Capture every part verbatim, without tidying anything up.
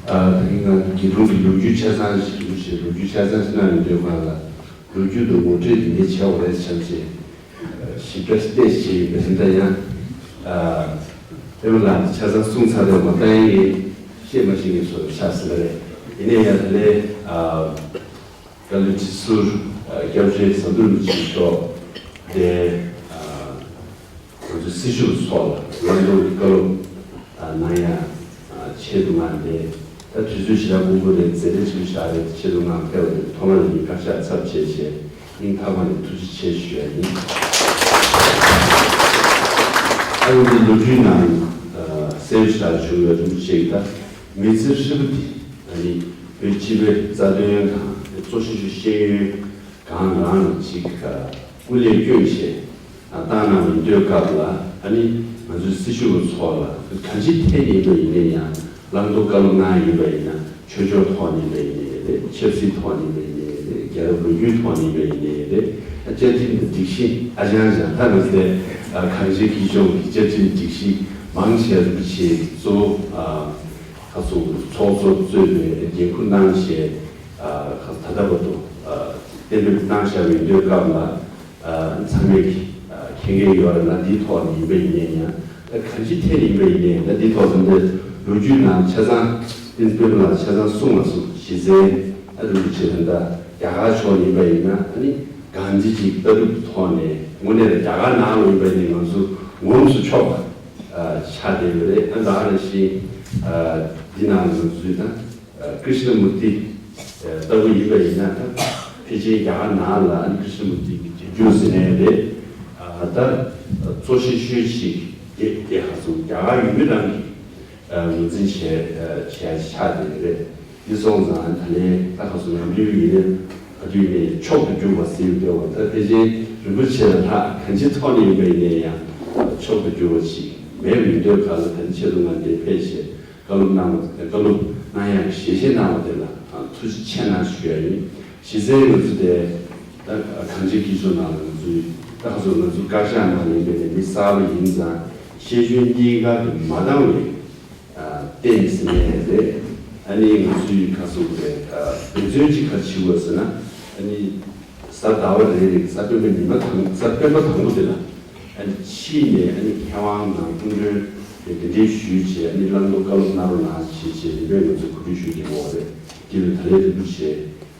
ཨ། ད་གིན་ང་དགེ་སློང་གི་ལོ་རྒྱུས་ཆ་ཚང་ཞིག་རེད་ཞེས། ལོ་རྒྱུས་ཆ་ཚང་ཞིག་གནང་ཡོང་དུས་སྒང་ལ། ལོ་རྒྱུས་དང་ངོ་སྤྲོད་དེ་འདྲ་བྱས་པ་རེད་བྱས་བྱས། ཞིབ་ཕྲ་ཞིག་བལྟས་བྱས་ཡིན་པ་ཡིན་ད་ཡང་། ཨ། དཔེ་མི་ལ་ཆ་ཚང་གསུངས་ཚར་རེད་མ། ད་ཡང་ངས་བཤད་མ་ཤེས་མཁན་བཟོ་འདྲ་ཆགས་སོང་རེད། ཡིན་ནའི་ཡང་དེ་ལས། ཨ། བཀའ་བློན་ཁྲི་ཟུར། ཨ། སྐྱབས་རྗེ་ཟམ་གདོང་རིན་པོ་ཆེ་མཆོག་དེ། ཨ། ང་ཚོའི་སྲི་ཞུ་ཚོགས་ལ་བླང་དོར་གྱི་བཀའ་སློབ། ཨ། གནང་ཡ། ཨ། ཆེད་དུ་མངགས་ཏེ། ད་དུས་ཚོད་ཞེ་དྲག་དགོས་ཀྱི་རེད། མཛད་རེས་བྱེད་ཤག་རེད། ཆེད་དུ་མངགས་ཕེབས་པ་དེ་ཐོག་མ་ནས་ངས་བཀའ་ཤག་ཚབ་བྱས་བྱས་སྙིང་ཐག་པ་ནས་ཐུགས་རྗེ་ཆེ་ཞུ་ཡ་ཡིན། ཨ། ང་ཚོའི་ལོ་རྒྱུས་ནང་། ཨ། གསལ་པོ་ཞེ་དྲག་བྱུང་ཡོད། རིན་པོ་ཆེ་གིས་ད་མི་ཚེ་ཧྲིལ་པོ་དེ། ཨ་ནི་བོད་སྤྱི་པའི་རྩ་དོན་དང་གཙོ་ཆེ་ཤོས་ཤེས་ཡོན་གང་རང་ཅིག་སྐུ་ལས་བསྐྱོན་བྱས་བཏང་གནང་ཡོད་དུས་སྐབས་ལ། ཨ་ནི་ང་ཚོའི་སྲི་ཞུ་བ་ཚོ་ལ་གང་ཅིའི་ཐད་ནས་ཡིན་པ་ཡིན་ནའི་ཡང་། བླང་དོར་བཀའ་སློབ་གནང་ཡིན་པ་ཡིན་ན། ཆོས་ཕྱོགས་ཐོག་ནས་ཡིན་པ་ཡིན་ནའི་རེད། ཆབ་སྲིད་ཐོག་ནས་ཡིན་པ་ཡིན་ནའི་རེད། རྒྱལ་རབས་ལོ་རྒྱུས་ཐོག་ནས་ཡིན་པ་ཡིན་ནའི་རེད། བཅའ་ཁྲིམས་དང་སྒྲིག་གཞི། ཨ་ཅང་ཅང་ད་ང་ཚོའི། ཨ། གངས་ཅན་སྐྱིད་གཤོངས་ཀྱི་བཅའ་ཁྲིམས་སྒྲིག་གཞི་མང་ཆེ་རིན་པོ་ཆེ་གཙོ་བོ། ཨ། ཁ་སང་ཚོགས་གཙོ་གཙོས་པའི་འགན་འཁུར་གནང་བྱས། ཨ། ཁ་ད་ལྟ་བར་དུ། ཨ། གཏན་འབེབས་གནང་བཞག་པའི་དུས་སྐབས་ལ། ཨ། ཚང་མས། ཨ། མཁྱེན་གྱི་ཡོད་རེད། ན་འདིའི་ཐོག་ནས་ཡིན་པ་ཡིན་ནའི་ཡང་། ད་གང་ཅིའི་ཐད་ནས་ཡིན་པ་ཡིན་ནའི་ཡང་། ད་འདིའི་ཐོག་ཙམ་དེ་ལོ་རྒྱུས་ནང་ཆ་ཚང་ཏིན་པེ་ལ་ཆ་ཚང་གསུངས་མ་སོང་། གཞི་རྩའི། ཨ། རིན་པོ་ཆེ་ད་ལྟ་རྒྱ་གར་ཕྱོགས་ཡིན་པ་ཡིན་ན། ཨ་ནི་གང་ཅི་ཅིག་ལྟ་གྲུབ་ཐོག་ནས་དངོས་གནས་ལ་རྒྱ་གར་ནང་ལ་ཡིན་པ་ཡིན་ནའི་ང་ཚོ་ངོམས་སུ་ཆོག་པ། ཨ། ཆགས་བསྡད་ཡོད་རེད། ཨ། ད་ག་ནང་བཞིན། ཨ། འདི་ནང་ང་ཚོའི་ད། ཨ། ཀྲི་ཤི་ན་མུར་ཏི། ཨ། ལྟ་བུ་ཡིན་པ་ཡིན་ན། ད་ཕལ་ཆེར་རྒྱ་གར་ནང་ལ་ཀྲི་ཤི་ན་མུར་ཏི་གི་རྗེས་འཇུག་ཟེར་ནའི་རེད། ཨ། ད་གཙོ་ཆེ་ཤོས་ཤིག་དེ་དེ་ཁ་སང་རྒྱ་གར་ཡུལ་མི་རང་གིས། ཨ། ངོས་འཛིན་བྱས། ཨ། བྱས་ཆགས་དེ་རེད། འདི་སོང་ཙང་ད་ལན་ད་ཁ་སང་ནམ་རྒྱུན་ཡིན་ན་ག་དུས་ནས་མཆོག་ཏུ་གྱུར་པ་ཟེར་བསྡད་པ། ད་ཕལ་ཆེར་རིན་པོ་ཆེ་ལ་ད་གང་ཅིའི་ཐོག་ནས་ཡིན་པ་ཡིན་ནའི་ཡང་མཆོག་ཏུ་གྱུར་པ་ཞིག་མེད་པའི་དུས་སྐབས་ལ། ད་ཆེད་དུ་ང་འདིར་ཕེབས་བྱས་བཀའ་སློབ་གནང་བ། བཀའ་སློབ་གནང་ཡག་གི་ཞལ་བཞེས་གནང་བ་དེ་ལ་ཐུགས་རྗེ་ཆེ་གནང་ཞུ་ཡ་ཡིན། གཞི་རྩའི་ང་ཚོ་དེ་ད་གངས་ཅན་སྐྱིད་གཤོངས་ནང་ལ་ང་ཚོའི་ད་ཁ་སང་ང་ཚོ་བཀའ་ཤག་ནང་ལ་ཡིན་པའི་ནས་མི་གསར་པ་ཡིན་ཙང་ཤེས་ཡོན་གཉིས་ཀ་དེ་མ་འདང་བའི། ཨ། བསྟན་ཟིན་ནས་རེད། ཨ་ནི་ང་ཚོའི་ཁ་སང་གི། ཨ། འབད་བརྩོན་ཅིག་ག་རེ་བྱེད་དགོས་ཟེར་ན། ཨ་ནི་གཟའ་ཟླ་བ་རེ་རེ་གི་གཟའ་སྤེན་པ་ཉི་མ་དང་། གཟའ་སྤེན་པ་དང་པོ་དེ་ལ། ཨ་ནི་ཕྱིན་ནས། ཨ་ནི་མཁས་དབང་ནང་སྐུ་མགྲོན་དེ་གདན་འདྲེན་ཞུས་བྱས། ཨ་ནི་བླང་དོར་བཀའ་སློབ་གནང་རོགས་གནང་ཞེས་བྱས་རིམ་པས་ང་ཚོས་གོ་སྒྲིག་ཞུས་བསྡད་ཡོད་རེད། དེ་ལ་ད་ལན་རིན་པོ་ཆེ།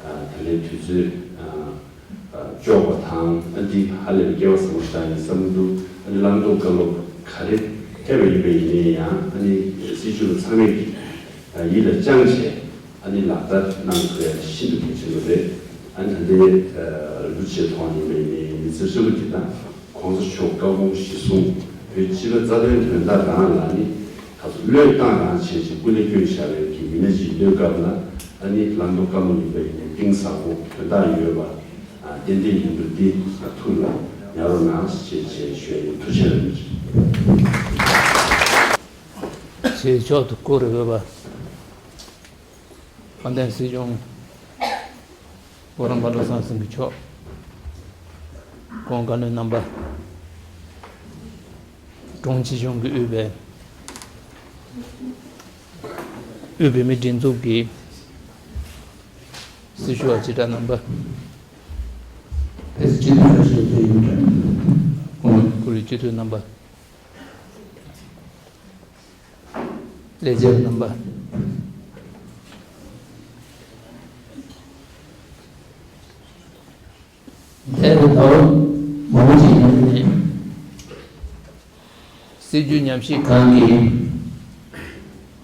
ཨ། ད་ལན་དུས་ཚོད། ཨ། ཨ། གཅོག་པ་དང་། ཨ། འདི་ཧ་ལས་པའི་སྐལ་བ་བཟང་པོ་ཞིག་ཡིན་བསམ་གྱི་འདུག་ཨ་ནི་བླང་དོར་བཀའ་སློབ་ག་རེ་ཕེབས་པ་ཡིན་པ་ཡིན་ནའི་ཡང་། ཨ་ནི་སྲི་ཞུ་བ་ཚང་མས་ཀྱིས། ཨ། ཡིད་ལ་བཅངས་བྱས། ཨ་ནི་ལག་བསྟར་གནང་དགོས་ཡ་ཤིན་ཏུ་གལ་ཆེན་པོ་རེད། ཨ་ནི་ད་ལྟའི། ཨ། རིན་པོ་ཆེའི་ཐོག་ནས་ཡིན་པ་ཡིན་ནའི་མི་ཚེ་ཧྲིལ་པོ་འདི་དང་། གོང་ས་མཆོག་བཀའ་དགོངས་གཞིར་བཟུང་བོད་སྤྱི་པའི་རྩ་དོན་དོན་དག་རང་ལ་ནི་ད་གཟོད་བློས་བཏང་རང་བྱས་བྱས་སྐུ་ལས་བསྐྱོན་བཞག་པའི་གི་མི་སྣ་ཞིག་ཡིན་དུས་སྐབས་ལ། ཨ་ནི་བླང་དོར་བཀའ་སློབ་ཡིན་པ་ཡིན་ནའི་གཏིང་ཟབ་པོ་དོན་དག་ཡོད་པ། ཨ། ཏན་ཏན་ཡིན་འདུག་འདི་ཐུགས་ལ་ཉར་རོགས་གནང་ཞེས་བྱས་ཞུ་ཡ་ཡིན། ཐུགས་རྗེ་ཆེ། ཆེས་མཆོག་ཏུ་བཀུར་འོས་པ། དཔལ་ལྡན་སྲིད་སྐྱོང་༸གོང་ས་༸སྐྱབས་མགོན་ཆེན་པོ་མཆོག ༸གོང་ས་བཀའ་བློན་རྣམ་པ། དྲུང་ཆེ་གཞུང་གིས་དབུས་པའི། དབུས་བོད་མིའི་སྒྲིག་འཛུགས་ཀྱི་སྲི་ཞུ་བ་སྤྱི་བསྒྲགས་རྣམ་པ། ཕེབས་བསུ་སྤྱི་འཐུས་ཁ་ཤས་ཕེབས་ཡོད་ཀྱང་། ཁོང་ཁོར་ཡུག་སྤྱི་འཐུས་རྣམ་པ། ལས་བྱེད་རྣམ་པ། འདས་པའི་ཟླ་བ་མང་པོ་ཞིག་ནང་ནས་སྲིད་བྱུས་ཉམས་ཞིབ་ཁང་གི་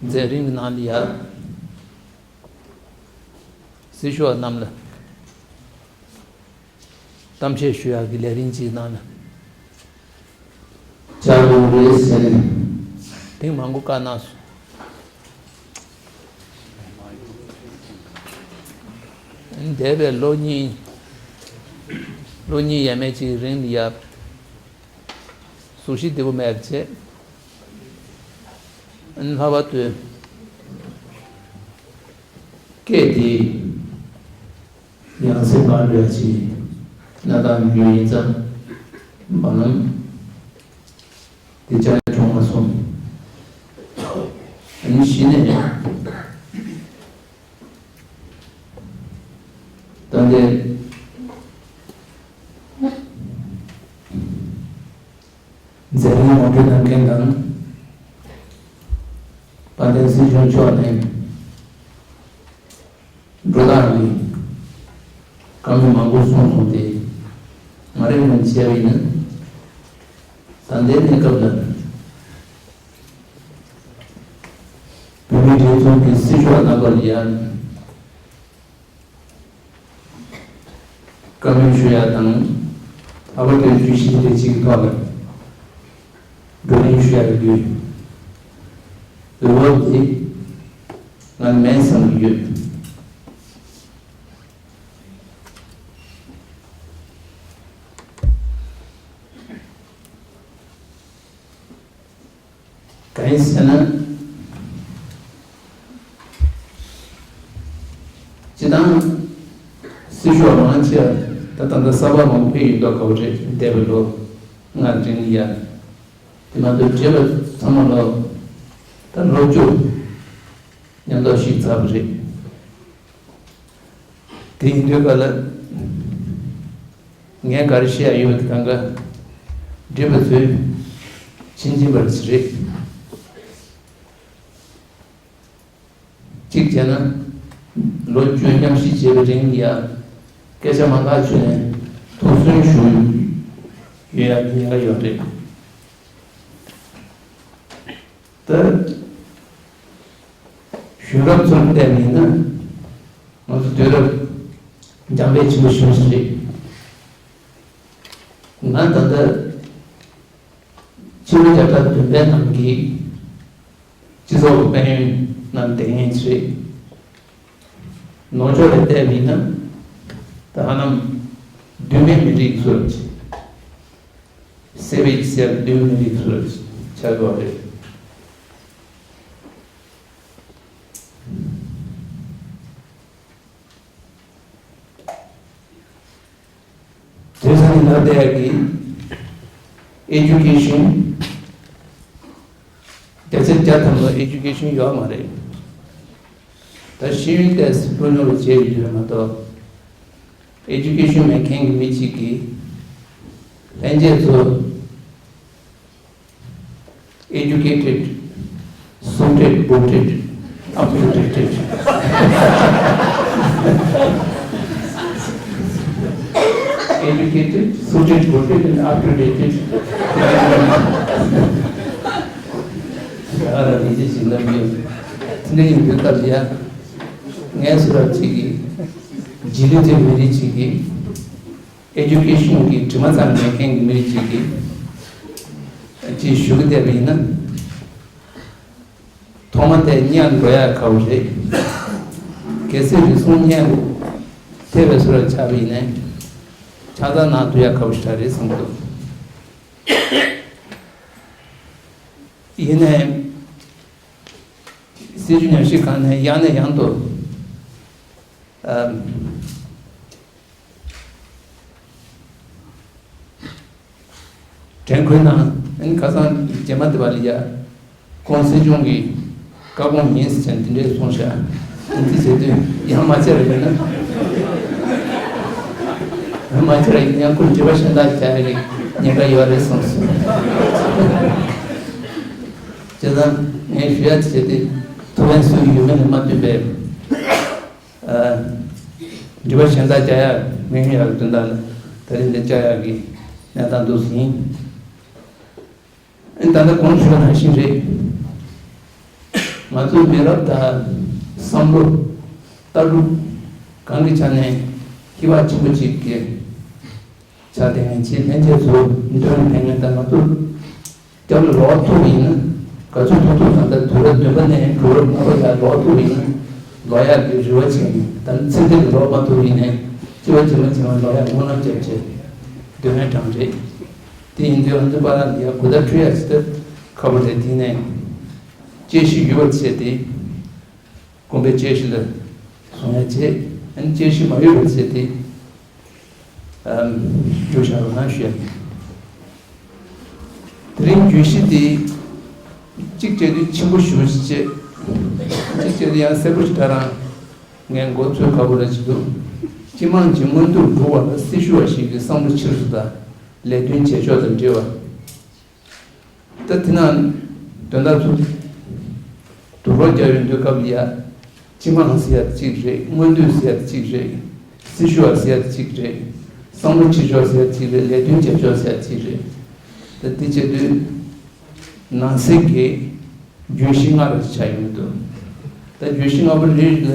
མཛད་རིམ་གྱི་ནང་ལ་ཡ། སྲི་ཞུ་བ་རྣམས་ལ་གཏམ་བཤད་ཞུ་ཡག་གི་ལས་རིམ་གཅིག་ནང་ལ་བཅར་དགོས་རེད་ཟེར་ནས་ཐེངས་མང་པོ་བཀའ་གནང་སོང་། འདས་པའི་ལོ་གཉིས། ལོ་གཉིས་ཡས་མས་ཅིག་རིང་ལ་ཡ། གཟུགས་གཞི་བདེ་པོ་མེད་པ་བྱས། ལྷག་པར་དུ་སྐད་དེ་ཡང་སེ་བར་རེ་ཅིག་སྣ་ཐག་ཉུལ་ཡིན་ཙང་། བར་ལམ་དེ་ཅང་བྱུང་མ་སོང་། ཨ་ནི་གཞི་ནས། དཔལ་ལྡན་སྲིད་སྐྱོང་མཆོག་ནས་འགྲོ་སྟངས་ཀྱི་བཀའ་མོལ་མང་པོ་གསུངས་སོང་སྟེ། ང་རང་ངོས་ནས་བྱས་པ་ཡིན་ན། ད་ལྟའི་གནས་སྐབས་ལ་བོད་མིའི་སྒྲིག་འཛུགས་ཀྱི་སྲིད་ཕྱོགས་རྣམ་པར་ཡང་བཀའ་མོལ་ཞུ་ཡ་དང་། ལྷག་པར་དུ་བརྗོད་གཞི་དེ་འདྲ་ཅིག་གི་ཐོག་ལ་བགྲོ་གླེང་ཞུ་ཡ་ཡོད། འོས་བབ་དེ་ང་མེད་བསམ་གྱི་ཡོད། གང་ཡིན་ཟེར་ན། སྤྱིར་བཏང་སྲིད་ཕྱོགས་མང་ཆེ་བ་ད་ད་ལྟ་གསར་པ་མང་པོ་ཕེབས་ཡོད་མདོག་ཁ་པོ་རེད། འདས་པའི་ལོ་ལྔ་རིང་ཡ། དེ་མ་གཏོགས་བགྲེས་པ་ཚང་མ་ལོ་ད་ལོ་བཅུ་མཉམ་དུ་བཞུགས་ཚར་བ་རེད། དེ་ཡིན་དུས་ག་ལ་ངས་ག་རེ་བཤད་ཡ་ཡོད་པ་དེ་གང་ག་བགྲེས་པ་ཚོས་ཕྱིན་ཕྱིན་པར་རེད། གཅིག་བྱས་ན་ལོ་བཅུ་མཉམ་གཞིས་བྱས་པའི་རིང་ཡ་སྐད་ཆ་མ་འགག་བྱུང་ནས་ཐུགས་སུན་ཞུ་ཡོད་ཡ་ཉེན་ཁ་ཡོད་རེད། ད་གཞོན་སྐབས་ཚོར་བལྟས་ནས་ན་ང་ཚོ་དུས་རབས་འཇམ་དཔལ་ཆེན་པོ་ཞིག་རེད། ང་ད་ལྟ་ཕྱི་ལོ་བརྒྱ་དང་བདུན་པའི་ནང་གི་སྤྱི་ཚོགས་ཀྱི་དཔལ་ཡོན་ནང་བསྡད་མཁན་ཞིག་རེད། ནོར་ཕྱོགས་ལ་བལྟས་པ་ཡིན་ན་ད་ཧ་ལམ་གདོད་མའི་མི་རིགས་ཚོར་སེ་བེ་ཇི་ཟེར་གདོད་མའི་མི་རིགས་ཚོར་ཆགས་ཡོད་རེད། དེང་སང་ཡིན་ན་དེ་ཡ་གི་ཨེ་ཌུ་ཀེ་ཤན་བརྒྱ་ཆ་བརྒྱ་ཐམ་པ་ཨེ་ཌུ་ཀེ་ཤན་ཡོད་མ་རེད། ད་ཤེས་ཡོན་ཏོག་ཙམ་བློ་སྦྱོང་ལ་བྱས་ཡོད་རེད་མ་གཏོགས། ཨེ་ཌུ་ཀེ་ཤན་མེད་མཁན་གྱི་མི་གཅིག་གིས་ལྷན་རྒྱས་ཚོ། Educated, suited, booted, up to dated. Educated, suited, booted, and up to dated. ཨ་ར་ལི་ཇི་ཞིག་ལ་མི་ཡོད། དེ་འདྲ་ཡིན་དུས་སྐབས་ལ་ཡ། ངས་སུ་རབ་ཅིག་གིས་རྗེས་ལུས་ཅན་མི་རིགས་ཅིག་གིས། ཨེ་ཌུ་ཀེ་ཤན་གྱི་དྲི་མ་ཙམ་མེད་མཁན་གྱི་མི་རིགས་ཅིག་གིས་ཅིག་ཞུ་གི་བསྡད་པ་ཡིན་ན། ཐོག་མ་དེ་གཉེར་འགྲོ་ཡ་ཁག་པོ་རེད། གལ་སྲིད་རེ་ཟུང་གཉེར་ཐེབས་པའི་བཟོ་འདྲ་ཆགས་པ་ཡིན་ན། ཆགས་སྡང་ནང་སྡུག་ཡ་ཁག་པོ་ཞིག་རེད་བསམ་གྱི་འདུག་ཡིན་ནའི། སྲིད་བྱུས་ཉམས་ཞིབ་ཁང་ནས་ཡང་ནས་ཡང་དུ། ཨམ། དྲན་སྐུལ་གནང་། ཨ་ནི་ཁ་སང་རྗེས་མ་དེ་བ་ལ་ཡ། ཁོང་སྲིད་སྐྱོང་གི་བཀའ་དགོངས་ཡིན་ཟེར་ནས་དེ་འདྲས་གསུངས་ཤག་ཨ་ནི་དེ་བྱེད་དུས་ཡང་མ་བྱས་པ་ཡིན་ན། ཡང་མ་བྱས་པ་ཡིན་ན་ཡང་ཁོ་དྲི་བ་གཞན་དག་རྒྱག་ཡ་གི་ཉེན་ཁ་ཡོད་རེད་གསུངས་སོང་། བྱས་ཙང་ངས་ཞུ་ཡ་དེ་བྱས་ཏེ་ཐུགས་ཕན་གསོས་ཡོད་མེད་ལ་མ་ལྟོས་པའི། ཨ། དྲི་བ་གཞན་དག་རྒྱག་ཡ་མི་ཡོང་ཡ་གི་དོན་དག་ལ་ད་རིང་འདི་བཅར་ཡ་གི་གནས་སྟངས་འདུག་ཟིན། ཨ་ནི་ད་ལྟ་གོང་ཞུས་པ་ནང་བཞིན་རེད། ང་ཚོའི་མི་རབས་དང་བསམ་བློ་ལྟ་གྲུབ་གང་གི་ཆ་ནས་ཁྱད་པར་ཆེན་པོ་གཅིག་གི་ཆ་དེ་ངས་ཆེས་ལྷན་རྒྱས་ཚོ་མདུན་ལ་ཕེབས་མཁན་དང་ང་ཚོ་སྐྱབས་ལ་ལོག་ཐུབ་པ་ཡིན་ན། ག་ཚོད་ཐུབ་ཐུབ་དང་ད་དུས་རབས་བདུན་པ་ནས་དུས་རབས་ལྔ་པ་ཡར་ལོག་ཐུབ་པ་ཡིན་ན་ལོག་ཡག་གི་རེ་བ་བྱས་ནས། ད་ནི་ཚེ་འདི་ལ་ལོག་མ་ཐུབ་པ་ཡིན་ནའི་སྤྱི་པ་རྗེས་མ་རྗེས་མ་ལོག་ཡག་སྨོན་ལམ་རྒྱབ་བྱས་སྡོད་མཁན་གྲངས་རེད། དེ་ཡིན་དུས་ང་ཚོ་པ་ལགས་ལ་ཡ་གོ་བརྡ་འཕྲོད་ཡག་ཅིག་ད་ཁག་པོ་རེད། དེ་ནས་དཔྱད་གཞི་ཡོད་པ་བྱས་ཏེ། དགོན་པའི་དཔྱད་གཞི་ལ་བཟུང་ཡ་བྱེད། ཨ་ནི་དཔྱད་གཞི་མ་ཡོད་པ་བྱས་ཏེ། ཨམ། བསྒྱུར་བཞག་རོགས་གནང་ཞུ་ཡ་ཡིན། དེ་རིང་བརྗོད་གཞི་དེ་གཅིག་བྱས་དུས་ཆེན་པོ་ཞེ་པོ་ཅིག་བྱས། གཅིག་བྱས་དུས་ཡང་གསལ་པོ་ཞིག་ད་རང་ངས་མགོ་ཚོས་ཁ་པོ་ར་ཅིག་འདུག་སྤྱི་དམངས་ཀྱི་མངོན་འདོད་སྒྲུབ་པ་ལ་སྲི་ཞུ་བ་ཞིག་གི་བསམ་བློ་ཆེར་སོང་དང་ལས་དོན་བྱེད་ཕྱོགས་དང་འབྲེལ་བ། ད་དེ་ན་དོན་དག་ཚོ་ དུག་སློག་རྒྱག་ཡོང་དུས་སྐབས་ལ་ཡ། སྤྱི་དམངས་ཟེར་ཡ་གཅིག་རེད། སྔོན་དུས་ཟེར་ཡ་གཅིག་རེད། སྲི་ཞུ་བ་ཟེར་ཡ་གཅིག་རེད། བསམ་བློ་བྱེད་ཕྱོགས་ཟེར་ཡ་གཅིག་རེད། ལས་དོན་བྱེད་ཕྱོགས་ཟེར་ཡ་གཅིག་རེད། ད་འདི་བྱེད་དུས་ནང་གསེས་ཀྱི་བརྗོད་གཞི་ལྔ་རེ་ཆགས་ཡོང་གི་འདུག་ད་བརྗོད་གཞི་ལྔ་པོ་རེ་རེ་ལ་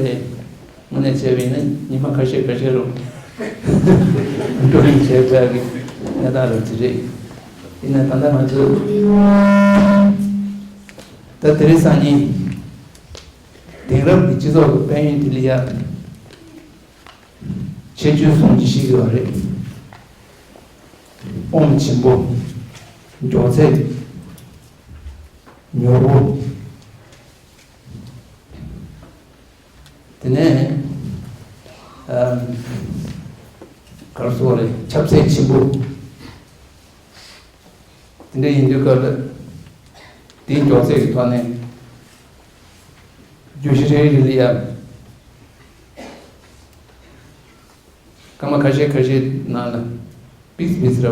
དངོས་གནས་བྱས་པ་ཡིན་ན་ཉི་མ་ཁ་ཤས་ཁ་ཤས་རུ་འགྲོ་རིང་བྱས་པའི་གནས་སྟངས་རེད་ཅི་རེད། ཡིན་ན་ད་ལྟ་ང་ཚོས་ད་དེ་རིང་སང་ཉིན་དེང་རབས་ཀྱི་སྤྱི་ཚོགས་ཀྱི་དཔལ་ཡོན་དེ་ལ་ཡ། ཁྱད་ཆོས་གསུམ་གྱི་ཤིག་ཡོད་རེད། ཨོམ་ཆེན་པོ། མགྱོགས་ཚད། མྱུར་པོ། དེ་ནས་ཨམ། ག་རེ་ཟེར་དགོས་རེད། ཁྱབ་ཚད་ཆེན་པོ། དེ་འདྲ་ཡིན་དུས་སྐབས་ལ་དེའི་མགྱོགས་ཚད་ཀྱི་ཐོག་ནས་བརྗོད་གཞི་རེ་རེ་ལ་ཡ། སྐར་མ་ཁ་ཤས་ཁ་ཤས་ནང་ལ་པིགས་པིགས་རེ་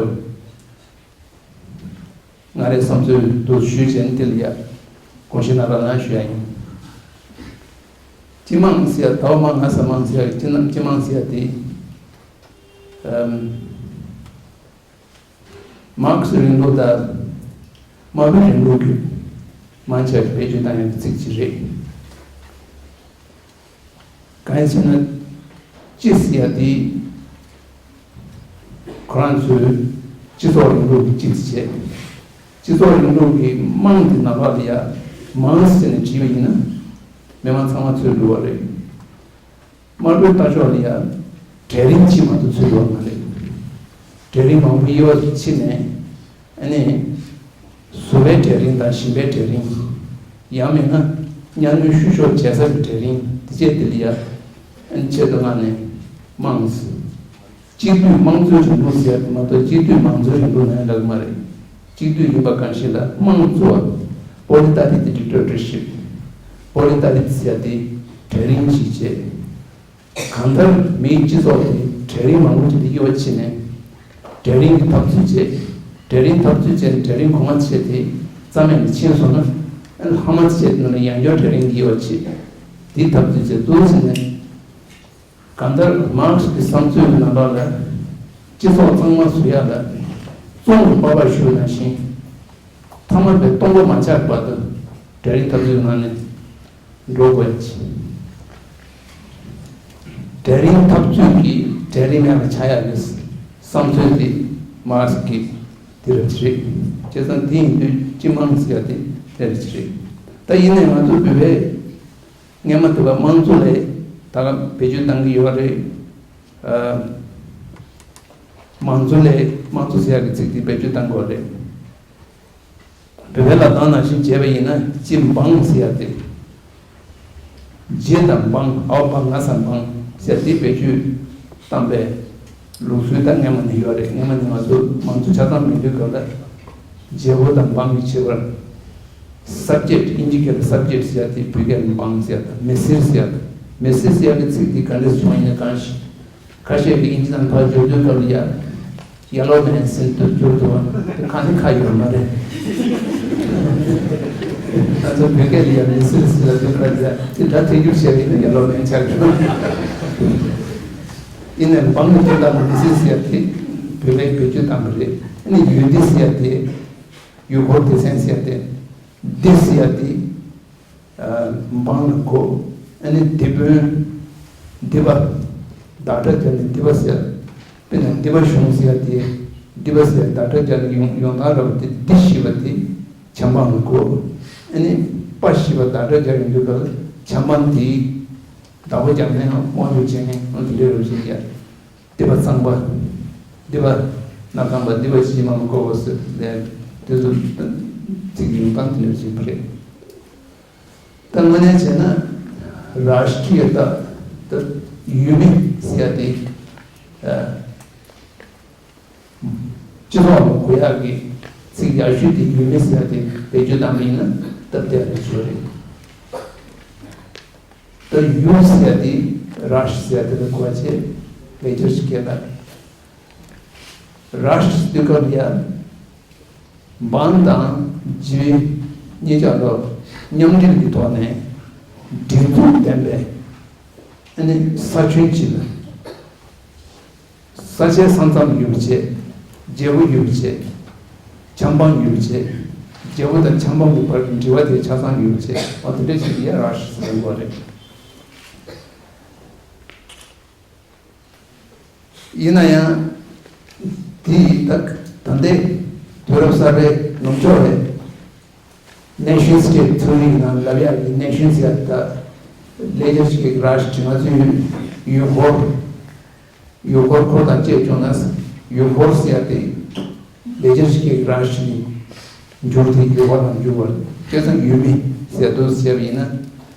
ང་རའི་བསམ་ཚུལ་དུ་ཞུས་བྱས་ནས་དེ་ལ་ཡ་དགོངས་བཞེས་གནང་རོགས་གནང་ཞུ་ཡ་ཡིན། སྤྱི་དམངས་ཟེར་ཡ་ཟླ་བ་མང་ང་ས་མང་ཟེར་ཡ་སྤྱི་རྣམ་སྤྱི་དམངས་ཟེར་ཡ་དེ་ཨམ། མར་ཁེ་སི་རིང་ལུགས་དང་དམར་པོའི་རིང་ལུགས་ཀྱི་མང་ཆེ་བ་བེད་སྤྱོད་བཏང་ཡག་གི་ཚིག་ཅིག་རེད། གང་ཡིན་ཟེར་ན། སྤྱི་ཟེར་ཡ་དེ་ཁོ་རང་ཚོའི་སྤྱི་ཚོགས་རིང་ལུགས་ཀྱི་སྤྱི་ཟེར་བྱས། སྤྱི་ཚོགས་རིང་ལུགས་ཀྱི་དམངས་ཀྱི་ནང་ལོགས་ལ་ཡ་མང་ཟེར་ནས་བྲིས་པ་ཡིན་ན་མི་མང་ཚང་མ་ཚུར་འགྲོ་བ་རེད། དམར་པོའི་ལྟ་ཕྱོགས་ལ་ཡང་གྲལ་རིམ་གཅིག་མ་གཏོགས་ཚུད་ཡོད་མ་རེད། གྲལ་རིམ་མང་པོ་དབྱེ་བ་ཕྱེ་ནས་ཨ་ནི་ཟུར་པའི་གྲལ་རིམ་དང་ཞིང་པའི་གྲལ་རིམ། ཡང་མིན་ན་གཉའ་གནོན་བཤུ་གཞོག་བྱེད་ས་ཀྱི་གྲལ་རིམ་དེ་བཅས་དེ་ལ་ཡང་ཨ་ནི་ཆེད་དུ་མངགས་ནས་དམངས། གཅིག་སྡུད་དམངས་གཙོའི་རིང་ལུགས་ཟེར་མ་གཏོགས་གཅིག་སྡུད་མང་གཙོའི་རིང་ལུགས་ན་ཡང་འདྲ་གི་མ་རེད། གཅིག་སྡུད་ཡིན་པ་གང་ཞིག་ལ་དམངས་གཙོ་བ། པོ་ལི་ཏ་ཏི་ཏི་ཌིག་ཊ་ཊར་ཤིབ། པོ་ལི་ཏ་ཏི་ཏི་ཟེར་ཡ་དེ་གྲལ་རིམ་གཅིག་བྱས། གང་ལྟར་མིའི་སྤྱི་ཚོགས་དེ་གྲལ་རིམ་མང་པོ་ཅིག་ཏུ་དབྱེ་བ་ཕྱེ་ནས། གྲལ་རིམ་གྱི་འཐབ་རྩོད་བྱས། གྲལ་རིམ་འཐབ་རྩོད་བྱས་ནས་གྲལ་རིམ་གོང་མ་བྱས་ཏེ་རྩ་མེད་ནས་ཕྱིན་སོང་ན། ལྷག་མ་བྱས་ཏེ་ནང་ལ་ཡང་བསྐྱར་གྲལ་རིམ་གྱི་དབྱེ་བ་ཕྱེ། དེའི་འཐབ་རྩོད་བྱས་འདུག་ཟེར་ནས། གང་ལྟར་མར་ཁེ་སི་ཀྱི་བསམ་ཚུལ་གྱི་ནང་ལོགས་ལ་སྤྱི་ཚོགས་གཙང་མ་བཟོ་ཡག་ལ་བཙོང་པ་པ་ཞུས་ནང་བཞིན་ཐ་མལ་པའི་སྟོང་པ་མ་ཆགས་བར་དུ་གྲལ་རིམ་འཐབ་རྩོད་ངང་ནས་འགྲོ་དགོས་ཀྱི། གྲལ་རིམ་འཐབ་རྩོད་ཀྱི་གྲལ་རིམ་ཡག་ལ་ཆགས་ཡག་གི་བསམ་ཚུལ་དེ་མར་ཁེ་སི་ཀྱི་དེ་རེད་ཅི་རེད། བྱས་ཙང་དེ་ཡིན་དུས་སྤྱི་དམངས་ཟེར་ཡག་དེ་དེ་རེད་ཅི་རེད། ད་ཡིན་ནའི་ང་ཚོ་བོད་པའི་སྔོན་མ་དེ་བ་དམངས་གཙོ་ལས་ད་ག་བེད་སྤྱོད་བཏང་གི་ཡོད་རེད། ཨ། མང་གཙོ་ལས་དམངས་གཙོ་ཟེར་ཡག་གི་ཚིག་དེ་བེད་སྤྱོད་བཏང་དགོས་རེད། བོད་པའི་ལབ་སྟངས་ནང་བཞིན་བྱས་པ་ཡིན་ན་སྤྱི་འབངས་ཟེར་ཡག་དེ། རྗེ་དང་འབངས་ཨའོ་འབངས་ངྷ་ས་འབངས་ཟེར་དེ་བེད་སྤྱོད་བཏང་པའི་ལུགས་སྲོལ་ད་སྔོན་མ་ནས་ཡོད་རེད། སྔོན་མ་ནས་ང་ཚོ་མང་གཙོ་ཆ་ཚང་མེད་དུས་སྐབས་ལ། རྒྱལ་པོ་དང་འབངས་ཀྱི་ཁྱད་པར། སབ་ཇེག་ཊི། དབྱིན་ཇི་སྐད་ལ་སབ་ཇེག་ཊི་ཟེར་ཡག་དེ་བོད་སྐད་ལ་འབངས་ཟེར་ཡག་དང་མི་སེར་ཟེར་ཡག་དང་། མི་སེར་ཟེར་ཡག་གི་ཚིག་དེ་ག་འདྲས་བྱུང་ཡིན་ན་གང་ཞིག་ཁ་ཤས་ཀྱིས་དབྱིན་ཇི་ནང་ཕར་བསྒྱུར་དུས་སྐབས་ལ་ཡ། ཡེ་ལོ་མེན་ཟེར་དུ་བསྒྱུར་འདུག་བ་དེ་གང་ནས་ཁ་ཡོད་མ་རེད། ང་ཚོ་བོད་སྐད་ལ་ཡ་མི་སེར་ཟེར་ལ་དུས་སྐབས་ལ་ཡ་དེ་སྒྲ་ཐད་སྒྱུར་བྱས་པ་ཡིན་ན་ཡེ་ལོ་མེན་ཆགས་འགྲོ། ཡིན་ནའི་འབངས་ཀྱི་དོན་དག་ལ་མི་སེར་ཟེར་ཡ་དེ་བོད་པས་བེད་སྤྱོད་བཏང་གི་རེད། ཨ་ནི་ཡུལ་སྡེ་ཟེར་ཡ་དེ། ཡུལ་སྐོར་སྡེ་ཚན་ཟེར་ཡ་དེ། སྡེ་ཟེར་ཡ་དེ། འབངས་ལ་གོ། ཨ་ནི་སྡེ་དཔོན། སྡེ་པ། བདག་སྒྲ་སྦྱར་ནས་སྡེ་པ་ཟེར། དཔེར་ན་སྡེ་པ་གཞུང་ཟེར་ཡ་དེ། སྡེ་པ་ཟེར་བདག་སྒྲ་སྦྱར་ནས་ཡོང་ཡོང་སྟངས་ར་བ་དེ་སྡེ་ཞེས་པ་དེ་བྱམས་པ་ལ་གོ། ཨ་ནི་པ་ཞེས་པ་བདག་སྒྲ་སྦྱར་ཡོང་དུས་སྐབས་བྱམས་པ་དེའི་བདག་པོ་རྒྱག་མཁན་ཡང་དབང་དུ་བྱས་མཁན་ཨ་དེ་འདྲ་རུ་ཞིག་ཡ། སྡེ་པ་གཙང་པ། སྡེ་པ་སྣ་ཁམས་པ། སྡེ་པ་ཕྱི་མ་ལ་གོ་བ་ཟེར་ལས་དེ་ཚོ་ཚིག་ཡོང་སྟངས་དེ་འདྲ་ཞིག་རེད། ད་དངོས་གནས་བྱས་ན་རཱ་ཤི་ཊི་ཡ་ད་ད་ཡུལ་མི་ཟེར་ཡ་དེ། སྤྱི་ཚོགས་ལ་གོ་ཡག་གི་ཚིག་ཡག་ཤོས་དེ་ཡུལ་མི་ཟེར་ཡ་དེ་བེད་སྤྱོད་བཏང་བ་ཡིན་ན་སྟབས་བདེ་བ་ཞིག་རེད། ད་ཡུལ་ཟེར་ཡ་དེ་རཱཤ་ཟེར་ཡ་དེ་ལ་གོ་བ་བྱས་ལེགས་སྦྱར་ཞིག་སྐད་ལ། རཱཤ་དུས་སྐབས་ཡ། འབངས་དང་རྗེ་གཉིས་ཆར་ལོ། མཉམ་འབྲེལ་གྱི་ཐོག་ནས་སྒྲིག་འཛུགས་ལྡན་པའི་ཨ་ནི་ས་ཁྱོན་གཅིག་ལ། ས་ཆའི་ས་མཚམས་ཡོད་པ་བྱས། བརྗེ་པོ་ཡོད་པ་བྱས། ཆབ་འབངས་ཡོད་པ་བྱས། བརྗེ་པོ་དང་ཆབ་འབངས་ཀྱི་བར་གྱི་འབྲེལ་བ་དེ་ཆ་ཚང་ཡོད་པ་བྱས། འོ་དེ་འདྲ་ཞིག་ཡ་ར་ཤི་ཟེར་བ་རེད། ཡིན་ན་ཡང་། དེ་ཡི་ད་ད་ལྟའི་དུས་རབས་གསར་པའི་ནུབ་ཕྱོགས་པའི་nation state theory གི་ནང་ལབ་ཡག་གི་nation ཟེར་ཡག་ད་ལེགས་ཆ་ཞིག་ར་ཤི་ང་ཚོའི་ཡུལ་སྐོར། ཡུལ་སྐོར་ཁོ་དང་བཅས་བྱུང་ན། ཡུལ་སྐོར་ཟེར་ཡ་དེ་ལེགས་ཆ་ཞིག་ར་ཤི་ནས་འགྱུར་ཏེ་ཡུལ་སྐོར་ལ་འགྱུར་བ་བྱས་ཙང་ཡུལ་མི་ཟེར་དུས་ཟེར་བ་ཡིན་ན་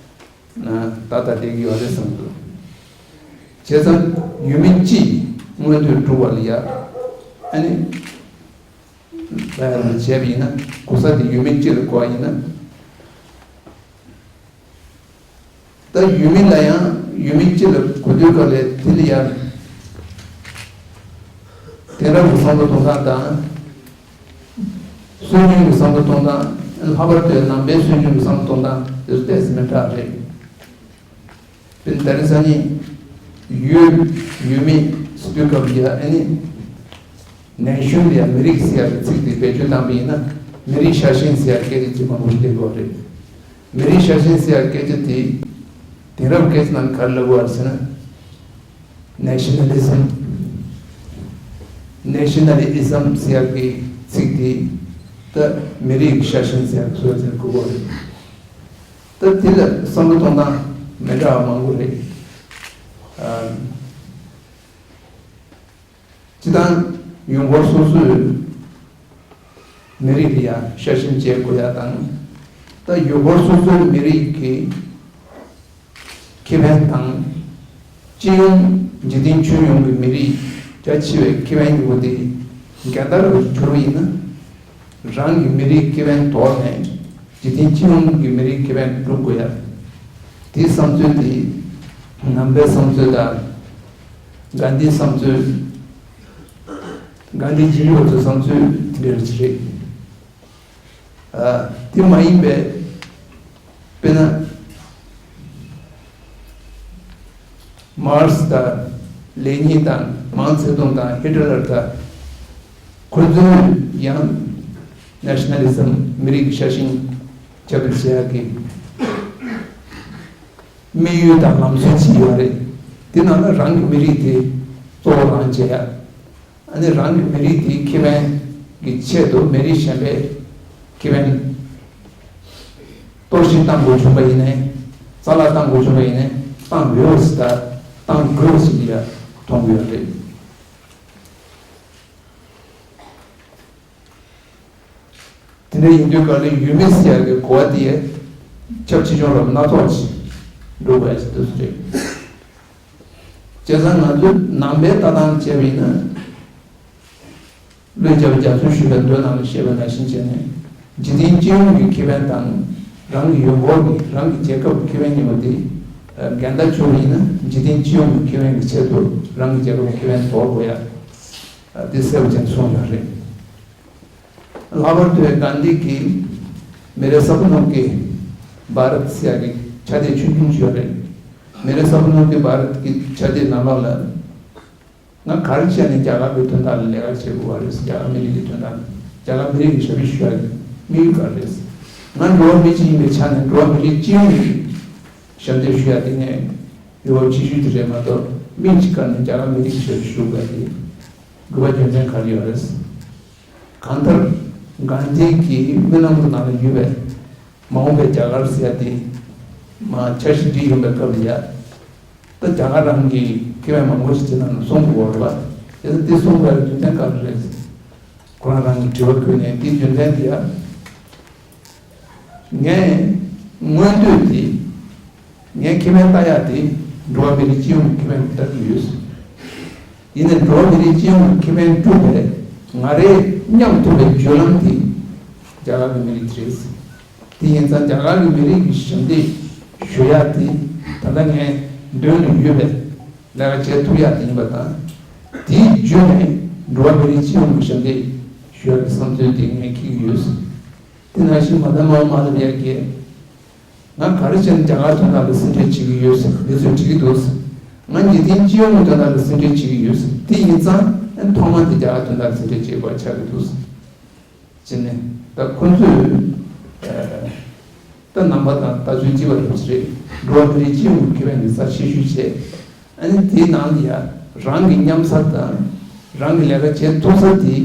ད་ལྟ་བསྡད་ཀྱི་ཡོད་རེད་བསམ་འདུག་བྱས་ཙང་ཡུལ་མི་སྤྱི་མངོན་འདོད་སྒྲུབ་པ་ལ་ཡ་ཨ་ནི་ལ་ཡ་ལ་བྱས་པ་ཡིན་ན་གོ་ས་དེ་ཡུལ་མི་སྤྱི་ལ་གོ་བ་ཡིན་ན། ད་ཡུལ་མི་ལ་ཡང་ཡུལ་མི་སྤྱི་ལ་གོ་དུས་སྐབས་ལ་དེ་ལ་ཡང་དེང་རབས་ཀྱི་བསམ་བློ་གཏོང་སྟངས་དང་། སྲོལ་རྒྱུན་གྱི་བསམ་བློ་གཏོང་སྟངས། ལྷག་པར་དུ་ནང་པའི་སྲོལ་རྒྱུན་གྱི་བསམ་བློ་གཏོང་སྟངས་དེ་ཚོ་ཏོག་ཙམ་མི་འདྲ་བ་རེད། དཔེར་ན་ད་རེས་སང་ཉིན་ཡུལ་ཡུལ་མི་ཟེར་དུས་སྐབས་ལ་ཡང་ཨ་ནི། ནན་ཤུན་ལ་ཡང་མི་རིགས་ཟེར་ཡག་གི་ཚིག་དེ་བེད་སྤྱོད་བཏང་པ་ཡིན་ན། མི་རིགས་ཤ་ཞེན་ཟེར་ཡག་སྐད་ཆ་ཅིག་མང་པོ་ཞིག་སླེབས་ཀྱི་ཡོད་རེད། མི་རིགས་ཤ་ཞེན་ཟེར་ཡག་སྐད་ཆ་དེ་དེང་རབས་སྐད་ཆ་ནང་ག་རེ་ལབ་དགོས་པ་རེད་ཟེར་ན། ནེ་ཤ་ན་ལི་ཛམ། ནེ་ཤ་ན་ལི་ཛམ་ཟེར་ཡག་གི་ཚིག་དེ་ད་མི་རིགས་ཤ་ཞེན་ཟེར་ཡག་བཟོ་ཟེར་དགོས་ཀྱི་ཡོད་རེད། ད་དེ་ལ་བསམ་བློ་གཏོང་སྟངས་མི་འདྲ་བ་མང་པོ་རེད། ཨ། སྤྱིར་བཏང་ཡུལ་སྐོར་སོ་སོའི་མི་རིགས་ལ་ཡང་ཤ་ཞེན་བྱེད་དགོས་ཡ་དང་། ད་ཡུལ་སྐོར་སོ་སོའི་མི་རིགས་ཀྱི་ཁེ་ཕན་དང་། སྤྱི་ཡོངས་འཇིག་རྟེན་ཁྱོན་ཡོངས་ཀྱི་མི་རིགས་རྒྱ་ཆེ་བའི་ཁེ་ཕན་ཡོད་པ་དེ་འགལ་ཟླ་རུ་གྱུར་པ་ཡིན་ན། རང་གི་མི་རིགས་ཁེ་ཕན་དོར་ནས་འཇིག་རྟེན་སྤྱི་ཡོངས་ཀྱི་མི་རིགས་ཁེ་ཕན་སྒྲུབ་དགོས་ཡ། དེའི་བསམ་ཚུལ་དེ་ནང་པའི་བསམ་ཚུལ་དང་། གྷན་དྷིའི་བསམ་ཚུལ། གྷན་དྷི་ཇི་ཡི་བར་དུ་བསམ་ཚུལ་དེ་འདྲ་ཅིག་རེད། ཨ། དེ་མ་ཡིན་པའི་དཔེར་ན། མར་སི་དང་ལེ་ཉིན་དང་མའོ་ཙེ་ཏུང་དང་ཧི་ཊི་ལར་དང་། ཁོ་ཚོས་ཡང་ནེ་ཤ་ན་ལི་ཛམ་མི་རིགས་ཤ་ཞེན་ཁྱབ་སྤེལ་བྱེད་ཡག་གི་དམིགས་ཡུལ་དང་ལམ་སྲོལ་ཅིག་ཡོད་རེད། དེ་ནང་ལ་རང་གི་མི་རིགས་དེ་གཙོ་བོ་རང་བྱེད་ཡ། ཨ་ནི་རང་གི་མི་རིགས་དེའི་ཁེ་ཕན་གྱི་ཆེད་དུ་མི་རིགས་གཞན་པའི་ཁེ་ཕན་གཏོར་བཤིག་བཏང་དགོས་བྱུང་བ་ཡིན་ནའི། རྩ་བརླག་བཏང་དགོས་བྱུང་བ་ཡིན་ནའི་བཏང་འོས་པ་ཞིག་དང་བཏང་དགོས་པ་ཞིག་ལ་ཡ་མཐོང་གི་ཡོད་རེད། དེ་འདྲ་ཡིན་དུས་ག་ལེ་ཡུལ་མི་ཟེར་ཡག་གི་གོ་བ་དེ་ཁྱབ་ཆེ་ཆུང་རབ་སྣ་ཚོགས་ཤིག་འགྲོ་དགོས་ཡ་ཞིག་འདུག་ཟེར། བྱས་ཙང་ང་ཚོས་ནང་པའི་ལྟ་སྟངས་བྱས་པ་ཡིན་ན། བློས་བྱས་པ་རྒྱ་མཚོས་ཞུས་པའི་མདོ་ནང་ལ་བཤད་པ་ནང་བཞིན་བྱས་ནས། འཇིག་རྟེན་སྤྱི་ཡོངས་ཀྱི་ཁེ་ཕན་དང་། རང་གི་ཡུལ་སྐོར་གྱི་རང་གི་རྒྱལ་ཁབ་ཀྱི་ཁེ་ཕན་གཉིས་པོ་དེ་འགལ་ཟླ་བྱུང་བ་ཡིན་ན། འཇིག་རྟེན་སྤྱི་ཡོངས་ཀྱི་ཁེ་ཕན་གྱི་ཆེད་དུ་རང་གི་རྒྱལ་ཁབ་ཀྱི་ཁེ་ཕན་དོར་དགོས་ཡ། དེ་གསལ་པོ་བྱས་ནས་གསུངས་ཡོད་རེད། ལྷག་པར་དུ་གྷན་དྷི་གིས་མེ་རེ་ས་བ་ནོ་ཀི་བྷ་རད་ཟེར་ཡག་གི་ཆ་དེ་ཆུང་ཆུང་ཞིག་ཡོད་རེད། མེ་རེ་ས་བ་ནོ་ཀི་བྷ་རད་ཀྱི་ཆ་དེ་ནང་ལོགས་ལ། ང་ག་རེ་བྱས་ནས་རྒྱ་གར་གྱི་དོན་དག་ལ་ལས་ཀ་བྱེད་དགོས་པ་རེད། རྒྱ་གར་མི་རིགས་ཀྱི་དོན་དག་ལ། རྒྱ་གར་མི་རིགས་ཀྱི་ཞབས་ཕྱི་ཞུ་ཡག་གི་དམིགས་ཡུལ་ག་རེ་རེད། ང་འགྲོ་བ་མི་གཅིག་ཡིན་པའི་ཆ་ནས་འགྲོ་བ་མི་རིགས་སྤྱི་ཡོངས་ཀྱི་ཞབས་འདེགས་ཞུ་ཡག་དེ་ངའི་འོས་བབ་ཆེ་ཤོས་དེ་རེད་མ་གཏོགས། མིང་གཅིག་བཀར་ནས་རྒྱ་གར་མི་རིགས་ཀྱི་ཞབས་ཕྱི་ཞུ་དགོས་པ་དེ་དགོས་པ་རྒྱུ་མཚན་ག་རེ་ཡོད་རེད། གང་ལྟར་གྷན་དྷི་གི་རྨི་ལམ་གྱི་ནང་ལ་ཡོད་པའི་མ་འོངས་པའི་རྒྱ་གར་ཟེར་ཡ་དེ་མར་འཆར་གཞི་བྲིས་ཡོང་པའི་སྐབས་ལ་ཡ། ད་རྒྱ་གར་རང་གི་ཁེ་ཕན་མང་པོ་ཞིག་ཅིག་ནང་ལ་སོང་དགོས་པ་རེད་པ། དེ་ཚོ་དེ་སོང་དགོས་ཡ་རྒྱུ་མཚན་ག་རེ་རེད། ཁོ་རང་རང་གི་དྲི་བ་བཀོད་ནས་དེའི་རྒྱུ་མཚན་དེ་ཡ། ངའི་མངོན་འདོད་དེ། ངའི་ཁེ་ཕན་ལྟ་ཡག་དེ་འགྲོ་བ་མི་རིགས་སྤྱི་ཡོངས་ཀྱི་ཁེ་ཕན་ལྟ་གི་ཡོད། ཡིན་ནའི་འགྲོ་བ་མི་རིགས་སྤྱི་ཡོངས་ཀྱི་ཁེ་ཕན་སྒྲུབ་པའི་ང་རའི་མཉམ་ཐུབ་པའི་བརྒྱུད་ལམ་དེ་རྒྱ་གར་གྱི་མི་རིགས་དེ་རེད། དེ་ཡིན་ཙང་རྒྱ་གར་གྱི་མི་རིགས་ཀྱི་ཞབས་འདེགས་ཞུ་ཡག་དེ་ད་ལྟ་ངའི་མདུན་དུ་ཡོད་པའི་ལས་ཀ་བྱེད་ཐུབ་ཡག་དེ་ཡིན་པ་དང་། དེའི་བརྒྱུད་ནས་འགྲོ་བ་མི་རིགས་སྤྱི་ཡོངས་ཀྱི་ཞབས་འདེགས་ཞུ་ཡག་གི་བསམ་ཚུལ་དེ་ངས་འཁྱེར་གྱི་ཡོད། དེ་ནང་བཞིན་མ་ད་མ་མ་ལབ་ཡག་གི་ ང་ག་རེ་བྱས་ནས་རྒྱ་གར་དོན་དག་ལ་སེམས་ཁྲལ་བྱེད་ཀྱི་ཡོད་ཟེར་འདི་ཚོས་དྲིས་ཀྱི་འདུག་ཟེར། ང་འཇིག་རྟེན་སྤྱི་ཡོངས་ཀྱི་དོན་དག་ལ་སེམས་ཁྲལ་བྱེད་ཀྱི་ཡོད་ཟེར། དེ་ཡིན་ཙང་ཨ་ནི་ཐོག་མར་དེ་རྒྱ་གར་དོན་དག་ལ་སེམས་ཁྲལ་བྱེད་དགོས་པ་ཆགས་ཀྱི་འདུག་ཟེར། བྱས་ནས་ད་ཁོ་ཚོས་ཨ་ད་ནང་པ་དང་ལྟ་ཚུལ་གཅིག་པ་རེད་པ་ཞིག་རེད། འགྲོ་བ་མི་རིགས་སྤྱི་ཡོངས་ཀྱི་ཁེ་ཕན་གྱི་རྩ་ཆེ་ཤོས་བྱས། ཨ་ནི་དེའི་ནང་ལ་ཡ་རང་གི་མཉམ་ས་དང་རང་གི་ལས་ཀ་བྱེད་ཐུབ་ས་དེ་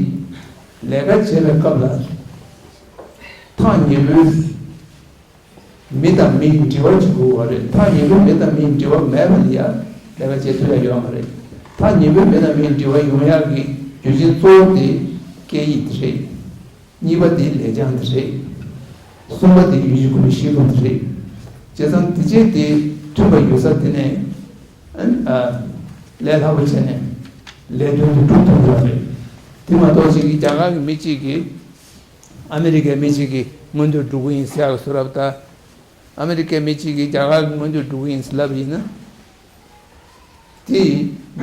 ལས་ཀ་བྱེད་པའི་སྐབས་ལ་ཐག་ཉེ་པོའི་མི་དང་མི་འབྲེལ་བ་བྱེད་དགོས་པ་རེད། ཐག་ཉེ་པོའི་མི་དང་མི་འབྲེལ་བ་མེད་པ་ལ་ཡ་ལས་ཀ་བྱེད་ཐུབ་ཡ་ཡོད་མ་རེད། ཐག་ཉེ་པོའི་མི་དང་མི་འབྲེལ་བ་ཡོང་ཡག་གི་རྒྱུ་རྐྱེན་གཙོ་བོ་དེ་སྐད་ཡིག་དེ་རེད། གཉིས་པ་དེ་ལེགས་བྱང་དེ་རེད། གསུམ་པ་དེ་ཡུལ་གྱི་ཁོར་ཡུག་ཤེས་རྟོགས་དེ་རེད། བྱས་ཙང་དེ་བྱས་དེ་མཐུན་པ་ཡོད་ས་དེ་ནས་ཨ་ཨ་ལས་སླ་པོ་བྱས་ནས་ལས་དོན་དེ་སྒྲུབ་ཐུབ་ཡོད་རེད། དེ་མ་གཏོགས་ཅིག་གིས་རྒྱ་གར་གྱི་མི་གཅིག་གིས་ཨ་མི་རི་ཀའི་མི་གཅིག་གི་མངོན་འདོད་སྒྲུབ་ཀྱི་ཡིན་ཟེར་ཡག་བཟོ་འདྲ་པོ་དང་། ཨ་མི་རི་ཀའི་མི་གཅིག་གིས་རྒྱ་གར་གྱི་མངོན་འདོད་སྒྲུབ་ཀྱི་ཡིན་ཟེར་ལབ་པ་ཡིན་ན། དེ་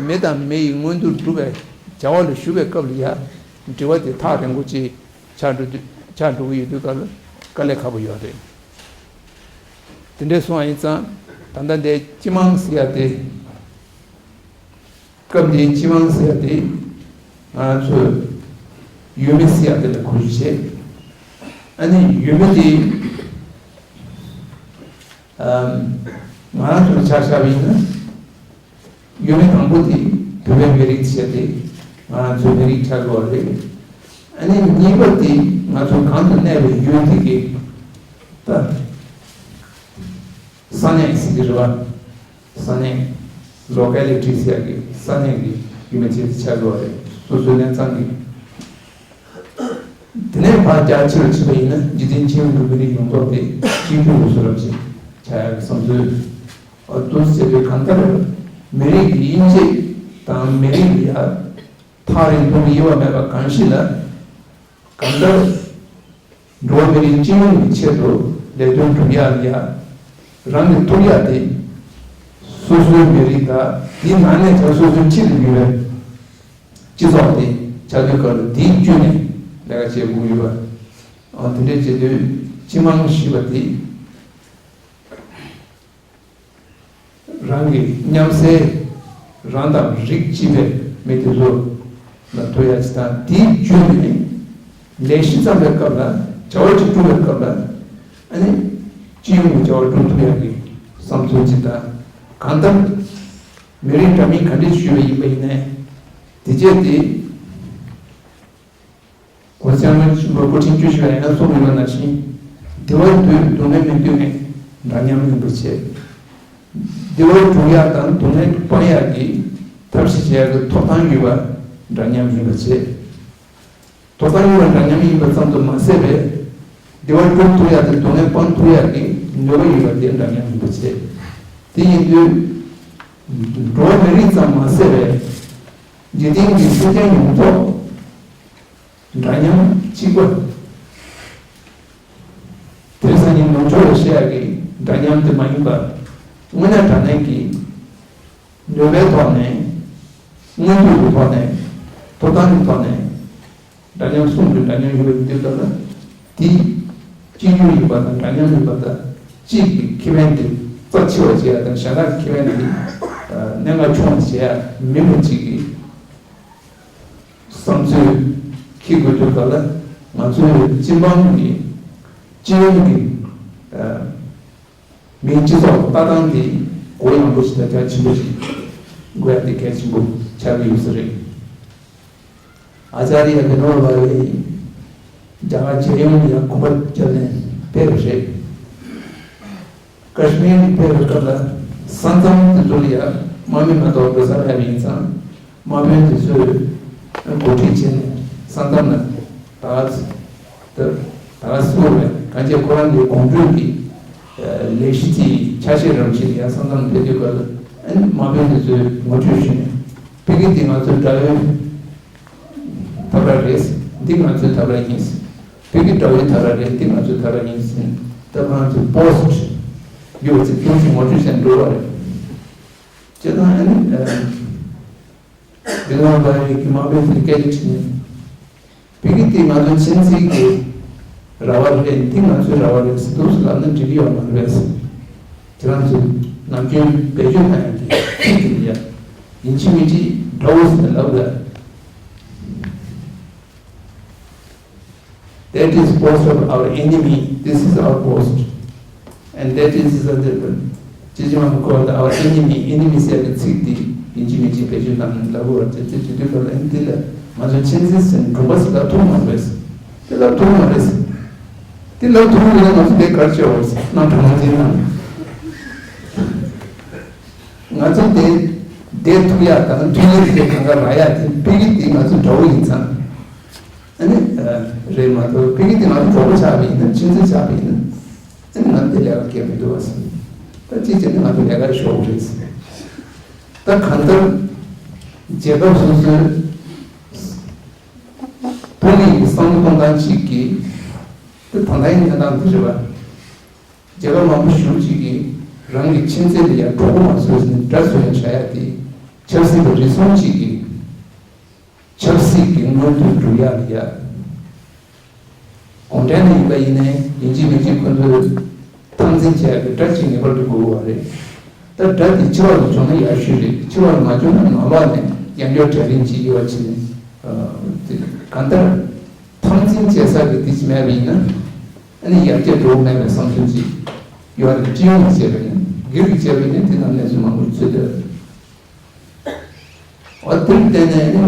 མི་དང་མི་ཡི་མངོན་འདོད་སྒྲུབ་པའི་བྱ་བ་ལ་ཞུགས་པའི་སྐབས་ལ་ཡ་འབྲེལ་བ་དེ་ཐག་རིང་པོ་ཅིག་ཆགས་འགྲོ་དུས་ཆགས་འགྲོ་གི་ཡོད་དུས་སྐབས་ལ་དཀའ་ལས་ཁག་པོ་ཡོད་རེད། དེ་འདྲ་སོང་བ་ཡིན་ཙང་ད་ལྟ་འདིའི་སྤྱི་དམངས་ཟེར་ཡ་དེ། སྐབས་འདིའི་སྤྱི་དམངས་ཟེར་ཡ་དེ་ང་ཚོས་ཡུལ་མི་ཟེར་ཡ་དེ་ལ་གོ་རྒྱུ་བྱས། ཨ་ནི་ཡུལ་མི་དེ་ཨམ་ང་རང་ཚོ་ལ་ཆ་བཞག་པ་ཡིན་ན་ཡུལ་མི་དང་པོ་དེ་བོད་པའི་མི་རིགས་ཟེར་ཡ་དེ་ང་རང་ཚོའི་མི་རིགས་ཆགས་ཡོད་རེད། ཨ་ནི་གཉིས་པ་དེ་ང་ཚོ་གང་དུ་གནས་པའི་ཡུལ་དེ་གི་ད་ས་གནས་ཟེར་གི་རེད་བ། ས་གནས་ལོ་ཀེ་ལི་ཊི་ཟེར་ཡག་གི་ས་གནས་ཀྱི་ཡུལ་མི་བྱེད་དུ་ཆགས་དགོས་པ་རེད། སོ་སོའི་གནས་ཚང་གི། དེ་ནས་ཕར་རྒྱ་ཆེ་རུ་ཕྱིན་པ་ཡིན་ན་འཇིག་རྟེན་སྤྱི་ཡོངས་ཀྱི་མི་རིགས་ཡོངས་རྫོགས་དེ་གཅིག་གྱུར་དུ་བཟོ་རབས་ཅིག་བྱ་ཡག་གི་བསམ་ཚུལ། འོ་འདུག་ཟེར་དུས་གང་ལྟར་མི་རིགས་ཀྱི་དབྱེ་འབྱེད་དང་མི་རིགས་ལ་ཡ་ཐག་རིང་ཐུང་དབྱེ་བ་མེད་པ་གང་ཞིག་ལ་གང་ལྟར། འགྲོ་བ་མི་རིགས་སྤྱི་ཡོངས་ཀྱི་ཆེད་དུ་ལས་དོན་སྒྲུབ་ཡག་ལ་ཡ། རང་གི་ཐུག་ཡག་དེ། སོ་སོའི་མི་རིགས་དང་དེའི་ནང་ནས་ཀྱང་སོ་སོའི་ཕྱི་དུ་ཡོད་པའི་སྤྱི་ཚོགས་དེ་ཆགས་དུས་སྐབས་ལ་དེའི་བརྒྱུད་ནས་ལས་ཀ་བྱེད་དགོས་ཡོད་པ། འོ་དེ་འདྲས་བྱེད་དུས་སྤྱི་དམངས་ཞེས་པ་དེ། རང་གི་མཉམ་སའི་རང་དང་རིགས་གཅིག་པའི་མི་དེ་ཚོ་ལ་ཐུག་ཡག་ཅིག་དང་དེའི་བརྒྱུད་ནས་ལས་གཞི་བརྩམས་པའི་སྐབས་ལ་བྱ་བ་ཅིག་སྒྲུབ་པའི་སྐབས་ལ་ཨ་ནི་སྤྱི་ཡོངས་ཀྱི་བྱ་བ་སྒྲུབ་ཐུབ་ཡག་གི་བསམ་ཚུལ་ཅིག་དང་གང་ལྟར་མི་རིགས་འདྲ་མིན་ག་འདྲས་ཞུས་པ་ཡིན་པ་ཡིན་ནའི་དེ་རྗེས་དེ། གོང་ས་སྐྱབས་མགོན་ཆེན་པོ་སྐུ་ཕྲེང་བཅུ་བཞི་པ་ཡིན་ན་གསུངས་ཡོད་པ་ནང་བཞིན། བདེ་བ་འདོད་སྡུག་བསྔལ་མི་འདོད་མཁན་འདྲ་མཉམ་ཡིན་པ་བྱས། བདེ་བ་སྒྲུབ་ཡག་དང་སྡུག་བསྔལ་སྤང་ཡག་གི་ཐབས་ཤེས་བྱེད་ཡག་གི་ཐོབ་ཐང་ཡོད་པ་འདྲ་མཉམ་ཡིན་པ་བྱས། ཐོབ་ཐང་ཡོད་པ་འདྲ་མཉམ་ཡིན་པ་ཙམ་དུ་མ་ཟད་པའི་བདེ་བ་སྒྲུབ་ཐུབ་ཡག་དང་སྡུག་བསྔལ་སྤང་ཐུབ་ཡག་གི་ནུས་པ་ཡོད་པ་དེ་འདྲ་མཉམ་ཡིན་པ་བྱས། དེ་ཡིན་དུས་འགྲོ་བ་མི་རིགས་ཙམ་མ་ཟད་པའི་འཇིག་རྟེན་གྱི་སེམས་ཅན་ཡོངས་རྫོགས། འདྲ་མཉམ་གཅིག་པ། དེང་སང་ཉིན་ནུབ་ཕྱོགས་ལ་བཤད་ཡག་གི་འདྲ་མཉམ་དེ་མ་ཡིན་པར། དངོས་གནས་དྲང་གནས་ཀྱི་ནུས་པའི་ཐོག་ནས། མངོན་འདོད་ཀྱི་ཐོག་ནས། ཐོབ་ཐང་གི་ཐོག་ནས། འདྲ་མཉམ་གསུམ་གྱི་འདྲ་མཉམ་ཡོད་པ་ཡིན་དུས་ཙམ་ན། དེ་གཅིག་གྱུར་ཡིན་པ་དང་འདྲ་མཉམ་ཡིན་པ་དང་། གཅིག་གི་ཁེ་ཕན་དེ་རྩ་ཆེ་བ་བྱེད་ཡག་དང་གཞན་དག་གི་ཁེ་ཕན་དེ་གནད་འགག་ཆུང་བ་བྱེད་ཡག་མིན་པ་གཅིག་གི་བསམ་ཚུལ་འཁྱེར་དགོས་དུས་ག་ལ་ང་ཚོའི་སྤྱི་འབངས་ཀྱི་སྤྱི་ཡོངས་ཀྱི་ཨ་མིའི་སྤྱི་ཚོགས་ལྟ་སྟངས་དེ་གུ་ཡངས་པོ་ཞིག་དང་རྒྱ་ཆེན་པོ་ཞིག་དགོས་ཡ་དེ་གལ་ཆེན་པོ་ཆགས་ཀྱི་ཡོད་ས་རེད། ཨ་ཅཱརྱ་བི་ནོ་བྷ་ཝེ་རྒྱ་གར་རྒྱལ་ཡོངས་ལ་ཡང་གོམ་པ་བརྒྱབ་ནས་ཕེབས་པ་རེད། ཀ་ཤི་མིར་ནས་ཕེབས་པའི་སྐབས་ལ་ས་མཚམས་དེ་ཚོ་ལ་ཡང་དམག་མི་མ་གཏོགས་འགྲོ་ས་མེད་པ་ཡིན་ཙང་། དམག་དཔོན་དེ་ཚོས་འགོ་ཁྲིད་བྱས་ནས་ས་མཚམས་ལ་ད་ག་ད་ག་སེ་བ་རེད། གང་ཅི་ཁོ་རང་གི་དགོང་དྲོ་གི་ལས་གཞི་དེ་ཆ་ཤས་རང་བཞིན་ཡང་ས་མཚམས་ཕེབས་དུས་སྐབས་ལ་ཨ་ནི་དམག་དཔོན་དེ་ཚོས་ངོ་སྤྲོད་ཞུས་ནས་ཕ་གི་དེ་ང་ཚོའི་དགྲ་བོའི་འཐབ་ར་རེད། འདི་ང་ཚོའི་འཐབ་ར་ཡིན། ཕ་གི་དགྲ་བོའི་འཐབ་ར་རེད། འདི་ང་ཚོའི་འཐབ་ར་ཡིན་ཟེར་ནས་ད་ཁོ་རང་ཚོའི་པོ་སི་ཊི་ཡོད་ཚེ་ཐུགས་སུ་ངོ་སྤྲོད་བྱས་འགྲོ་བ་རེད། བྱས་ཙང་ཨ་ནི། བི་ནོ་བྷ་ཝེ་གི་དམག་དཔོན་དེ་སྐད་ཆ་དྲིས་ནས། ཕ་གི་དེ་ང་ཚོ་ཆིན་ཙི་གི་ ར་བ་རེད། འདི་ང་ཚོའི་ར་བ་རེད་ཟེར་འདུག་ཟེར་ལབ་ན་འགྲིག་གི་ཡོད་མ་རེད་ཟེར། ཁྱེད་རང་ཚོས་ནམ་རྒྱུན་བེད་སྤྱོད་གནང་ཡག་གི་ཚིག་དེ་ཡ། ཡིན་གཅིག་མིན་གཅིག་འདྲ་བོ་ཟེར་ནས་ལབ་ད། That is post of our enemy, this is our post. And that is the, ཅི་ཅི་མ་called our enemy, enemy ཟེར་བའི་ཚིག་འདི་ཡིན་གཅིག་མིན་གཅིག་བེད་སྤྱོད་གནང་ལབ་དགོས་པ་དེ་དེ་དུས་དུས་ལ་ཨེ་འདི་ལ་ང་ཚོ་མཁྱེན་བརྩེ་ཟེར་ནས་གྲུང་པ་ཟེར་ལབ་ཐུབ་མ་རེད། དེ་ལབ་ཐུབ་མ་རེད། དེ་ལབ་ཐུབ་མ་རེད། ང་ཚོ་དེ་གར་ཆེ་བ་ཟེར་ནང་གྲོང་ཚན་ནང་ང་ཚོ་དེ་བསྡད་ཐུབ་ཡག་དང་མཐུན་ལམ་དེ་གང་ག་རག་ཡག་དེ་དཔེ་གི་དེ་ང་ཚོ་འདྲ་བོ་ཡིན་ཙང་། ཨ་ནི། རེད་མ་གཏོགས་དཔེ་གི་དེ་ང་ཚོ་གྲོགས་པོ་ཆགས་པ་ཡིན་ན་ཆུང་ཚོད་ཆགས་པ་ཡིན་ན། ཨ་ནི་ང་ཚོ་དེ་ལས་ཀ་གལ་མི་འདུག་བ་ཟེར། ད་ཅི་བྱས་ན་ང་ཚོ་ལས་ཀ་ཤོར་བ་རེད་ཟེར། ད་གང་ལྟར། རྒྱལ་ཁབ་སོ་སོའི་བོད་མི་ཡི་བསམ་བློ་གཏོང་སྟངས་གཅིག་གིས། ད་ད་ལྟའི་གནས་སྟངས་འདི་རེད་བ། རྒྱལ་ཁབ་མང་པོ་ཞེ་པོ་ཅིག་གིས་རང་གི་ཁྱིམ་མཚེས་ལ་ཡང་གྲོགས་པོ་མ་བཟོས་ཟིན་དགྲ་བཟོས་ཡང་བྱ་ཡག་དེ། ཆབ་སྲིད་པ་རེ་ཟུང་ཅིག་གིས། ཆབ་སྲིད་ཀྱི་མངོན་འདོད་སྒྲུབ་ཡག་ལ་ཡ། གུང་ཁྲན་ནས་ཡིན་པ་ཡིན་ནའི་ཡིན་གཅིག་མིན་གཅིག་ཁོ་ཚོས་འཐབ་འཛིང་བྱས་པའི་དགྲ་གཅིག་ངེས་པར་དུ་དགོས་པ་རེད། ད་དགྲ་དེ་ཕྱི་བ་ལ་བྱུང་ན་ཡག་ཤོས་རེད། ཕྱི་བ་ལ་མ་བྱུང་ན་ནང་ལོགས་ནས་ཡང་བསྐྱར་གྲལ་རིམ་ཅིག་ཡོད་པ་བྱས་ནས། ཨ། དེ་གང་ལྟར་འཐབ་འཛིང་བྱེད་ས་གི་དེ་ཅིག་མེད་པ་ཡིན་ན། ཨ་ནི་ཡར་རྒྱས་འགྲོ་མེད་པའི་བསམ་ཚུལ་ཅིག་ཡོད་རེད། སྤྱི་ཡོངས་ནས་བྱས་པ་ཡིན་ན། སྒེར་གྱིས་བྱས་པ་ཡིན་ན་དེ་ནང་གནས་ཚུལ་མང་པོ་ཚུད་བསྡད་རེད། འོ་དེར་བརྟེན་ནས་ནི་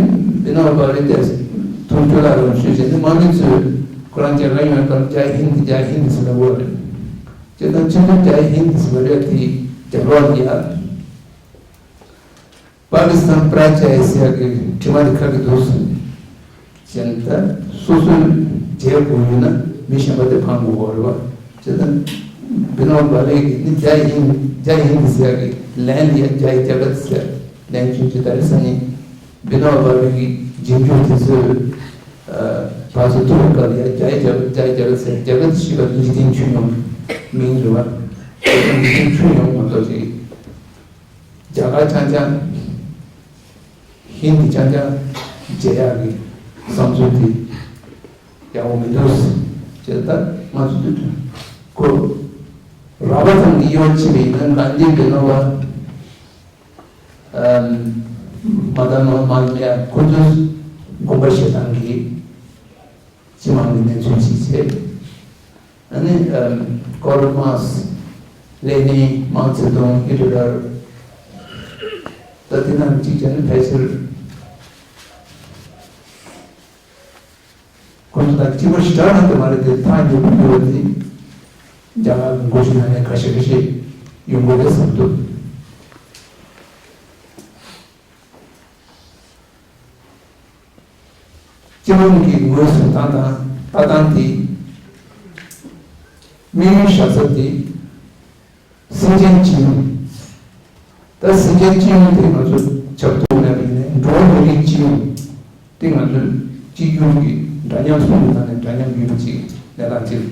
བི་ནོ་བྷ་བེ་དེ་ཐུགས་སྤྲོ་ལ་རང་ཞུས་བྱས་ནས་དམག་མི་ཚོས་ཁོ་རང་རྒྱ་གར་ཡོང་བའི་སྐབས་ཇའི་ཧིན་ཇའི་ཧིན་ཟེར་ལབ་ཡོད་རེད། བྱས་ཙང་སྤྱི་མཐུན་ཇའི་ཧིན་ཟེར་ལབ་ཡ་དེ་རྒྱབ་ལོགས་ལ་ཡ། པ་ཀི་སི་ཐན་པྲ་ཇའི་ཟེར་ཡ་གི་དྲི་མ་དེ་ཁ་གི་འདུག་ཟེར། གཞན་ད་སོ་སོའི་རྒྱལ་དགོས་ཡོད་ན་མི་གཞན་པ་དེ་འཕང་དགོས་པ་རེད་བ། བྱས་ཙང་བི་ནོ་བྷ་བེ་གིས་ནི་ཇའི་ཧིན་ཇའི་ཧིན་ཟེར་ཡ་གི་ལན་ལ་ཡ་ཇའི་ཇ་གད་ཟེར་ལན་བྱུང་ཅི་ད་རེས་ནི་བི་ནོ་བྷ་བེ་གི་རྗེས་འཇུག་དེ་ཚོས་ཕར་ཚུར་ཐུག་པའི་སྐབས་ལ་ཡ་ཇའི་ཇ་ཇའི་ཇ་གད་ཟེར་ཇ་གད་ཞེས་པ་འཇིག་རྟེན་ཆོས་ཉིད་མིང་རེད་བ། འཇིག་རྟེན་ཆོས་ཉིད་མ་གཏོགས་ཅིག་རྒྱ་གར་རྐྱང་རྐྱང་། ཧིན་དི་རྐྱང་རྐྱང་བརྗེ་ཡག་གི་བསམ་ཚུལ་དེ་ཡག་པོ་མི་འདུག་ཅེས་ད་ང་ཚོ་དུས་ཁོ་རག་པ་ཙམ་གྱིས་ཡོང་ཕྱིན་པ་ཡིན་ན་གྷན་དྷི་བི་ནོ་བ་མ་དང་མ་མ་ཡ་ཁོ་ཚོའི་དགོངས་པ་བཞེས་སྟངས་ཀྱིས། སྤྱི་དམངས་ཀྱི་གནས་ཚུལ་ཞིག་བྱས། ཨ་ནི་ཀརལ་མཱར་ཀསི། ལེ་ནིན། མའོ་ཙེ་ཏུང་། ཧི་ཏི་ལར། ད་དེ་རྣམས་གཅིག་བྱས་ན་ཕལ་ཆེར་ཁོ་ཚོ་དང་གཅིག་པ་ཞེ་དྲག་རང་དུ་མ་རེད་དེ། ཐག་ཉེ་པོ་ཡོད་དེ་རྒྱ་གར་གྱི་འགོ་ཁྲིད་ནང་ནས་ཁ་ཤས་ཁ་ཤས་ཡོང་གི་རེད་བསམ་འདུག་སྤྱི་དམངས་ཀྱི་ངོས་ཟིན་སྟངས་དང་ལྟ་སྟངས་དེ། དམིགས་ཡུལ་བཞག་ས་དེ། སེམས་ཅན་སྤྱི་ཡོངས། ད་སེམས་ཅན་སྤྱི་ཡོངས་དེ་ང་ཚོ་ཆབ་ཏུ་མེད་པ་ཡིན་ནའི་འགྲོ་བ་མི་རིགས་སྤྱི་ཡོངས་དེ་ང་ཚོ་གཅིག་གྱུར་གྱི་འདྲ་མཉམ་སྲུང་གི་ཐོག་ནས་འདྲ་མཉམ་ཡོད་པ་ཅིག་གནས་སྟངས་ཅིག་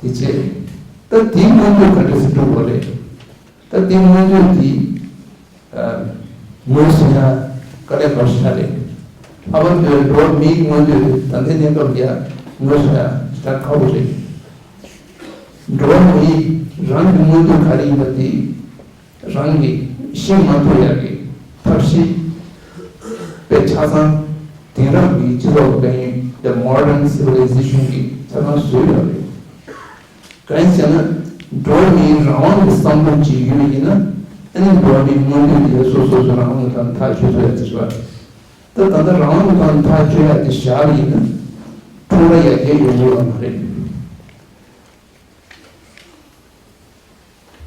དེ་བྱས། ད་དེའི་མངོན་འདོད་ག་འདྲ་སེ་སྒྲུབ་དགོས་རེད། ད་དེ་མངོན་འདོད་དེ་ངོས་ཟིན་ཡ་དཀའ་ལས་ཁག་ཞིག་རེད། ལྷག་པར་དུ་འགྲོ་བ་མིའི་མངོན་འདོད་དེ་ད་ལྟའི་གནས་སྐབས་ལ་ངོས་ཟིན་ཡ་ཞེ་དྲག་ཁག་པོ་རེད། འགྲོ་བ་མིའི་རང་གི་མངོན་འདོད་ག་རེ་ཡིན་པ་དེ་རང་གིས་ཤེས་མ་ཐུབ་ཡ་གི་ཐབས་ཤེས་དཔེ་ཆ་ཚང་དེང་རབས་ཀྱི་སྤྱི་ཚོགས་དཔལ་ཡོན། The modern civilization གི་ཆ་ཚང་བཟོས་ཡོད་རེད། གང་ཡིན་ཟེར་ན། འགྲོ་བ་མིའི་རང་དབང་གི་བསམ་བློ་ཅིག་ཡོད་ཡིན་ན། ཨ་ནི་འགྲོ་བ་མིའི་མངོན་འདོད་དེ་སོ་སོ་སོ་རང་དབང་གི་ཐོག་ནས་ཐག་གཅོད་ཐུབ་ཡ་ཅིག་རེད་བ། ད་ད་ལྟ་རང་དབང་གི་ཐོག་ནས་ཐག་གཅོད་ཡ་དེ་བཞག་པ་ཡིན་ན། འཁྲུག་ར་ཡར་རྒྱས་ཡོང་གི་ཡོད་མ་རེད།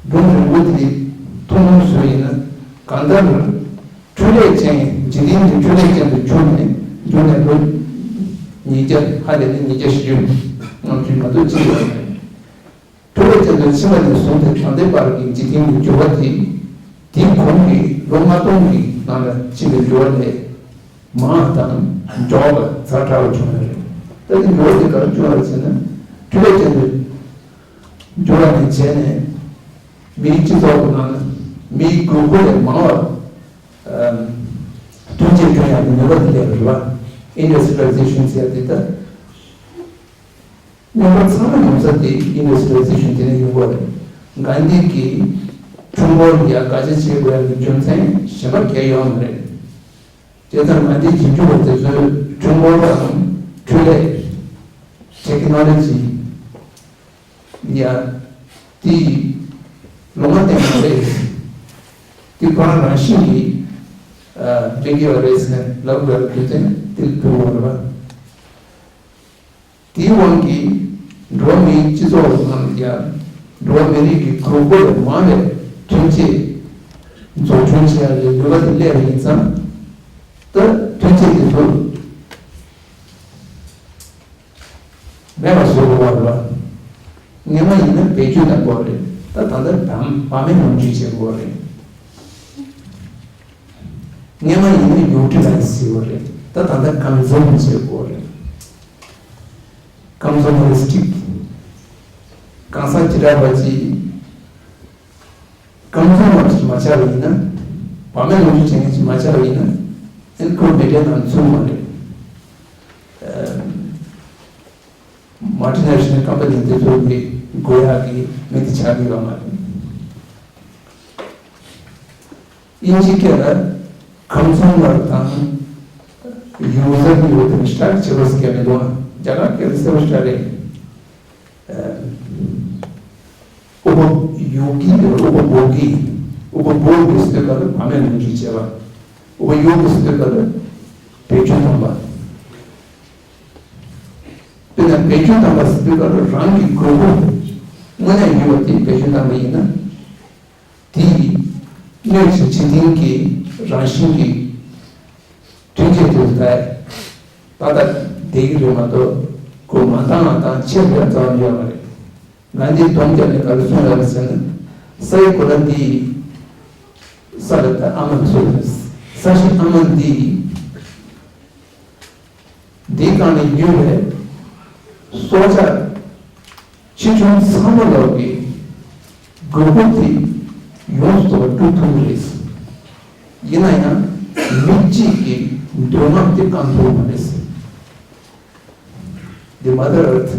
སྒྲུང་རིང་པོ་དེ་ཐུང་ཐུང་བཟོས་ཡིན་ན། གང་ལྟར་འཕྲུལ་ལས་ཅན། འཇིག་རྟེན་འདི་འཕྲུལ་ལས་ཅན་དུ་གྱུར་ནས་གྱུར་ནས་ལོ་ཉིས་བརྒྱ། ཧ་ལས་ན་ཉིས་བརྒྱ་བཞི་བཅུ་ནང་ཚུད་མ་གཏོགས་ཅི་ཡང་མེད། འཕྲུལ་ལས་ཅན་དུ་ཕྱིན་པ་ནས་བཟུང་སྟེ་ད་ལྟའི་བར་གྱི་འཇིག་རྟེན་གྱི་འགྱུར་བ་དེ། དེའི་གོང་གི་ལོ་ལྔ་སྟོང་གི་ནང་ལ་ཕྱིན་པའི་འགྱུར་བ་ལས་མང་དང་མགྱོགས་པ་ཛ་དྲག་པ་བྱུང་བ་རེད། ད་དེ་འགྱུར་བ་དེ་ག་རེ་བྱུང་བ་རེད་ཟེར་ན། འཕྲུལ་ལས་ཅན་དུ་འགྱུར་བ་ནས་བྱས་ནས། མིའི་སྤྱི་ཚོགས་ཀྱི་ནང་ན་མིའི་དགོས་མཁོ་ལས་མང་བ་ཐོན་སྐྱེད་ཐོན་ཡག་གི་ནུས་པ་དེ་སླེབས་པ་རེད་བ། Industrialization ཟེར་ཡག་དེ་ད། རྙོག་པ་ཚང་མ་ཡོང་ས་དེ་ཨིན་ཌ་སི་ཊི་རི་ཡ་ལའི་ཟེ་ཤན་དེ་ནས་ཡོང་གི་ཡོད་རེད། གྷན་དྷི་གིས་ཁྲོམ་སྐོར་ལ་ཡ་དགག་བྱ་བྱེད་དགོས་ཡ་གི་རྒྱུ་མཚན་གཞན་པ་གང་ཡང་ཡོད་མ་རེད། བྱས་ཙང་གྷན་དྷིས་རྗེས་འཇུག་པ་དེ་ཚོས་ཁྲོམ་སྐོར་དང་འཕྲུལ་ལས། ཊེག་ནོ་ལོ་ཇི་ཡ་དེ་ལུང་པ་བསྟན་པ་རེད། དེ་ཁོ་རང་རང་བཞིན་གྱིས་འགྲིག་གི་ཡོད་རེད་ཟེར་ནས་ལབ་དགོས་པའི་རྒྱུ་མཚན་དེ་ཕུལ་བ་རེད་པ། དེའི་དབང་གིས་འགྲོ་བ་མིའི་སྤྱི་ཚོགས་ནང་ཡང་འགྲོ་བ་མི་རིགས་ཀྱི་གྲོགས་པོ་ལས་མང་བའི་ཐོན་སྐྱེད་འཛུགས་སྐྲུན་བྱེད་ཡ་ལས་ནུས་པ་དེ་སླེབས་པ་ཡིན་ཙང་། ད་ཐོན་སྐྱེད་དེ་ཚོ་མེད་པ་བཟོ་དགོས་པ་རེད་པ། སྔོན་མ་ཡིན་ན་བེད་སྤྱོད་བཏང་དགོས་རེད། ད་ད་ལྟ་བམ་བ་མེད་ལོངས་སྤྱོད་བྱེད་དགོས་རེད། སྔོན་མ་ཡིན་ན་ཡུ་ཊི་ལའི་ཟི་བྱེད་དགོས་རེད། ད་ད་ལྟ་ཀོན་སུམ་བྱེད་དགོས་རེད། ཀོན་སུམ་རི་སི་ཊིག་གང་ཟག་བྱེ་བྲག་པ་ཅིག་ཀོན་སུམ་མར་ཞིག་མ་ཆགས་པ་ཡིན་ན། བ་མེད་ལོངས་སྤྱོད་བྱེད་མཁན་ཞིག་མ་ཆགས་པ་ཡིན་ན། ཨེ་ཁོ་མི་གྲལ་ནང་ཚུད་མ་རེད། ཨ། མལ་ཊི་ནེ་ཤ་ནལ་ཀམ་པ་ནི་དེ་ཚོ་གི་དགོས་ཡག་གི་མི་དེ་ཆགས་ཀྱི་ཡོད་མ་རེད། དབྱིན་ཇི་སྐད་ལ་ཀོན་སུམ་མར་དང་ཡུ་ཟར་གཉིས་པོ་དེ་ནི་སི་ཊྲག་ཆེ་བོ་ཟེར་མཁན་མི་འདུག་ཨ། རྒྱ་གར་སྐད་ལ་གསལ་པོ་ཞེ་དྲག་རེད། ཨ། ཨུ་པ་ཡོ་གི་དང་ཨུ་པ་བྷོ་གི། ཨུ་པ་བྷོ་གི་ཟེར་དུས་སྐབས་ལ་བ་མེད་ལོངས་སྤྱོད་བྱེད་པ། ཨུ་པ་ཡོ་གི་ཟེར་དུས་སྐབས་ལ་བེད་སྤྱོད་བཏང་པ། དཔེར་ན་བེད་སྤྱོད་བཏང་པ་ཟེར་དུས་སྐབས་ལ་རང་གི་དགོས་མཁོ་དངོས་གནས་ཡོད་པ་དེ་བེད་སྤྱོད་བཏང་པ་ཡིན་ན། དེ་ཡིས་སྣོད་ཀྱི་འཇིག་རྟེན་གྱི་རང་བཞིན་གྱི་ཐོན་སྐྱེད་དུ་ལྟ་ཏག་ཏག་བསྡད་ཀྱི་རེད་མ་གཏོགས། ཁོ་མ་འདང་ང་འདང་ཆེ་བའི་རྩ་བ་ཡོད་མ་རེད། ང་འདི་སྡོམ་རྒྱབ་ནས་ག་རེ་གསུངས་ཡོད་རེད་ཟེར་ན། ས་ཡི་གོ་ལ་འདི་ཡི་ས་ལ་ད་ཨ་མ་ཚོ་ས་གཞི་ཨ་མ་འདི་ཡི། འདིའི་སྒང་ནས་ཡོད་པའི་སྲོག་ཆགས་ཆེ་ཆུང་ཚང་མ་ལོག་གི་དགོས་མཁོ་དེ་ཡོངས་སུ་རྫོགས་པ་སྒྲུབ་ཐུབ་ཀྱི་རེད། ཡིན་ན་ཡང་མི་གཅིག་གི་འདོད་རྔམ་དེ་བསྐང་ཐུབ་ཀྱི་མ་རེད། The Mother Earth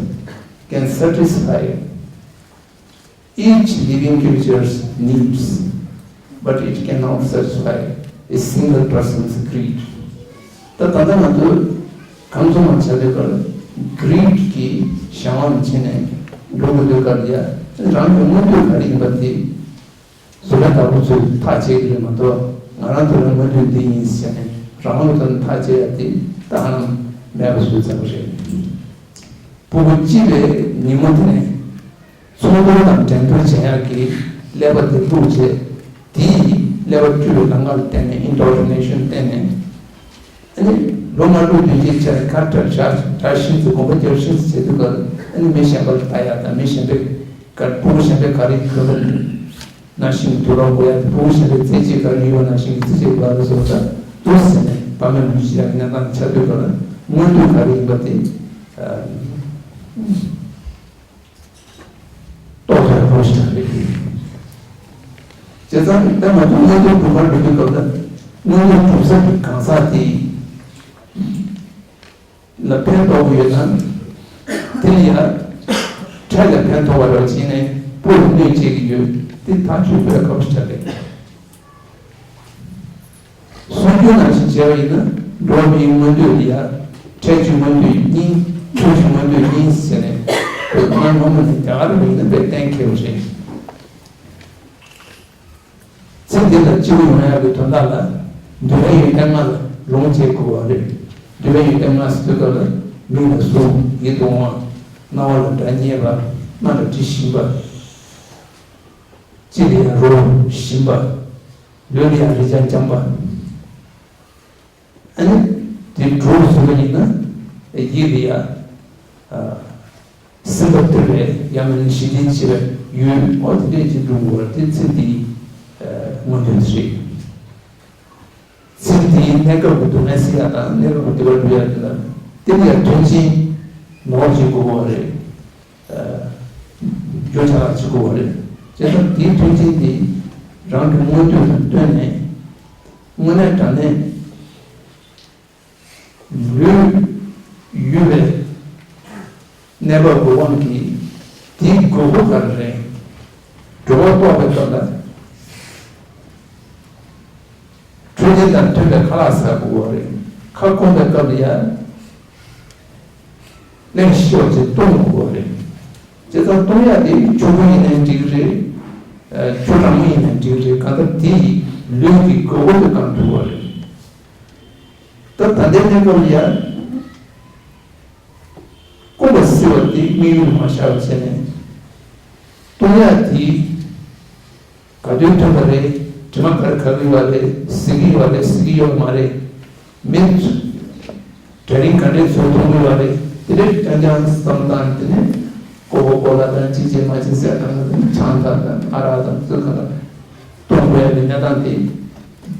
can satisfy each living creature's needs, but it cannot satisfy a single person's greed. ད་ད་ལྟ་ང་ཚོ་གང་ཚོ་མང་ཆ་དེ་གར་greed གི་བྱ་བ་ནང་ཕྱིན་ནས་འགྲོ་དགོས་དུས་སྐབས་ལ་ཡ། རང་གི་མངོན་འདོད་ག་རེ་ཡིན་པ་དེ་བཟོ་ལས་དག་པོ་ཚོས་ཐག་བཅད་ཀྱི་རེད་མ་གཏོགས། ང་རང་ཚོ་རང་མངོན་འདོད་འདི་ཡིན་ཟེར་ནས་རང་དབང་དུ་ཐག་བཅད་ཡ་དེ་ད་ཧ་ལམ་མེད་པ་བཟོས་ཚར་བ་རེད། ཕྲུ་གུ་སྐྱེས་པའི་ཉིན་མོ་དེ་ནས་ཚོང་དོན་དང་འགྲན་བསྡུར་བྱེད་ཡག་གི་ཀླད་པ་དེ་བླུགས་རྗེས། དེའི་ཀླད་པ་བཀྲུས་པའི་ལམ་ཁ་ལ་བརྟེན་ནས་indoctrination བརྟེན་ནས། ཨ་ནི་ལོ་ལྔ་དྲུག་བདུན་ཅིག་ཆ་རེ་ཁ་བྲལ་བཞག་བཞག་ཤིན་ཏུ་དགོངས་པ་རྒྱབ་ཤིན་ཏུ་བྱེད་དུས་སྐབས། ཨ་ནི་མི་གཞན་པ་ལ་ལྟ་ཡག་དང་། མི་གཞན་པའི་ག་ཕྲུ་གུ་གཞན་པའི་ག་རེ་གོན་པ་ནང་བཞིན་གྱི་དུག་ལོག་གོན་ཡག་དང་། ཕྲུ་གུ་གཞན་པའི་རྩེད་ཆས་ག་རེ་ཡོད་པ་ནང་བཞིན་གྱི་རྩེད་ཆས་གོན་ཡག་ལ་སོགས་པ་དང་། དུ་ཟེར་ནས་བ་མེད་ལོངས་སྤྱོད་བྱེད་ཡག་གི་གནས་སྟངས་ཆགས་དུས་སྐབས་ལ་མངོན་འདོད་ག་རེ་ཡིན་པ་དེ། ཨ། རྟོགས་པའི་སྒོ་ཞིག་རེད། བྱས་ཙང་ད་ང་ཚོ་མངོན་འདོད་སྒྲུབ་པར་འགྲོ་དུས་སྐབས་ལ། མངོན་འདོད་སྒྲུབ་ས་ཀྱི་གང་ཟག་དེ་ལ་ཕན་ཐོགས་ཀྱི་ཡོད་ན། དེ་ལ་ཡང་འཕྲལ་ལ་ཕན་ཐོགས་པ་རེ་བྱས་ནས་བུ་ལ་གནོད་བྱེད་ཀྱི་ཡོད། དེ་ཐག་གཅོད་དགོས་ཡ་ཁག་པོ་ཞིག་རེད། སྲོལ་རྒྱུན་ནང་བཞིན་བྱས་པ་ཡིན་ན། འགྲོ་བ་མིའི་མངོན་འདོད་ལ་ཡ། འཕྲལ་གྱི་མངོན་འདོད་གཉིས། ཐུན་གྱི་མངོན་འདོད་གཉིས་ཟེར་ནས། བོད་སྔ་མོ་ནས་རྒྱ་གར་བ་ཡིན་ན་དཔེ་གཏན་འཁེལ་བ་རེད། ཚེ་འདི་ལ་སྐྱིད་པོ་ཡོང་ཡག་གི་དོན་དག་ལ། འདོད་པའི་ཡོན་ཏན་ལྔ་ལ་ལོངས་སྤྱད་དགོས་པ་རེད། འདོད་པའི་ཡོན་ཏན་ལྔ་ཟེར་དུས་སྐབས་ལ། མིག་ལ་གཟུགས། ཡིད་དུ་འོང་བ། རྣ་བ་ལ་སྒྲ་སྙན་པ། སྣ་ལ་དྲི་ཞིམ་པ། ལྕེ་ལ་ཡང་རོ་ཞིམ་པ། ལུས་ལ་ཡང་རེག་བྱ་འཇམ་པ། ཨ་ནི་དེ་དྲུག་ཟིན་པ་ཡིན་ན། ཡིད་ལ་ཡང་སིམ་པ་སྟེར་བའི། ཡང་མིན་ཞི་བདེ་ཆེ་བའི་ཡུལ། འོ་དེ་འདྲས་ཅིག་འགྲུབ་དགོས་པ་དེ་ཚེ་འདིའི་མངོན་འདོད་རེད། ཚེ་འདིའི་གནས་སྐབས་ཀྱི་སྡུག་བསྔལ་སེལ་ཡག་དང་། གནས་སྐབས་ཀྱི་བདེ་བ་སྒྲུབ་ཡག་དེ་ལ་དེ་ལ་ཡང་མཐུན་རྐྱེན་ནོར་གྱི་དགོས་པ་རེད། རྒྱུ་ཆ་ལ་བྱེད་དགོས་པ་རེད། བྱས་ཙང་དེའི་མཐུན་རྐྱེན་དེ་རང་གི་མངོན་འདོད་དང་བསྟུན་ནས། དངོས་གནས་དྲང་གནས་ལུས་ཡོད་པའི་ གནས་བབ་ཀྱི་དབང་གིས་དེའི་དགོས་མཁོ་ག་རེ་རེད། འགྲོ་བ་ལྟོགས་པའི་སྐབས་ལ། འཕྲོད་བསྟེན་དང་མཐུན་པའི་ཁ་ལག་ཟ་དགོས་པ་རེད། ཁ་སྐོམ་པའི་སྐབས་ལ་ཡ། གླེང་ཤོར་ཅིག་གཏོང་དགོས་པ་རེད། བྱས་ཙང་གཏོང་ཡག་དེ་ཆོས་གོས་ཡིན་ནའི་འགྲིག་རེད། ཆོས་རང་མོས་ཡིན་ནའི་འགྲིག་རེད། གང་ལྟར་དེ་ཡིས་ལུས་ཀྱི་དགོས་མཁོ་དེ་བསྐང་ཐུབ་པ་རེད། ད་ད་ལྟའི་གནས་སྐབས་ལ་ཡ། སྐོམ་པ་བསིལ་བ་དེ་དམིགས་ཡུལ་མ་བཞག་པ་བྱས་ནས། གཏོང་ཡག་དེ་ག་དུས་ཐོན་པ་རེད། དྲི་མ་ག་རེ་ག་གི་ཡོད་རེད། ཟ་གི་ཡོད་རེད། ཟ་གི་ཡོད་མ་རེད། མི་གྲ་རིང་ག་འདྲས་ཚོ་མཐོང་གི་ཡོད་རེད། དེ་འདྲས་རྐྱང་རྐྱང་བསམ་སྟངས་དེ་ནས་ཀོ་ཀོ་ཀོ་ལ་དང་ཅི་བྱེད་མ་བྱེད་ཟེར་སྟངས་དེ་ནས་ཆང་ཐག་དང་ཨ་རག་དང་ཚོས་ག་དང་གཏོང་དགོས་ཡ་གི་གནས་སྟངས་དེ།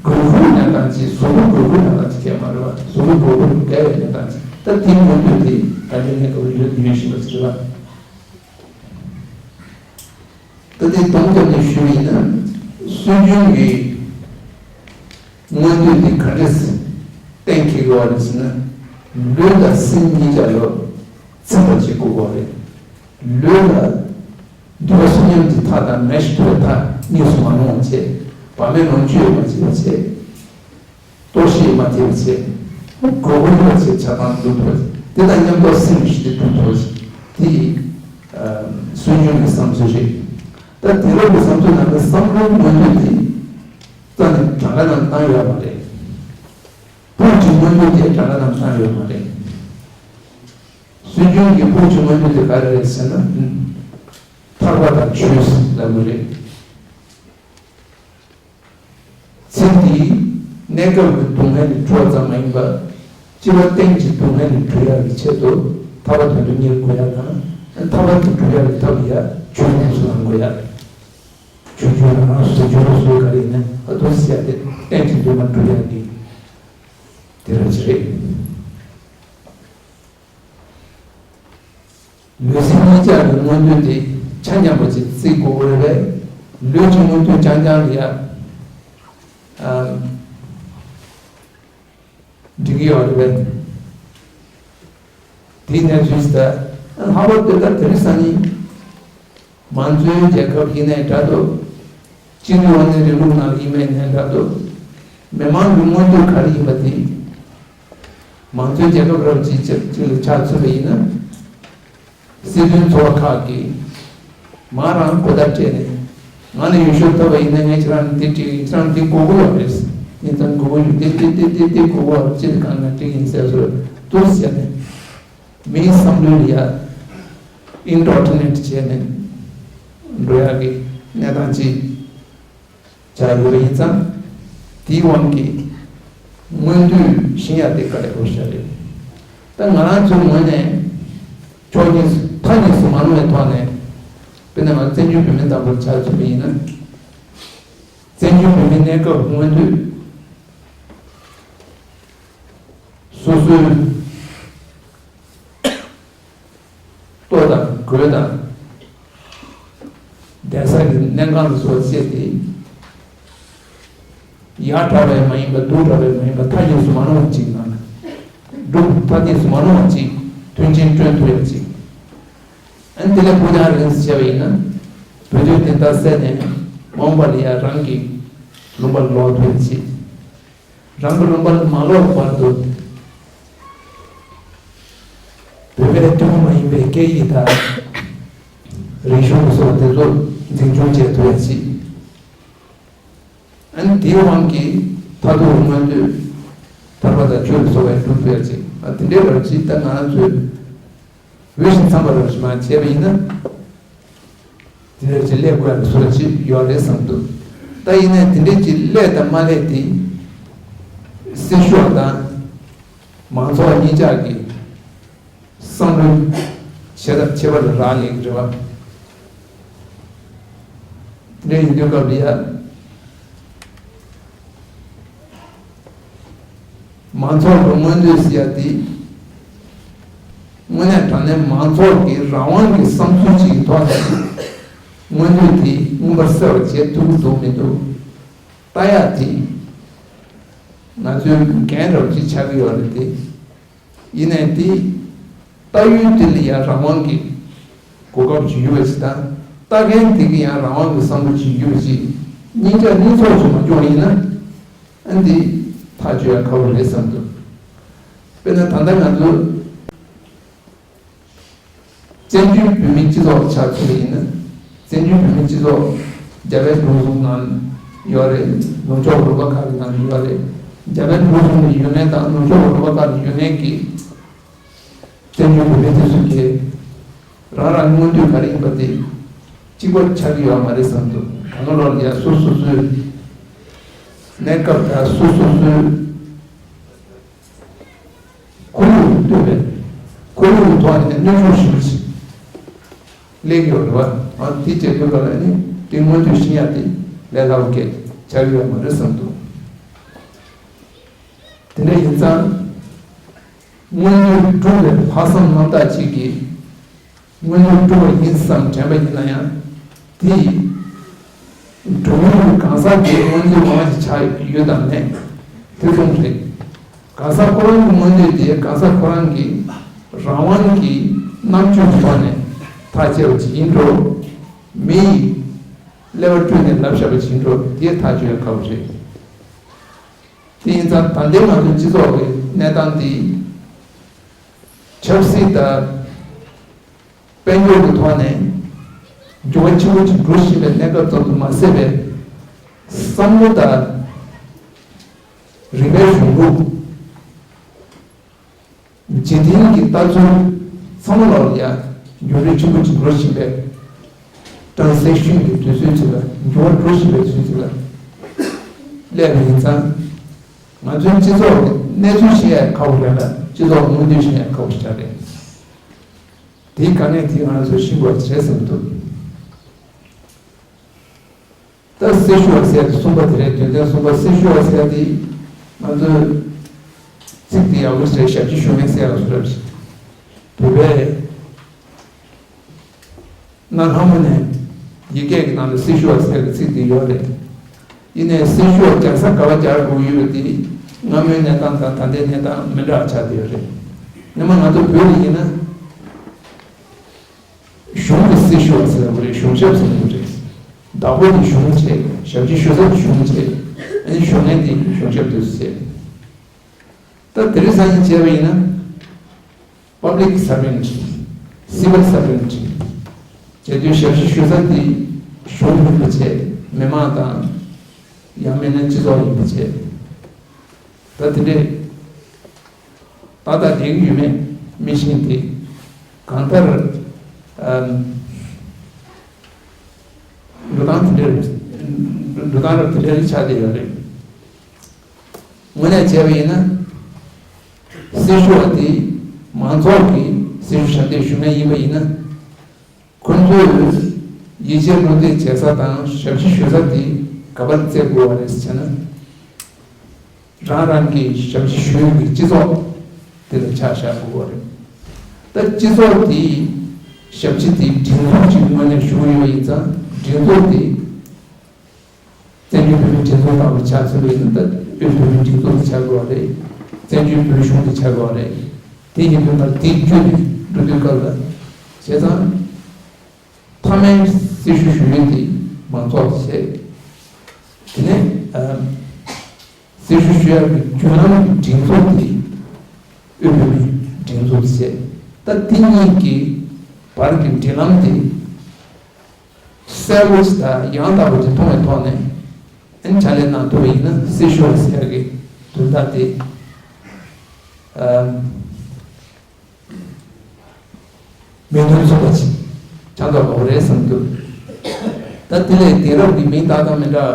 དགོས་མཁོའི་གནས་སྟངས་ཅིག་གཟུགས་པོ་དགོས་མཁོའི་གནས་སྟངས་ཅིག་གས་མ་རེད་བ། གཟུགས་པོ་དགོས་མཁོ་འགལ་བའི་གནས་སྟངས་ཅིག་ད་དེའི་མངོན་འདོད་དེ་ད་ལྟའི་གནས་སྐབས་ཡོད་ཡོད་བཞིན་པ་ཅིག་རེད་བ། ད་དེ་སྟོང་རྒྱབ་ནས་ཞུས་པ་ཡིན་ན། སྲོལ་རྒྱུན་གྱི་མངོན་འདོད་དེ་ག་འདྲས་གཏན་འཁེལ་དགོས་པ་རེད་ཟེར་ན། ལུས་དང་སེམས་གཉིས་ཆ་ལ་ཚིམ་པ་བྱེད་དགོས་པ་རེད། ལུས་ལ་འདུས་པ་བསོད་སྙོམས་ཀྱི་མཐའ་དང་མེད་པར་ཐོབ་པའི་མཐའ་གཉིས་སུ་མ་ལྷུང་བ་བྱས། བག་མེད་ལོངས་སྤྱོད་མ་བྱེད་པ་བྱས། གཏོར་བཤིག་མ་ཐེབས་བྱས། དགོས་མཁོ་ཡོད་པ་བྱས་ཆགས་སྡང་སྒྲུབ་ཐུབ། དེ་དང་མཉམ་དུ་སེམས་ཞི་བདེ་སྒྲུབ་ཐུབ། དེ་ཡི་སྲོལ་རྒྱུན་གྱི་བསམ་ཚུལ་རེད། ད་དེང་རབས་ཀྱི་བསམ་ཚུལ་ནང་གི་བསམ་བློའི་མངོན་འདོད་དེ་རྩ་ནས་གྲངས་ཀ་ནང་བཏང་ཡོད་མ་རེད། སྤུ་གྲིའི་མངོན་འདོད་དེ་གྲངས་ཀ་ནང་བཏང་ཡོད་མ་རེད། སྲོལ་རྒྱུན་གྱི་སྤུ་གྲིའི་མངོན་འདོད་དེ་ག་རེ་རེད་ཟེར་ན། ཐར་པ་དང་ཆོས་ལབ་ཀྱི་རེད། ཚེ་འདིའི་གནས་སྐབས་ཀྱི་སྡུག་བསྔལ་ལས་གྲོལ་བ་ཙམ་མ་ཡིན་པར། སྐྱེ་བ་གཏན་གྱི་སྡུག་བསྔལ་ལས་གྲོལ་ཡག་གི་ཆེད་དུ་ཐར་པ་དོན་དུ་གཉེར་དགོས་ཡག་དང་། ཐར་པ་དེ་གྲོལ་ཡག་གི་ཐབས་ལ་ཡ་ཆོས་ཉམས་སུ་བླང་དགོས་ཡག་ཆོས་བརྒྱུད་རང་རང་སོ་སོའི་སྦྱོར་བ་སོགས་ག་རེ་ཡིན་ན་ཨ་ཐུར་ཟེར་ཡག་དེ་གཏན་གྱི་འདུན་མ་གྲོལ་ཡག་གི་དེ་རང་ཅི་རེད། ལུས་སེམས་གཉིས་ཆར་གྱི་མངོན་འདོད་དེ་ཆ་མཉམ་པ་ཅིག་བརྩི་དགོས་རེད་པས། ལུས་ཀྱི་མངོན་འདོད་རྐྱང་རྐྱང་ལ་ཡ། ཨ། འགྲིག་གི་ཡོད་རེད་པས། དེའི་གནས་ཚུལ་ཞིག་ད། ལྷག་པར་དུ་ད་དེ་རིང་སང་ཉིན། མང་གཙོའི་རྒྱལ་ཁབ་ཡིན་ནའི་འདྲ་འདུག་སྤྱི་འཐུས་དབང་འཛིན་རིང་ལུགས་ནང་ཡིན་པའི་ནའི་འདྲ་འདུག་མི་མང་གི་མངོན་འདོད་ག་རེ་ཡིན་པ་དེ། མང་གཙོའི་རྒྱལ་ཁབ་རབ་ཅིག་ཅིག་ལ་ཆ་མཚོན་པ་ཡིན་ན། སྲིད་དོན་ཚོགས་པ་ཁག་གིས་མང་རང་གོ་བརྡ་སྤྲད་ནས། ང་ནི་ཡུལ་ཤུལ་ཐོབ་པ་ཡིན་ན་ངས་ཁྱེད་རང་ལ་འདི་སྤྲད་ཀྱི་ཡིན། ཁྱེད་རང་འདི་དགོས་ཀྱི་ཡོད་རེད། ཡིན་ཙང་དགོས་ཀྱི་ཡོད། འདི་འདི་འདི་འདི་འདི་དགོས་ཀྱི་ཡོད་རེད། སྤྱིར་གང་ན་འགྲིག་ཡིན་ཟེར་བཟོ་འདུག་ཟེར་ནས། མིའི་བསམ་བློའི་ལ་ཡ། ཨིན་ཌོག་ཊི་རི་ནེ་ཊི་བྱས་ནས་འགྲོ་ཡག་གི་གནས་སྟངས་ཅིག་ཆགས་ཡོད་པ་ཡིན་ཙང་། དེའི་དབང་གིས་མངོན་འདོད་ཤེས་ཡག་དེ་དཀའ་ལས་ཁག་པོ་ཞིག་རེད། ད་ང་རང་ཚོའི་ངོས་ནས་ཕྱོགས་གཉིས་སུ་མཐའ་གཉིས་སུ་མ་ལྷུང་བའི་ཐོག་ནས། དཔེར་ན་ང་བཙན་བྱོལ་བོད་མི་དང་པོར་ཆ་མཚོན་པ་ཡིན་ན། བཙན་བྱོལ་བོད་མིའི་གནས་སྐབས་མངོན་འདོད་སོ་སོའི་ལྟོ་དང་གོས་དང་། བསྡད་ས་ཀྱི་གནས་ཁང་ལ་སོགས་བཅས་ཏེ། ཡར་དྲག་པའི་མ་ཡིན་པ་སྡུག་དྲག་པའི་མ་ཡིན་པ་མཐའ་གཉིས་སུ་མ་ལྷུང་བ་ཅིག་ནང་ལ། སྒྲུབ་མཐའ་གཉིས་སུ་མ་ལྷུང་བ་ཅིག་མཐུན་རྐྱེན་བསྐྲུན་ཐུབ་ཡག་ཅིག་ཨན་དེ་ལས་ཕུགས་རྒྱང་རིང་ཙམ་བྱས་པ་ཡིན་ན། བོད་དོན་བདེན་མཐའ་གསལ་ནས་མ་འོངས་པ་ལ་ཡང་རང་གི་ལུང་པར་ལོག་ཐུབ་ཡག་ཅིག་རང་གི་ལུང་པར་མ་ལོག་བར་དུ། བོད་པའི་ཐུན་མོང་མ་ཡིན་པའི་སྐད་ཡིག་དང་། རིག་གཞུང་སོགས་དེ་ཚོ་འཛིན་སྐྱོང་བྱེད་ཐུབ་ཡག་ཅིག་ཨ་ནི་དེའི་དབང་གིས་མཐར་ཐུག་མངོན་འདོད་ཐར་པ་དང་ཆོས་ལ་སོགས་པའི་སྒྲུབ་ཐུབ་ཡག་ཅིག་ཨ་དེ་འདྲའི་རབ་ཅིག་ད་ང་རང་ཚོས་འོས་ཤིང་འཚམས་པ་རབ་ཅིག་མ་བྱས་པ་ཡིན་ན། དེ་འདྲ་ཅིག་སླེབས་དགོས་ཡག་གི་བཟོ་འདྲ་ཅིག་ཡོད་རེད་བསམ་འདུག་ད་ཡིན་ནའི་དེ་འདྲའི་ཅིག་སླེབས་དང་མ་སླེབས་དེ། སྲིད་གཞུང་དང་མང་ཚོགས་གཉིས་ཆར་གྱི་བསམ་བློའི་ཆེ་ཐབས་ཆེ་བ་ལ་རག་ལས་ཀྱི་རེད་བ། དེ་འདྲ་ཡིན་དུས་སྐབས་ལ་ཡ། མང་ཚོགས་ཀྱི་མངོན་འདོད་ཟེར་ཡ་དེ། དངོས་གནས་དྲང་གནས་མང་ཚོགས་ཀྱི་རང་དབང་གི་བསམ་ཚུལ་ཅིག་གི་ཐོག་ནས་མངོན་འདོད་དེ་མངོན་པར་གསལ་བར་བྱེད་ཐུབ་ཀྱི་འདུག་མི་འདུག་ལྟ་ཡ་དེ་ང་ཚོའི་འགན་རབ་ཅིག་ཆགས་ཀྱི་ཡོད་རེད་དེ། ཡིན་ནའི་དེ་ ལྟ་ཡུལ་དེ་ལ་ཡང་རང་དབང་གི་གོ་སྐབས་ཅིག་ཡོད་པ་ཞིག་དང་། ལྟ་མཁན་དེ་གི་ཡང་རང་དབང་གི་བསམ་བློ་ཅིག་ཡོད་པ་ཞིག་གཉིས་ཆ་གཉིས་ཚོགས་སུ་མ་བྱུང་བ་ཡིན་ན། ཨ་འདི་ཐག་གཅོད་ཡ་ཁག་པོ་རེད་བསམ་འདུག་དཔེར་ན་ད་ལྟ་ང་ཚོ་བཙན་བྱོལ་བོད་མིའི་སྤྱི་ཚོགས་ཆ་མཚོན་པ་ཡིན་ན། བཙན་བྱོལ་བོད་མིའི་སྤྱི་ཚོགས་རྒྱ་བལ་འབྲུག་གསུམ་ནང་ཡོད་རེད། ནུབ་ཕྱོགས་རོལ་པ་ཁག་གི་ནང་ཡོད་རེད། རྒྱ་བལ་འབྲུག་གསུམ་ནས་ཡོད་མཁན་དང་ནུབ་ཕྱོགས་རོལ་པ་ཁག་ནས་ཡོད་མཁན་གྱི་བཙན་བྱོལ་བོད་མི་དེ་ཚོ་གིས་རང་རང་མངོན་འདོད་ག་རེ་ཡིན་པ་དེ་གཅིག་པ་ཆགས་ཀྱི་ཡོད་མ་རེད་བསམ་འདུག་ད་ལོ་ལོ་ལ་ཡ་སོ་སོ་སོའི་གནས་སྐབས་དང་སོ་སོ་སོའི་ཁོར་ཡུག་ལ་ལྟོས་པའི་ཁོར་ཡུག་གི་ཐོག་ནས་གནོན་ཤུགས་ཞེ་པོ་ཅིག་སླེབས་ཡོད་རེད་བ། ཨ་དེ་བྱེད་དུས་ག་ལ་ནི་དེ་མངོན་འདོད་ཤེས་ཡ་དེ་ལས་སླ་པོ་སྐད་ཆགས་ཡོད་མ་རེད་བསམ་འདུག་དེ་འདྲ་ཡིན་ཙང་། མངོན་འདོད་སྒྲུབ་པའི་ལྷག་བསམ་རྣམ་དག་ཅིག་གིས་མངོན་འདོད་སྒྲུབ་པ་ཡིན་བསམ་དྲན་པ་ཡིན་ན་ཡང་། དེ་སྒྲུབ་ཡུལ་གང་ཟག་དེའི་མངོན་འདོད་ངོ་མ་ཞིག་ཆགས་ཡོད་དམ་མེད་དེ་གསུམ་རེད། གང་ཟག་ཁོ་རང་གི་མངོན་འདོད་དེ་གང་ཟག་ཁོ་རང་གི་རང་དབང་གི་རྣམ་དཔྱོད་ཀྱི་ཐོག་ནས་ཐག་བཅད་པ་ཅིག་ཡིན་འགྲོ། མི་ཡིས་ཀླད་པ་བཀྲུས་ནས་ལབ་བཞག་པ་ཅིག་ཡིན་འགྲོ། དེ་ཐག་གཅོད་ཡ་ཁག་པོ་རེད། དེ་ཡིན་ཙང་ད་ལྟའི་ང་ཚོའི་སྤྱི་ཚོགས་ཀྱི་གནས་སྟངས་འདི་ཆབ་སྲིད་དང་དཔལ་འབྱོར་གྱི་ཐོག་ནས་འགྱུར་བ་ཆེན་པོ་ཅིག་འགྲོ་བཞིན་པའི་གནས་སྐབས་ཙམ་དུ་མ་ཟད་པའི་བསམ་བློ་དང་རིག་པའི་གཞུང་ལུགས། འཇིག་རྟེན་གྱི་ལྟ་ཚུལ་ཚང་མ་ལ་ཡང་འགྱུར་བ་ཆེན་པོ་ཅིག་འགྲོ་བཞིན་པའི་ཏྲང་སེ་ཤིན་གྱི་དུས་ཚོད་ཅིག་ལ་འགྱུར་བ་འགྲོ་བཞིན་པའི་དུས་ཚོད་ཅིག་ལ་སླེབས་པ་ཡིན་ཙང་། ང་ཚོའི་སྤྱི་ཚོགས་ཀྱི་གནས་ཚུལ་ཤེས་ཡ་ཁག་པོ་རེད་ལ། སྤྱི་ཚོགས་མངོན་འདོད་ཤེས་ཡ་ཁག་པོ་ཞིག་རེད། དེའི་དཀའ་ངལ་དེ་ང་ཚོས་ཤེས་དགོས་པ་རེད་བསམ་འདུག་ད་སྲི་ཞུ་བ་ཟེར་ཡ་དེ་གསུམ་པ་དེ་རེད། དོན་ཚན་གསུམ་པ་སྲི་ཞུ་བ་ཟེར་ཡ་དེ་ང་ཚོས་ཚིག་དེ་ཡག་པོ་ཞིག་རེད། ཞབས་ཕྱི་ཞུ་མཁན་ཟེར་ཡ་ལ་སུ་རེད། བོད་པའི་གནའ་སྔ་མོ་ནས་ཡིག་སྐད་ཀྱི་ནང་ལ་སྲི་ཞུ་བ་ཟེར་ཡ་གི་ཚིག་དེ་ཡོད་རེད། ཡིན་ནའི་སྲི་ཞུ་བ་རྒྱག་ས་ག་པར་རྒྱག་དགོས་ཡོད་པ་དེ་སྔ་མོའི་གནས་སྟངས་དང་ད་ལྟའི་གནས་སྟངས་མི་འདྲ་བ་ཆགས་བསྡད་ཡོད་རེད། སྔོན་མ་ང་ཚོ་བོད་ལ་ཡིན་ན། གཞུང་གི་སྲི་ཞུ་བ་ཟེར་བ་རེད། གཞུང་ཞབས་ཟེར་བ་རེད། བདག་པོ་དེ་གཞུང་བྱས། ཞབས་ཕྱི་ཞུ་ས་དེ་གཞུང་བྱས། ཨ་ནི་ཞུ་མཁན་དེ་གཞུང་ཞབས་དེ་བྱས། ད་དེ་རིང་སང་ཉིན་བྱས་པ་ཡིན་ན། Public Servant། Civil Servant། བྱས་དུས་ཞབས་ཕྱི་ཞུ་ས་དེ་གཞུང་ཡིན་པ་བྱས། མི་མང་དང་། ཡང་མིན་ན་སྤྱི་ཚོགས་ཡིན་པ་བྱས། ད་དེ་འདྲས་ཏག་ཏག་བསྡད་ཀྱི་ཡོད་མེད་མི་ཤེས་ཏེ། གང་ལྟར་ཨམ། འགྲོ་སྟངས་དེ་འདྲས་འགྲོ་སྟངས་རབ་དེ་འདྲས་ཆགས་བསྡད་ཡོད་རེད། དངོས་གནས་བྱས་པ་ཡིན་ན། སྲི་ཞུ་བ་དེ་མང་ཚོགས་ཀྱི་སྲི་ཞུ་ཞབས་འདེགས་ཞུ་མཁན་ཡིན་པ་ཡིན་ན། ཁོ་ཚོས་ཡིད་ཆེས་བློ་གཏད་བྱེད་ས་དང་ཞབས་ཕྱི་ཞུ་ས་དེ་ག་པར་བཙལ་དགོས་པ་རེད་ཟེར་ན། རང་རང་གི་ཞབས་ཕྱི་ཞུ་ཡུལ་གྱི་སྤྱི་ཚོགས་དེ་ལ་ཆ་བཞག་དགོས་པ་རེད། ད་སྤྱི་ཚོགས་དེའི་ཞབས་ཕྱི་དེའི་སྒྲིག་འཛུགས་ཅིག་ངོས་ནས་ཞུ་གི་ཡོད་པ་ཡིན་ཙང་། སྒྲིག་འཛུགས་དེ་བཙན་བྱོལ་བོད་མིའི་སྒྲིག་འཛུགས་ལྟ་བུ་ཆགས་ཚུལ་ཡིན་ན། ད་དབུས་བོད་མིའི་སྒྲིག་འཛུགས་དེ་ཆགས་དགོས་པ་རེད། བཙན་བྱོལ་བོད་གཞུང་དེ་ཆགས་དགོས་པ་རེད། དེ་ཡིན་དུས་ང་དེ་བརྒྱུད་ནས་འགྲོ་དུས་སྐབས་ལ། བྱས་ཙང་། མཐའ་མའི་སྲི་ཞུ་ཞུ་མཁན་དེ་མང་ཚོགས་བྱས། དེ་ནས་ཨ། སྲི་ཞུ་ཞུ་ཡག་གི་བརྒྱུད་ལམ་གྱི་སྒྲིག་འཛུགས་དེ་དབུས་བོད་མིའི་སྒྲིག་འཛུགས་བྱས། ད་དེ་གཉིས་ཀྱི་བར་གྱི་འབྲེལ་ལམ་དེ་གསལ་པོ་ཞིག་དང་ཡང་དག་པ་ཅིག་མཐོང་བའི་ཐོག་ནས། ཨ་ནི་ཕྱག་ལས་གནང་ཐུབ་པ་ཡིན་ན། སྲི་ཞུ་བ་ཟེར་ཡག་གི་དོན་དག་དེ་ཨ། མིང་དོན་མཚུངས་པ་ཅིག་ཆགས་མདོག་ཁ་པོ་རེད་བསམ་འདུག་ད་དེ་ལས་དེང་རབས་ཀྱི་མིང་བཏགས་སྟངས་མི་འདྲ་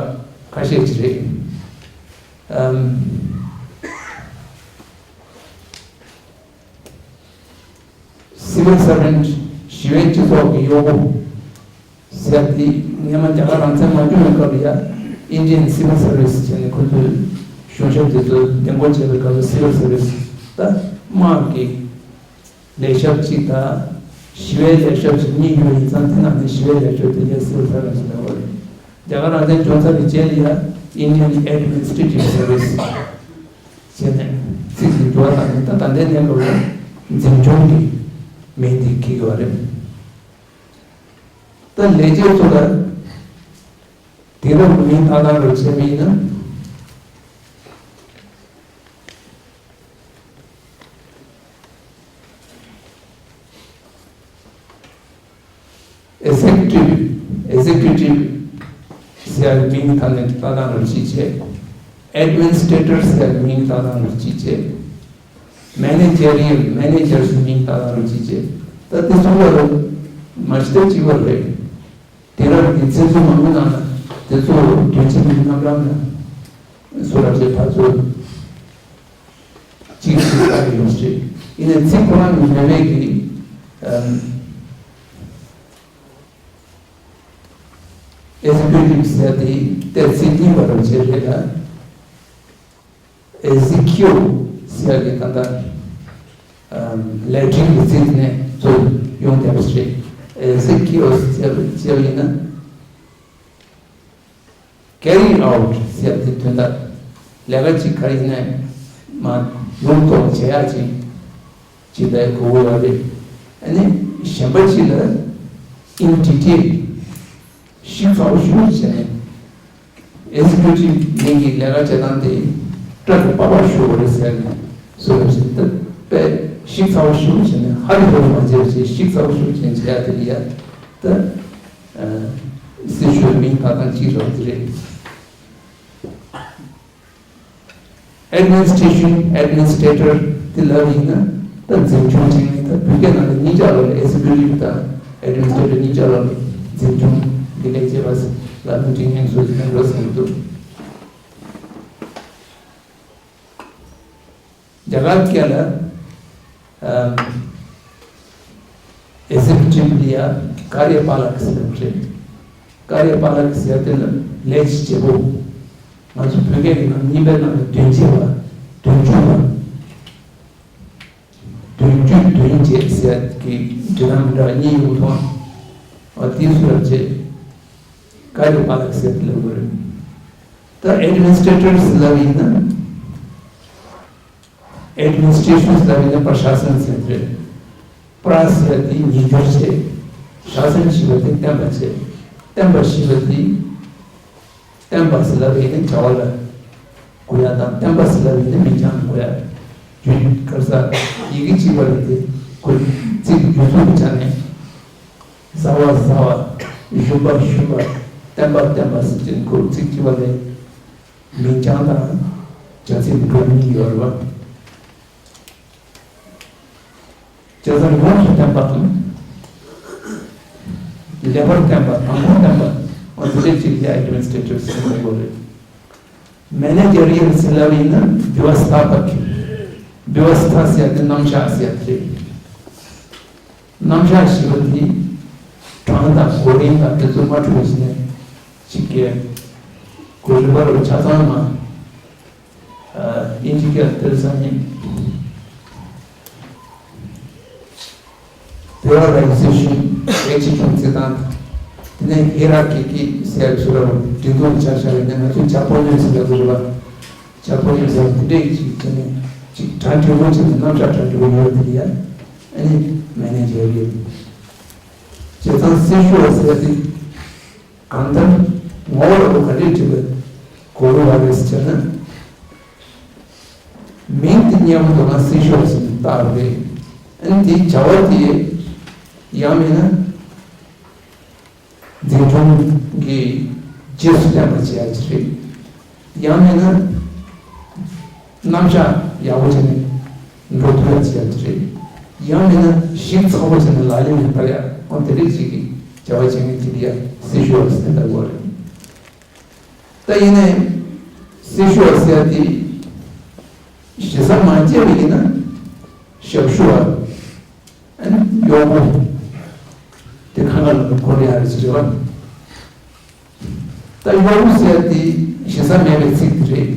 ཁ་ཤས་ཅིག་རེད། ཨམ། Civil Servant། ཞི་བའི་སྤྱི་ཚོགས་ཀྱི་གཡོག་པོ་ཟེར་དེ། སྔོན་མ་རྒྱ་གར་རང་བཙན་མ་བྱུང་བའི་སྐབས་ལ་ཡ། Indian Civil Service བྱས་ནས་ཁོ་ཚོའི་གཞུང་ཞབས་དེ་ཚོ་འདེམས་བསྐོ་བྱས་པའི་སྐབས་ལ་Civil Service། ད་དམག་གི་ལས་ཞབས་གཅིག་དང་། ཞི་བའི་ལས་ཞབས་ཀྱི་གཉིས་ཡོད་ཡིན་ཙང་། དེ་ནང་ནས་ཞི་བའི་ལས་ཞབས་དེ་གའི་སིལ་ས་རེད་ཟེར་བ་རེད། རྒྱ་གར་རང་བཙན་བྱུང་ཚར་བའི་རྗེས་ལ་ཡང་Indian Administrative Service བྱས་ནས་ཚིག་ཟིན་འགྱུར་བ་དང་། ད་ད་ལྟའི་གནས་སྐབས་ལ་འཛིན་སྐྱོང་གི་ མིང་དེ་འཁྱེར་གྱི་ཡོད་རེད། ད་ལས་བྱེད་ཚོ་ལ་དུས་རབས་མིང་བཏགས་སྟངས་རུ་བྱས་པ་ཡིན་ན། Executive, Executive ཟེར་ཡག་མིང་ད་ནི་ད་ལྟ་རུ་ཅིག་བྱས། Administrator ཟེར་ཡག་མིང་ད་ལྟ་རུ་ཅིག་བྱས། Managerial, Managers མིང་ད་ལྟ་རུ་ཅིག་བྱས། ད་དེ་ཚོ་ལ་མ་ཤི་ད་གཅིག་པ་རེད། དེ་རབས་ཀྱི་ཚེ་སྲོག་མང་པོ་ནང་ལ་དེ་ཚོ་དོན་ཆེན་གྱི་རྣམ་གྲངས་ནང་སུ་རབ་ཅེས་ཕར་ཚུར། གཅིག་གིས་ལྟ་གི་ཡོང་སྲིད། ཡིན་ནའི་ཚིག་ཁོ་རང་གི་མེད་པའི་གི། ཨམ། Executive ཟེར་དེ་གཏན་ཚིགས་རྙིང་པ་རུ་བྱེད་རེད་ལ། Execute ཟེར་གི་ད་ལྟ། ཨམ། ལས་འབྲེལ་གྱི་ཚིག་ནས་ཚུར་ཡོང་བསྡད་པ་རེད། Execute ཟེར་བ་ཡིན་ན། Carry out ཟེར་དེ་དོན་དག་ལས་ཀ་ཅིག་ག་ཡིན་ནའི་མ་ཡོངས་རྫོགས་བྱེད་ཡག་ཅིག་ཅིག་ལ་གོ་དགོས་ཡོད་རེད། ཨ་ནི་གཞན་པ་ཅིག་ལ་in detail ཞིབ་ཚགས་པོ་ཞུ་བྱས་ནས་executive མིང་གི་ལས་ཀ་བྱེད་སྟངས་དེ་སྐྲ་གི་པགས་པ་ཞུ་བ་རེད་ཟེར་ནས་བཟོ་ཡག་ཅིག་ད་དཔེ་ཞིབ་ཚགས་པོ་ཞུ་བྱས་ནས་ཧ་ལས་པ་མ་བྱས་པ་ཅིག་ཞིབ་ཚགས་པོ་ཞུ་བྱས་བྱེད་ཡག་དེ་ལ་ཡ་ད། སྲི་ཞུའི་མིང་བཏགས་སྟངས་གཅིག་རང་དེ་རེད། Administration, Administrator དེ་ལབ་ཡིན་ན་ད་འཛིན་སྐྱོང་བྱེད་མཁན། ད་བོད་སྐད་ནང་ལ་གཉིས་ཆ་ལོག་ལ་Executive དང་Administrator གཉིས་ཆ་ལོག་ལ་འཛིན་སྐྱོང་གི་ལས་བྱེད་པ་ལ་ལུང་འདྲེན་མཁན་ཚོ་ཡིན་ན་འགྲོ་ཟིན་འདུག་རྒྱ་གར་སྐད་ལ། ཨམ། Executive ལ་ཡ་ཀཱརྱ་པཱ་ལ་ཀ་ཟེར་བ་རེད། ཀཱརྱ་པཱ་ལ་ཀ་ཟེར་དེ་ལ་ལས་བྱེད་པོ། ང་ཚོ་བོད་སྐད་ཀྱི་ནང་རྙིང་པའི་ནང་ལ་དོན་བྱེད་པ། དོན་བཅུད་པ། དོན་བཅུད་དོན་བྱེད་ཟེར་གྱི་འབྲི་སྟངས་མི་འདྲ་བ་གཉིས་ཡོང་གི་འདུག་ཨ། དེའི་སུ་རབ་བྱེད། ཀཱརྱ་པཱ་ལ་ཀ་ཟེར་དེ་ལ་གོ་རེད། ད་Administrators ལབ་ཡིན་ན། Administrations ལབ་ཡིན་ན་པྲ་ཤཱ་སན་ཟེར་རེད། པྲ་ཟེར་དེ་ཉིས་འགྱུར་བྱེད། ཤཱ་སན་ཞེས་པ་དེ་བསྟན་པ་བྱེད། བསྟན་པ་ཞེས་པ་དེ། བསྟན་པ་ཟེར་ལབ་ཡིན་ན་བྱ་བ་ལ་གོ་ཡག་དང་། བསྟན་པ་ཟེར་ལབ་ཡིན་ན་མིང་རྐྱང་གོ་ཡག་རྒྱུ་གར་ས་ཡི་གེ་གཅིག་པ་རེད་དེ། གོ་ཚིག་རྒྱུ་མཚན་གྱི་ཆ་ནས། བཟའ་བ་བཟའ་བ། ཞུམ་པ་ཞུམ་པ། བསྟན་པ་བསྟན་པ་ཟེར་གྱིན་གོ་ཚིག་གཅིག་པ་ལས། མིང་རྐྱང་དང་བྱ་ཚིག་འགྲོ་གཉིས་ཡོད་རེད་པ། བྱས་ཙང་ཡོངས་སུ་བསྟན་པའམ། ལེགས་པར་བསྟན་པ། དང་པོར་བསྟན་པ། འོ་དེ་འདྲ་ཅིག་ལ་Administrators ཟེར་དགོས་རེད། Managerial ཟེར་ལབ་ཡིན་ན་བྷྱུ་བ་སྟ་པ་ཀ། བྷྱུ་བ་སྟ་ཟེར་ཡག་དེ་རྣམ་གཞག་ཟེར་ཡག་དེ་རེད། རྣམ་གཞག་ཞེས་པ་དེ་གྲངས་དང་གོ་རིམ་དང་དེ་ཚོ་མ་འཁྲུལ་བ་ཞིག་ནས་ཅིག་གི་གོ་རིམ་པ་རུ་ཆ་ཚང་མ། ཨ། དབྱིན་ཇི་སྐད་དེར་ས་ནི་Periodization ཨེ་ཅི་ཁྱུང་བརྩི་སྟངས་དང་། དེ་ནས་Hierarchy ཟེར་ཚུལ་ལ་འབྲི་འདུག་ཆ་བཞག་ཡོད་ན། ང་ཚོས་བྱ་སྤོ་ལོན་ཟེར་ལ་དགོས་རེད་པ། བྱ་སྤོ་ལོན་ཟེར་དེ་འདྲ་ཡིན་ཅིག་བྱས་ནས་ཅིག་གྲ་འགྲིག་པོ་བྱས་ནས་རྣམ་གཞག་གྲ་འགྲིག་པོ་ཡོད་དེ་ཡ། ཨ་ནི་མེ་ནེ་ཇར་ཡིན། བྱས་ཙང་སྲི་ཞུ་བ་ཟེར་དེ། གང་ལྟར་ངོ་བོ་ལ་གོ་ག་འདྲས་བྲིས་པའི་གོ་རུ་བ་རེད་ཟེར་ན། མིང་དེ་སྙན་པོ་འདུག་ན་སྲི་ཞུ་བ་ཟེར་ནས་བཏགས་རེད། ཨ་ནི་དེའི་བྱ་བ་དེ་ཡང་མིན་ན་འཛིན་སྐྱོང་གི་རྗེས་སུ་བསྟན་པ་བྱེད་ཡག་ཅིག་རེད། ཡང་མིན་ན་རྣམ་གཞག་ཡག་པོ་བྱས་ནས་འགྲོ་ཐུབ་ཡག་ཅིག་ཡག་ཅིག་རེད། ཡང་མིན་ན་ཞིབ་ཚགས་པོ་བྱས་ནས་ལག་ལེན་ལ་བསྟར་ཡག་འོ་དེ་འདྲ་ཅིག་གི་བྱ་བ་བྱེད་མཁན་ཅིག་ལ་ཡ་སྲི་ཞུ་བ་ཟེར་ལབ་དགོས་རེད། ད་ཡིན་ནའི་སྲི་ཞུ་བ་ཟེར་ཡག་དེ་ཞེ་ས་མ་བྱས་པ་ཡིན་ན་ཞབས་ཞུ་བ། ཨ་ནི་གཡོག་པོ་དེ་ཁ་ཁ་ལ་གོ་རེ་ཡ་རེ་ཅིག་རེད་པ། ད་གཡོག་པོ་ཟེར་ཡག་དེ་ཞེ་ས་མེད་པའི་ཚིག་དེ་རེད།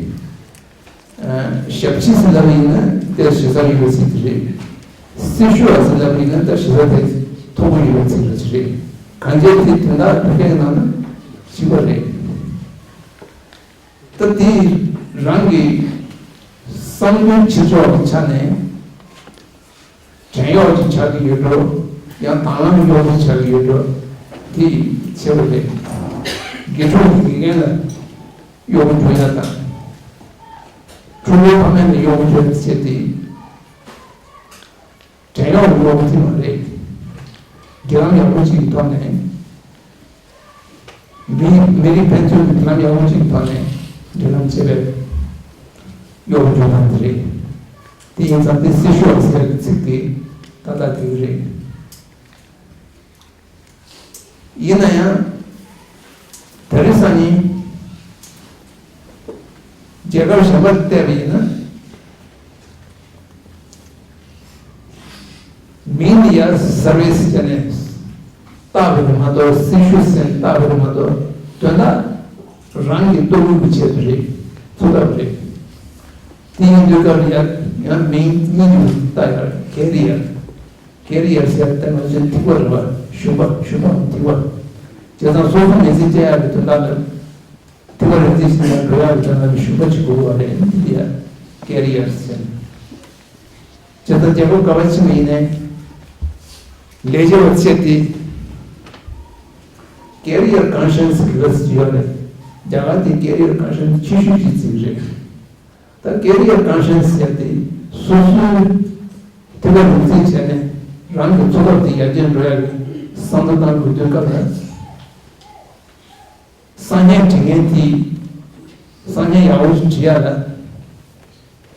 ཨ། ཞབས་ཕྱི་ཟེར་ལབ་ཡིན་ན་དེ་ཞེ་ས་ཡོད་པའི་ཚིག་དེ་རེད། སྲི་ཞུ་བ་ཟེར་ལབ་ཡིན་ན་ད་ཞེ་ས་དེ་མཐོ་པོ་ཡོད་པའི་ཚིག་རེད་ཅིག་རེད། གང་ཅི་དེ་དོན་དག་བོད་སྐད་ནང་ན་གཅིག་པ་རེད། ད་དེ་རང་གི་བསམ་བློའི་ཕྱིར་ཕྱོགས་ཀྱི་ཆ་ནས། བྲན་གཡོག་ཅིག་ཆགས་ཀྱི་ཡོད་འགྲོ། ཡང་དྭང་བླངས་གཡོག་པོ་ཆགས་ཀྱི་ཡོད་འགྲོ། དེ་ཡིས་ཆེ་བ་རེད། དགེ་ཕྲུག་གི་དགེ་རྒན་ལ་གཡོག་པོ་འགྲོ་ཡ་དང་། ཕྲུ་གུའི་ཕ་མ་ལ་གཡོག་པོ་འགྲོ་ཡ་བྱེད་དེ། བྲན་གཡོག་གི་གཡོག་པོ་དེ་མ་རེད། འབྲེལ་ལམ་ཡག་པོ་ཅིག་གི་ཐོག་ནས། མི་མི་རིགས་ཕན་ཚུན་གྱི་འབྲེལ་ལམ་ཡག་པོ་ཅིག་གི་ཐོག་ནས་འབྲེལ་ལམ་བྱེད་པའི་གཡོག་པོ་འཇོག་སྟངས་དེ་རེད། དེ་ཡིན་ཙང་དེ་སྲི་ཞུ་ཟེར་བའི་ཚིག་དེ་ཏག་ཏག་དེ་གི་རེད། ཡིན་ན་ཡང་། དེ་རིང་སང་ཉིན་རྒྱལ་ཁབ་གཞན་པར་བལྟས་པ་ཡིན་ན། མིང་འདི་ཡར་སར་བི་སི་བྱས་ནས་བཏགས་པ་རེད་མ་གཏོགས། སྲི་ཞུ་ཟེར་བཏགས་པ་རེད་མ་གཏོགས། དོན་དག་རང་གི་ལྟོ་གོས་ཀྱི་ཆེད་དུ་རེད། འཚོ་ཐབས་རེད། དེ་ཡིན་དུས་སྐབས་ཡར་ཡང་མིང་གཉིས་དུ་བཏགས་ཡར་ཀེ་རི་ཡར། ཀེ་རི་ཡར་ཟེར་ཏེ་ང་ཚོའི་ཐིགས་པ་རེད་པ། ཞུམ་པ་ཞུམ་པའམ་ཐིགས་པ། བྱས་ཙང་སོ་སོ་མི་ཚེ་སྐྱེལ་ཡག་གི་དོན་དག་ལ། ཐིགས་པ་རེ་རྩིས་ཤིག་ནང་འགྲོ་ཡག་གི་དོན་དག་ལ་ཞུམ་པ་ཅིག་དགོས་པ་རེད། འདི་ཡ་ཀེ་རི་ཡར་ཟེར། བྱས་ཙང་རྒྱལ་ཁབ་ག་པར་ཕྱིན་པ་ཡིན་ནའི། ལས་བྱེད་པ་ཚེ་འདི་ཀེ་རི་ཡར་ཀོན་ཤེ་ནས་གི་ལབ་ཡོད་རེད། རྒྱ་གར་དེ་ཀེ་རི་ཡར་ཀོན་ཤེ་ནས་ཆེ་ཤོས་ཀྱི་རྩིས་རེད། ད་ཀེ་རི་ཡར་ཀོན་ཤེ་ནས་ཟེར་དེ་སོ་སོའི་ཐིགས་པ་རེ་རྩིས་བྱས་ནས་རང་གི་འཚོ་ཐབས་དེ་ཡར་རྒྱས་འགྲོ་ཡག་གི་བསམ་བློ་བཏང་དགོས་དུས་སྐབས་ལ། གསང་སྙན་འབྲི་མཁན་དེས་གསང་སྙན་ཡག་པོ་ཞིག་འབྲི་ཡག་ལ་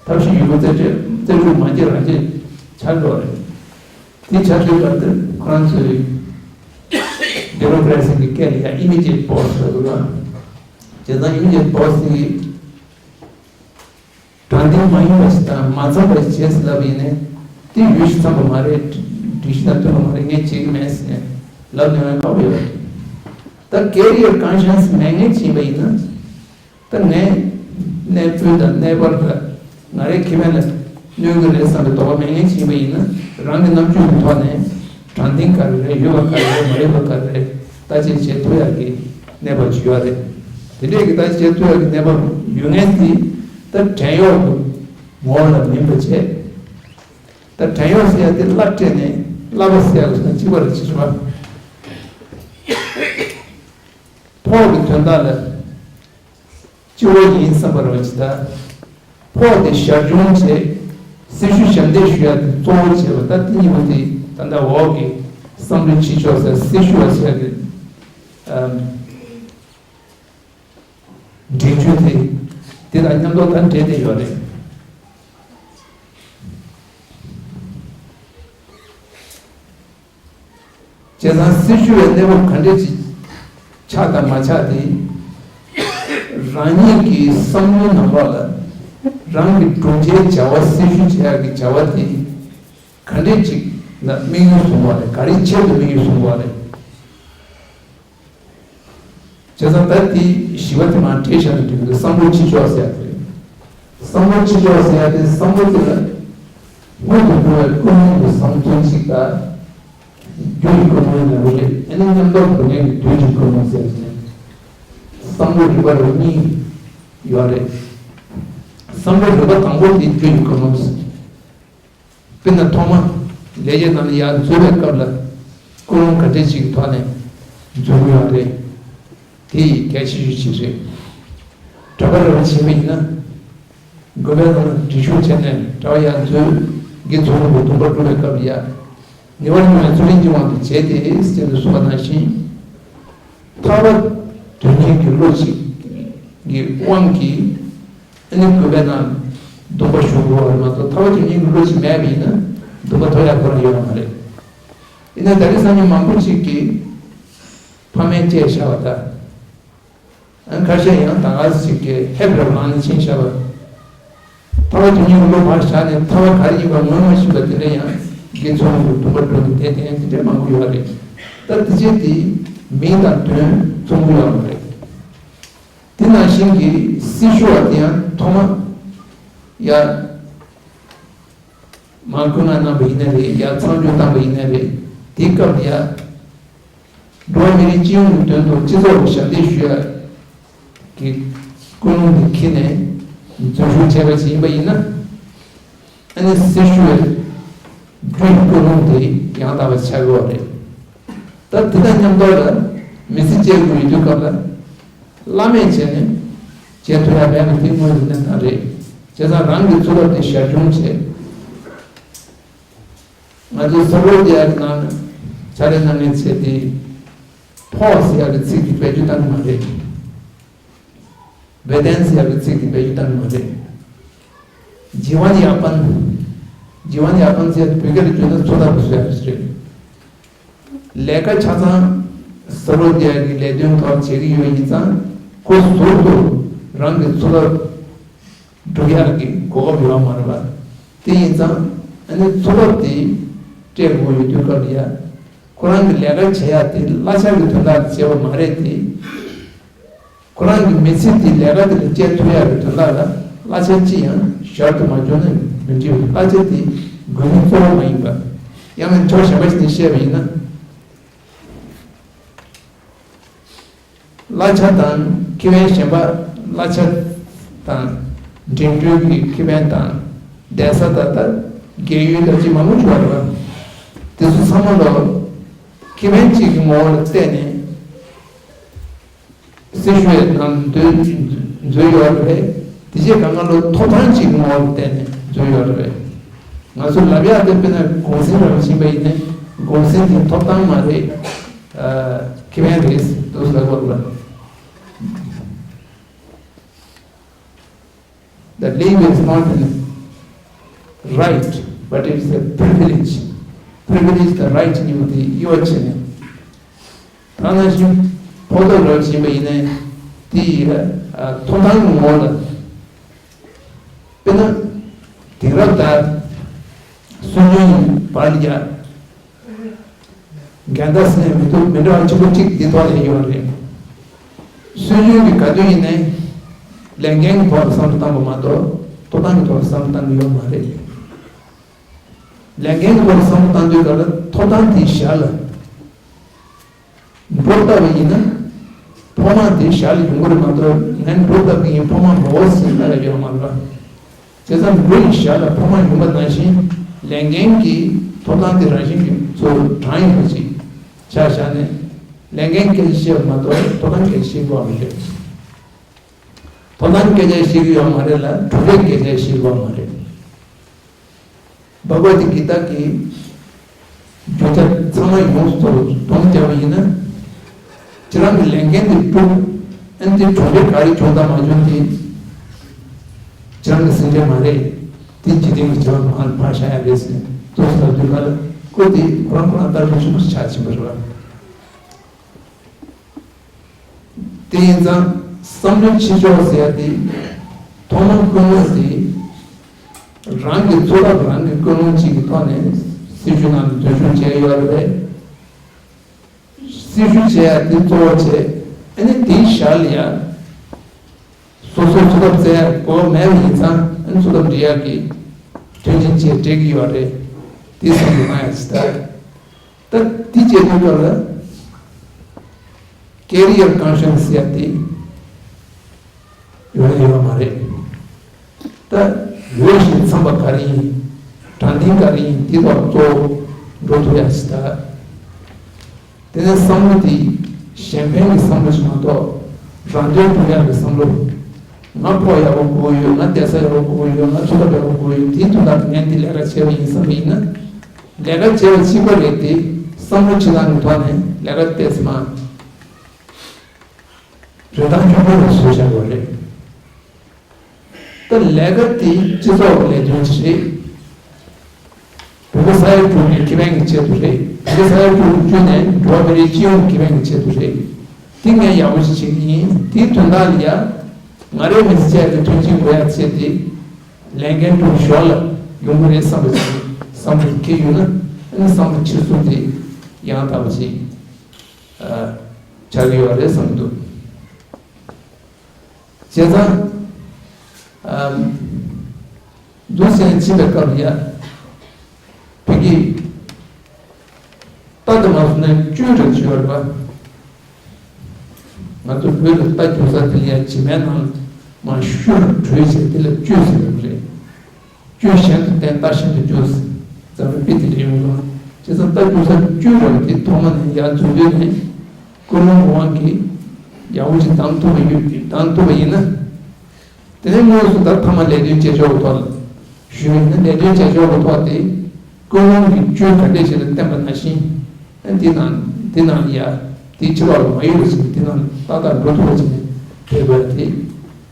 ཐབས་ཤེས་ཡོད་རྒུ་རྩལ་སྤྲུགས་རྩལ་སྤྲུགས་མ་བྱེད་རང་བྱེད་ཆགས་འགྲོ་བ་རེད། དེ་ཆགས་དུས་སྐབས་དེར་ཁོ་རང་ཚོའི་ཌེ་མོ་ཀ་རེ་སི་གི་སྐད་ལ་ཡང་ཨི་མི་ཌི་ཡེ་ཊི་བོ་ཡིས་ཟེར་དགོས་ལ། བྱས་ཙང་ཨི་མི་ཌི་ཡེ་ཊི་བོ་ཡིས་ཟེར་གི། དྲང་བདེན་མ་ཡིན་པ་ཞིག་དང་མ་འཚམས་པ་ཞིག་བྱས་ཟེར་ལབ་པ་ཡིན་ནའི། དེ་ཡོད་ཤི་འཚམས་པ་མ་རེད། སྒྲིག་གཞི་དང་མཐུན་པ་མ་རེད། ངས་བྱེད་ཀྱི་མེད་ཟེར་ནས་ལབ་ནས་ཡང་དཀའ་པོ་ཡོད་རེད། ད་ཀེ་རི་ཡར་ཀོན་ཤེ་ནས་མེད་མཁན་ཅིག་ཡིན་པ་ཡིན་ན། ད་ངས་གནས་ཚུལ་དང་གནས་བབ་དང་ང་རའི་ཁེ་ཕན་ལ་གནོད་ཀྱི་རེད་བསམ་པའི་དོགས་པ་མེད་མཁན་ཞིག་ཡིན་པ་ཡིན་ན། རང་གི་རྣམ་དཔྱོད་ཀྱི་ཐོག་ནས་དྲང་བདེན་ག་རེ་རེད། ཡོད་པ་ག་རེ་རེད། མ་ཡོད་པ་ག་རེ་རེད། བརྟག་དཔྱད་བྱེད་ཐུབ་ཡག་གི་གནས་བབ་ཅིག་ཡོད་རེད། དེ་འདྲས་ཀྱི་བརྟག་དཔྱད་བྱེད་ཐུབ་ཡག་གི་གནས་བབ་ཡོད་མཁན་དེ་ད་བྲན་གཡོག་གི་ངོ་བོ་ལ་མིན་པ་བྱས། ད་བྲན་གཡོག་ཟེར་ཡག་དེ་བསླབ་སྤྲད་ནས་བསླབ་པ་ཟེར་ཡག་ལ་སོང་གཅིག་པ་རེད། ཅི་ཞུ་བ། ཕོགས་ཀྱི་དོན་དག་ལ། སྤྱི་བོ་ཡིན་བསམ་པ་རེད་པ་ཅིག་ད། ཕོགས་དེ་ཞར་བྱུང་བྱས། སྲི་ཞུ་ཞབས་འདེགས་ཞུ་ཡག་དེ་གཙོ་བོ་བྱས་པ། ད་དེ་གཉིས་པོ་དེ་ད་ལྟ་འོག་གི་བསམ་བློའི་ཕྱི་ཕྱོགས་ཟེར། སྲི་ཞུ་བ་ཟེར་ཡག་དེ། ཨམ། འགྲེལ་བརྗོད་དེ་དེ་དང་མཉམ་དུ་ད་འབྲེལ་ཏེ་ཡོད་རེད། བྱས་ཙང་སྲི་ཞུ་བའི་གནས་བབ་ག་འདྲས་ཅིག་ཆགས་དང་མ་ཆགས་དེ། རང་ཉིད་ཀྱི་བསམ་བློའི་ནང་ལོགས་ལ་རང་གི་སྒྲུབ་བྱའི་བྱ་བ། སྲི་ཞུ་བྱེད་ཡག་གི་བྱ་བ་དེ་ག་འདྲས་ཅིག་ལ་དམིགས་ཡུལ་བཟུང་བ་རེད། ག་རེའི་ཆེད་དུ་དམིགས་ཡུལ་བཟུང་བ་རེད། བྱས་ཙང་ད་དེ་བཞི་པ་དེ་མར་བྲིས་བཞག་ན་འགྲིག་གི་འདུག་བསམ་བློ་ཕྱི་ཕྱོགས་ཟེར་ཡག་དེ་རེད། བསམ་བློ་ཕྱི་ཕྱོགས་ཟེར་ཡག་དེ་བསམ་བློ་དེ་ལ་སྔོན་དུ་འགྲོ་བའི་ཀུན་སློང་གི་བསམ་དོན་གཅིག་དང་། རྒྱུ་ཡི་ཀུན་སློང་ནང་རེད། ཨ་ནི་མཉམ་དུ་འགྲོ་མཁན་གྱི་དུས་ཀྱི་ཀུན་སློང་ཟེར་ནས་བསམ་བློ་རིག་པ་རུ་གཉིས་ཡོད་རེད། བསམ་བློ་རིག་པ་དང་པོ་དེ་རྒྱུ་ཡི་ཀུན་སློང་ཟེར། དཔེར་ན་ཐོག་མ་ལས་བྱེད་རྣམས་ལ་ཡར་འཛུལ་བའི་སྐབས་ལ་ཀུན་སློང་ག་འདྲས་ཅིག་གི་ཐོག་ནས་འཛུལ་གྱི་ཡོད་རེད། དེ་ཡི་གལ་ཆེ་ཤོས་ཅིག་རེད། གྲྭ་པ་རེ་བ་བྱེད་པ་ཡིན་ན། དགོན་པའི་ནང་ལ་སྒྲིག་ཞུགས་བྱས་ནས་གྲྭ་པ་ཡར་འཛུལ། དགེ་ཚུལ་ཁྲིམས་ཀྱི་སྡོམ་པ་སྒྲུབ་པའི་སྐབས་ལ་ཡ། ཉེ་བར་མྱོང་བའི་ཚུལ་ཁྲིམས་ཀྱི་དབང་དུ་བྱས་ཏེ་ཟེར་ནས་གསུངས་པ་ནང་བཞིན། ཐར་པ་དོན་གཉེར་གྱི་བློ་ཅིག་གི་དབང་གིས། ཨ་ནི་དགོན་པའི་ནང་སྡོམ་པ་ཞུ་དགོས་པ་རེད་མ་གཏོགས། ཐར་པ་དོན་གཉེར་གྱི་བློ་ཅིག་མེད་པ་ཡིན་ན་སྡོམ་པ་ཐོབ་ཡག་ཁོ་རང་ཡོད་མ་རེད། ཡིན་ན་ད་རེས་སང་ཉིན་མང་པོ་ཅིག་གིས་ཕ་མས་བཅད་བཞག་པ་དང་། ཨ་ཁ་ཤས་ཡང་ད་ག་ཞིག་གིས་ཧེབ་ར་ལངས་ནས་ཕྱིན་བཞག་པ། ཐར་པ་དོན་གཉེར་གྱི་བློ་ཕར་བཞག་ནས་ཐར་པ་ག་རེ་ཡིན་པ་ངོ་མ་ཤེས་པ་དེ་འདྲ་ཡང་དགེ་ཚུལ་ཁྲིམས་ཀྱི་སྡོམ་པ་སྒྲུབ་ནས་བསྡད་མཁན་དེ་འདྲ་མང་པོ་ཡོད་རེད། ད་དེ་བྱས་དེ་མིང་དང་དོན་མཚུངས་པོ་ཡོད་མ་རེད། དེ་ནང་བཞིན་གྱི་སྲི་ཞུ་བ་དེ་ཡང་ཐོག་མ་ཡར་མར་སྐུ་ལྔ་གནང་བ་ཡིན་ན་རེད། ཡར་ཚར་གཅོད་བཏང་བ་ཡིན་ན་རེད། དེའི་སྐབས་ལ་ཡ། འགྲོ་བ་མི་རིགས་སྤྱི་ཡོངས་ཀྱི་དོན་དུ་སྤྱི་ཚོགས་ལ་ཞབས་འདེགས་ཞུ་ཡག་གི་ཀུན་སློང་དེ་འཁྱེར་ནས་འཛུལ་ཞུགས་བྱས་པ་ཞིག་ཡིན་པ་ཡིན་ན། ཨ་ནི་སྲི་ཞུ་བའི་ སྤྲུལ་ཀུན་སློང་དེ་ཡང་དག་པ་ཆགས་ཡོད་རེད། ད་དེ་དང་མཉམ་དུ་ལ་མི་ཚེ་སྐྱེལ་དགོས་ཡོད་དུས་སྐབས་ལ། བླ་མེད་བྱས་ནས་བྱེད་ཐུབ་ཡ་མེད་པ་དེ་དངོས་ཀྱི་གནས་སྟངས་རེད། བྱས་ཙང་རང་གི་གཙུག་ལག་དེ་ཞར་བྱུང་བྱས། ང་ཚོའི་སོ་ལོ་ཏི་ཡ་གི་ནང་ཕྱག་ལས་གནང་མཁན་བྱས་ཏེ། ཕོགས་ཟེར་ཡ་གི་ཚིག་དེ་བེད་སྤྱོད་གཏང་གི་མ་རེད། བེ་ཏན་ཟེར་ཡ་གི་ཚིག་དེ་བེད་སྤྱོད་གཏང་གི་མ་རེད། ཇི་བན་ཡ་པན། ཇི་བན་ཡ་པན་ཟེར་ཡ་དེ་བོད་སྐད་དུ་བརྗོད་ན་འཚོ་ཐབས་སུ་ཡ་རེད། ལས་ཀ་ཆ་ཚང་སོ་ལོ་ཏི་ཡ་གི་ལས་དོན་ཐོག་བྱེད་ཀྱི་ཡོད་ཡིན་ཙང་། ཁོ་ཟུར་དུ་རང་གི་འཚོ་ཐབས་སྒྲུབ་ཡག་གི་གོ་སྐབས་ཡོད་མ་རེད་པ། དེ་ཡིན་ཙང་ཨ་ནི་འཚོ་ཐབས་དེ་སྤྲད་དགོས་ཡོད་དུས་སྐབས་ལ་ཡ། ཁོ་རང་གི་ལས་ཀ་བྱེད་ཡག་དེ་གླ་ཆ་གི་དོན་དག་བྱས་པ་མ་རེད་དེ། ཁོ་རང་གི་མི་ཚེ་དེ་ལས་ཀ་དེ་ལ་སྐྱེལ་ཐུབ་ཡག་གི་དོན་དག་ལ་གླ་ཆ་ཅི་ཡང་ཞར་དུ་མ་བྱུང་ན་མི་འགྲིག་པ། གླ་ཆ་དེ་དགོས་མཁོ་གཙོ་བོ་མ་ཡིན་པ། ཡང་ན་ཕྱོགས་གཞན་པ་ཞིག་ནས་བཤད་པ་ཡིན་ན། གླ་ཆ་དང་ཁེ་ཕན་གཞན་པ། གླ་ཆ་དང་འགྲིམ་འགྲུལ་གྱི་ཁེ་ཕན་དང་། བསྡད་ས་ད་ལྟ་རྒས་ཡོལ་ད་ཅི་མང་པོ་ཞིག་ཡོད་རེད་པ། དེ་ཚོ་ཚང་མ་ལ་ཁེ་ཕན་གཅིག་གི་ངོ་བོ་ལ་བལྟས་ནས་སྲི་ཞུ་ཡི་ནང་འཛུལ་འཛུལ་ཡོད་རེད་པས། དེ་རྗེས་གང་ག་ལོ་ཐོབ་ཐང་གཅིག་གི་ངོ་བོ་ལ་བལྟས་ནས་འཛུལ་ཡོད་རེད་པས། ང་ཚོ་ལབ་ཡག་དེ་དཔེར་ན་གུང་སེང་རང་བཞིན་པ་ཡིན་ན་གུང་སེང་དེ་ཐོབ་ཐང་མ་རེད། ཁེ་ཕན་རེད་འདུག་ཟེར་དགོས་རེད་པ། The leave is not a right, but it's a privilege. Privilege དང་right གཉིས་པོ་དེ་དབྱེ་བ་ཕྱེ་ནས། ད་ནང་བཞིན་ཕོགས་ཐོབ་རང་བཞིན་པ་ཡིན་ན་དེ་ཡི་ཐོབ་ཐང་གི་ངོ་བོ་ལ། དཔེར་ན་དེང་རབས་ལྟར་སྲོལ་རྒྱུན་བར་ལ་ཡ། འགལ་ཟླ་ཟེར་ནས་མི་འདུག་མི་འདྲ་བ་ཆེན་པོ་གཅིག་འདི་ཐོག་ལ་ཡོད་རེད། སྲོལ་རྒྱུན་གྱི་ག་དུས་ཡིན་ནའི་ལས་འགན་གྱི་ཐོག་ལ་བསམ་བློ་བཏང་དགོས་མ་གཏོགས་ཐོབ་ཐང་གི་ཐོག་ལ་བསམ་བློ་བཏང་གི་ཡོད་མ་རེད། ལས་འགན་གྱི་ཐོག་ལ་བསམ་བློ་བཏང་དུས་སྐབས་ལ་ཐོབ་ཐང་དེའི་ཞར་ལ་འགྲོ་ལྟ་བུ་ཡིན་ན། ཕོ་མ་དེའི་ཞར་ལ་ཡོང་གི་རེད་མ་གཏོགས་ངས་འགྲོ་ལྟ་བུ་ཡིན་ཕོ་མ་མ་འོ་ཟེར་ལྟ་ཡ་ཡོད་མ་རེད་པ། བྱས་ཙང་འགྲོ་ཡི་ཞར་ལ་ཕོ་མ་ཡོང་པ་ནང་བཞིན་ལས་འགན་གྱི་ཐོབ་ཐང་དེ་རང་བཞིན་གྱིས་གཙོ་བོ་དྲང་ཡོད་པ་ཅིག་ཆ་བཞག་ནས་ལས་འགན་སྐད་ཆ་བཤད་པ་མ་གཏོགས་ཐོབ་ཐང་སྐད་ཆ་བཤད་དགོས་པ་མི་འདུག་ཐོབ་ཐང་སྐད་ཆ་བཤད་ཀྱི་ཡོད་མ་རེད་ལ་གྲུབ་འབྲས་སྐད་ཆ་བཤད་དགོས་པ་མ་རེད། བྷ་ག་ཝད་གི་ཏཱ་གི་རྒྱུ་ཆ་ཚང་མ་ཡོངས་སུ་རྫོགས་སྡོམ་རྒྱག་པ་ཡིན་ན། ཁྱེད་རང་གི་ལས་འགན་དེ་སྒྲུབ། ཨ་ནི་དེ་གྲུབ་འབྲས་ག་རེ་བྱུང་དང་མ་བྱུང་དེ་ཁྱེད་རང་གི་སེམས་ཁྲལ་མ་རེད། དེ་འཇིག་རྟེན་གྱི་བྱ་བ་མང་ཕར་བཞག་ཡ་རེད་ཟེར་ཏོག་ཙམ་ལབ་དུས་ག་ལ་ཁོ་དེ་ཁོ་རང་ཁོ་རང་ལྟ་གྲུབ་ཆེན་པོ་ཆགས་ཕྱིན་པ་རེད་པ། དེ་ཡིན་ཙང་བསམ་བློའི་འཁྱེར་ཕྱོགས་ཟེར་ཡ་དེ་ཐོག་མར་ཀུན་སློང་དེ་རང་གི་འཚོ་ཐབས་རང་གི་ཀུན་སློང་གཅིག་གི་ཐོག་ནས་སྲི་ཞུ་ནང་ལ་འཛུལ་ཞུགས་བྱས་ཡོད་རེད་པས། སྲི་ཞུ་བྱས་ཡ་དེ་གཙོ་བོ་བྱས། ཨ་ནི་དེའི་ཞར་ལ་ཡ་སོ་སོའི་འཚོ་ཐབས་བཙལ་ཡ་དགོས་མེད་པ་ཡིན་ཙང་ཨ་ནི་འཚོ་ཐབས་འབྲི་ཡ་གི་མཐུན་རྐྱེན་བཅས་སྤྲད་ཀྱི་ཡོད་རེད། དེ་བསམ་བློ་གནང་ཡ་ཅིག་ད། ད་དེ་བྱེད་དུས་སྐབས་ལ་ཀེ་རི་ཡར་ཀོན་ཤེ་ཡེས་ཟེར་ཡ་དེ་ཡོད་ཡོད་མ་རེད། ད་ཡོད་བཞིན་འཚམས་པ་ག་རེ་ཡིན། དྲང་བདེན་ག་རེ་ཡིན་དེ་ཐོག་གཙོ་བོ་འགྲོ་ཐུབ་ཡ་ཞིག་ད། དེ་ནས་བསམ་བློ་དེ་གཞན་ཕན་གྱི་བསམ་བློ་ཞིག་མ་གཏོགས་རང་དོན་སྒྲུབ་ཡག་གི་བསམ་བློ། ང་ཕོགས་ཡག་པོ་དགོས་ཡོད། ང་བསྡད་ས་ཡག་པོ་དགོས་ཡོད། ང་འཚོ་ཐབས་ཡག་པོ་དགོས་ཡོད། དེའི་དོན་དག་ངས་འདི་ལས་ཀ་བྱས་པ་ཡིན་བསམ་པ་ཡིན་ན། ལས་ཀ་བྱས་པ་གཅིག་པ་རེད་དེ་བསམ་བློ་བྱེད་སྟངས་ཀྱི་ཐོག་ནས་ལས་ཀ་བལྟས་ཚེ་མ་རིན་ཐང་ཆུང་ཆུང་ལ་བཟོས་བཞག་པ་རེད། ད་ལས་ཀ་དེ་སྤྱི་ཚོགས་ཀྱི་ལས་དོན་ཅིག་རེད། བོད་པ་ས་ཡ་དྲུག་གི་ཁེ་ཕན་གྱི་ཆེད་དུ་རེད། བོད་པ་ས་ཡ་དྲུག་བཅུ་ནས་འགྲོ་བ་མི་རིགས་སྤྱི་ཡོངས་ཀྱི་ཁེ་ཕན་གྱི་ཆེད་དུ་རེད། དེ་ངས་ཡག་པོ་ཞིག་བྱེད་ཀྱི་ཡིན། དེའི་དོན་དག་ལ་ཡ་ང་རའི་མི་ཚེ་གཅིག་གི་མཐུན་རྐྱེན་དགོས་ཡ་བྱས་ཏེ་ལས་འགན་སྒྲུབ་ཞོར་ལ་ཡོང་གི་རེད་བསམ་པ་ཞིག་བསམ་བློ་འཁྱེར་ཡོད་ན་ཨ་ནི་བསམ་བློ་འཁྱེར་ཚུལ་དེ་ཡང་དག་པ་ཞིག་ཆགས་ཀྱི་ཡོད་རེད་བསམ་གྱི་འདུག་བྱས་ཙང་། ཨམ། འདུག་སེ་ཕྱིན་པའི་སྐབས་ལ་ཡ། བོད་ཀྱི་རྟ་དེ་མ་སོང་ན་གཅོད་རེད་བྱས་པ་རེད་པ། ང་ཚོ་བོད་ལ་རྟ་རྒྱུག་ས་དེ་ལ་ཡ་བྱེ་མའི་ནང་མར་ཤུར་བྲོས་བྱས་དེ་ལ་གཅོད་ཟེར་བ་རེད། གཅོད་གཞན་དུ་བསྟན་རྟ་གཞན་དུ་གཅོད་ཟེར། རྩ་བའི་དཔེ་དེ་འདྲ་ཡོང་གི་འདུག་བྱས་ཙང་ད་ཀུན་གསལ་བཅུ་རེད་པ་དེ་ཐོག་མ་ནས་ཡར་འཛུགས་དུས་ནས་ཀུན་སློང་གི་དབང་གིས་ཡག་པོ་ཅིག་གདམ་ཐུབ་པ་ཡོད། གདམ་ཐུབ་པ་ཡིན་ན། དེ་ནས་དངོས་སུ་ད་ཐ་མ་ལས་དོན་བྱེད་ཕྱོགས་ཀྱི་ཐོག་ལ་ཞུས་པ་ཡིན་ན། ལས་དོན་བྱེད་ཕྱོགས་ཀྱི་ཐོག་དེ་ཀུན་སློང་གི་བཅུད་ག་འདྲས་ཞིག་ལ་བརྟེན་པ་ནང་བཞིན། ཨ་འདི་ནང་འདི་ནང་ཡ་དེ་ཕྱི་ལོགས་ལ་མ་ཡོད་པ་ཞིག་འདི་ནང་ཏག་ཏག་འགྲོ་ཐུབ་པ་ཞིག་བྱེད་དགོས་པ་དེ་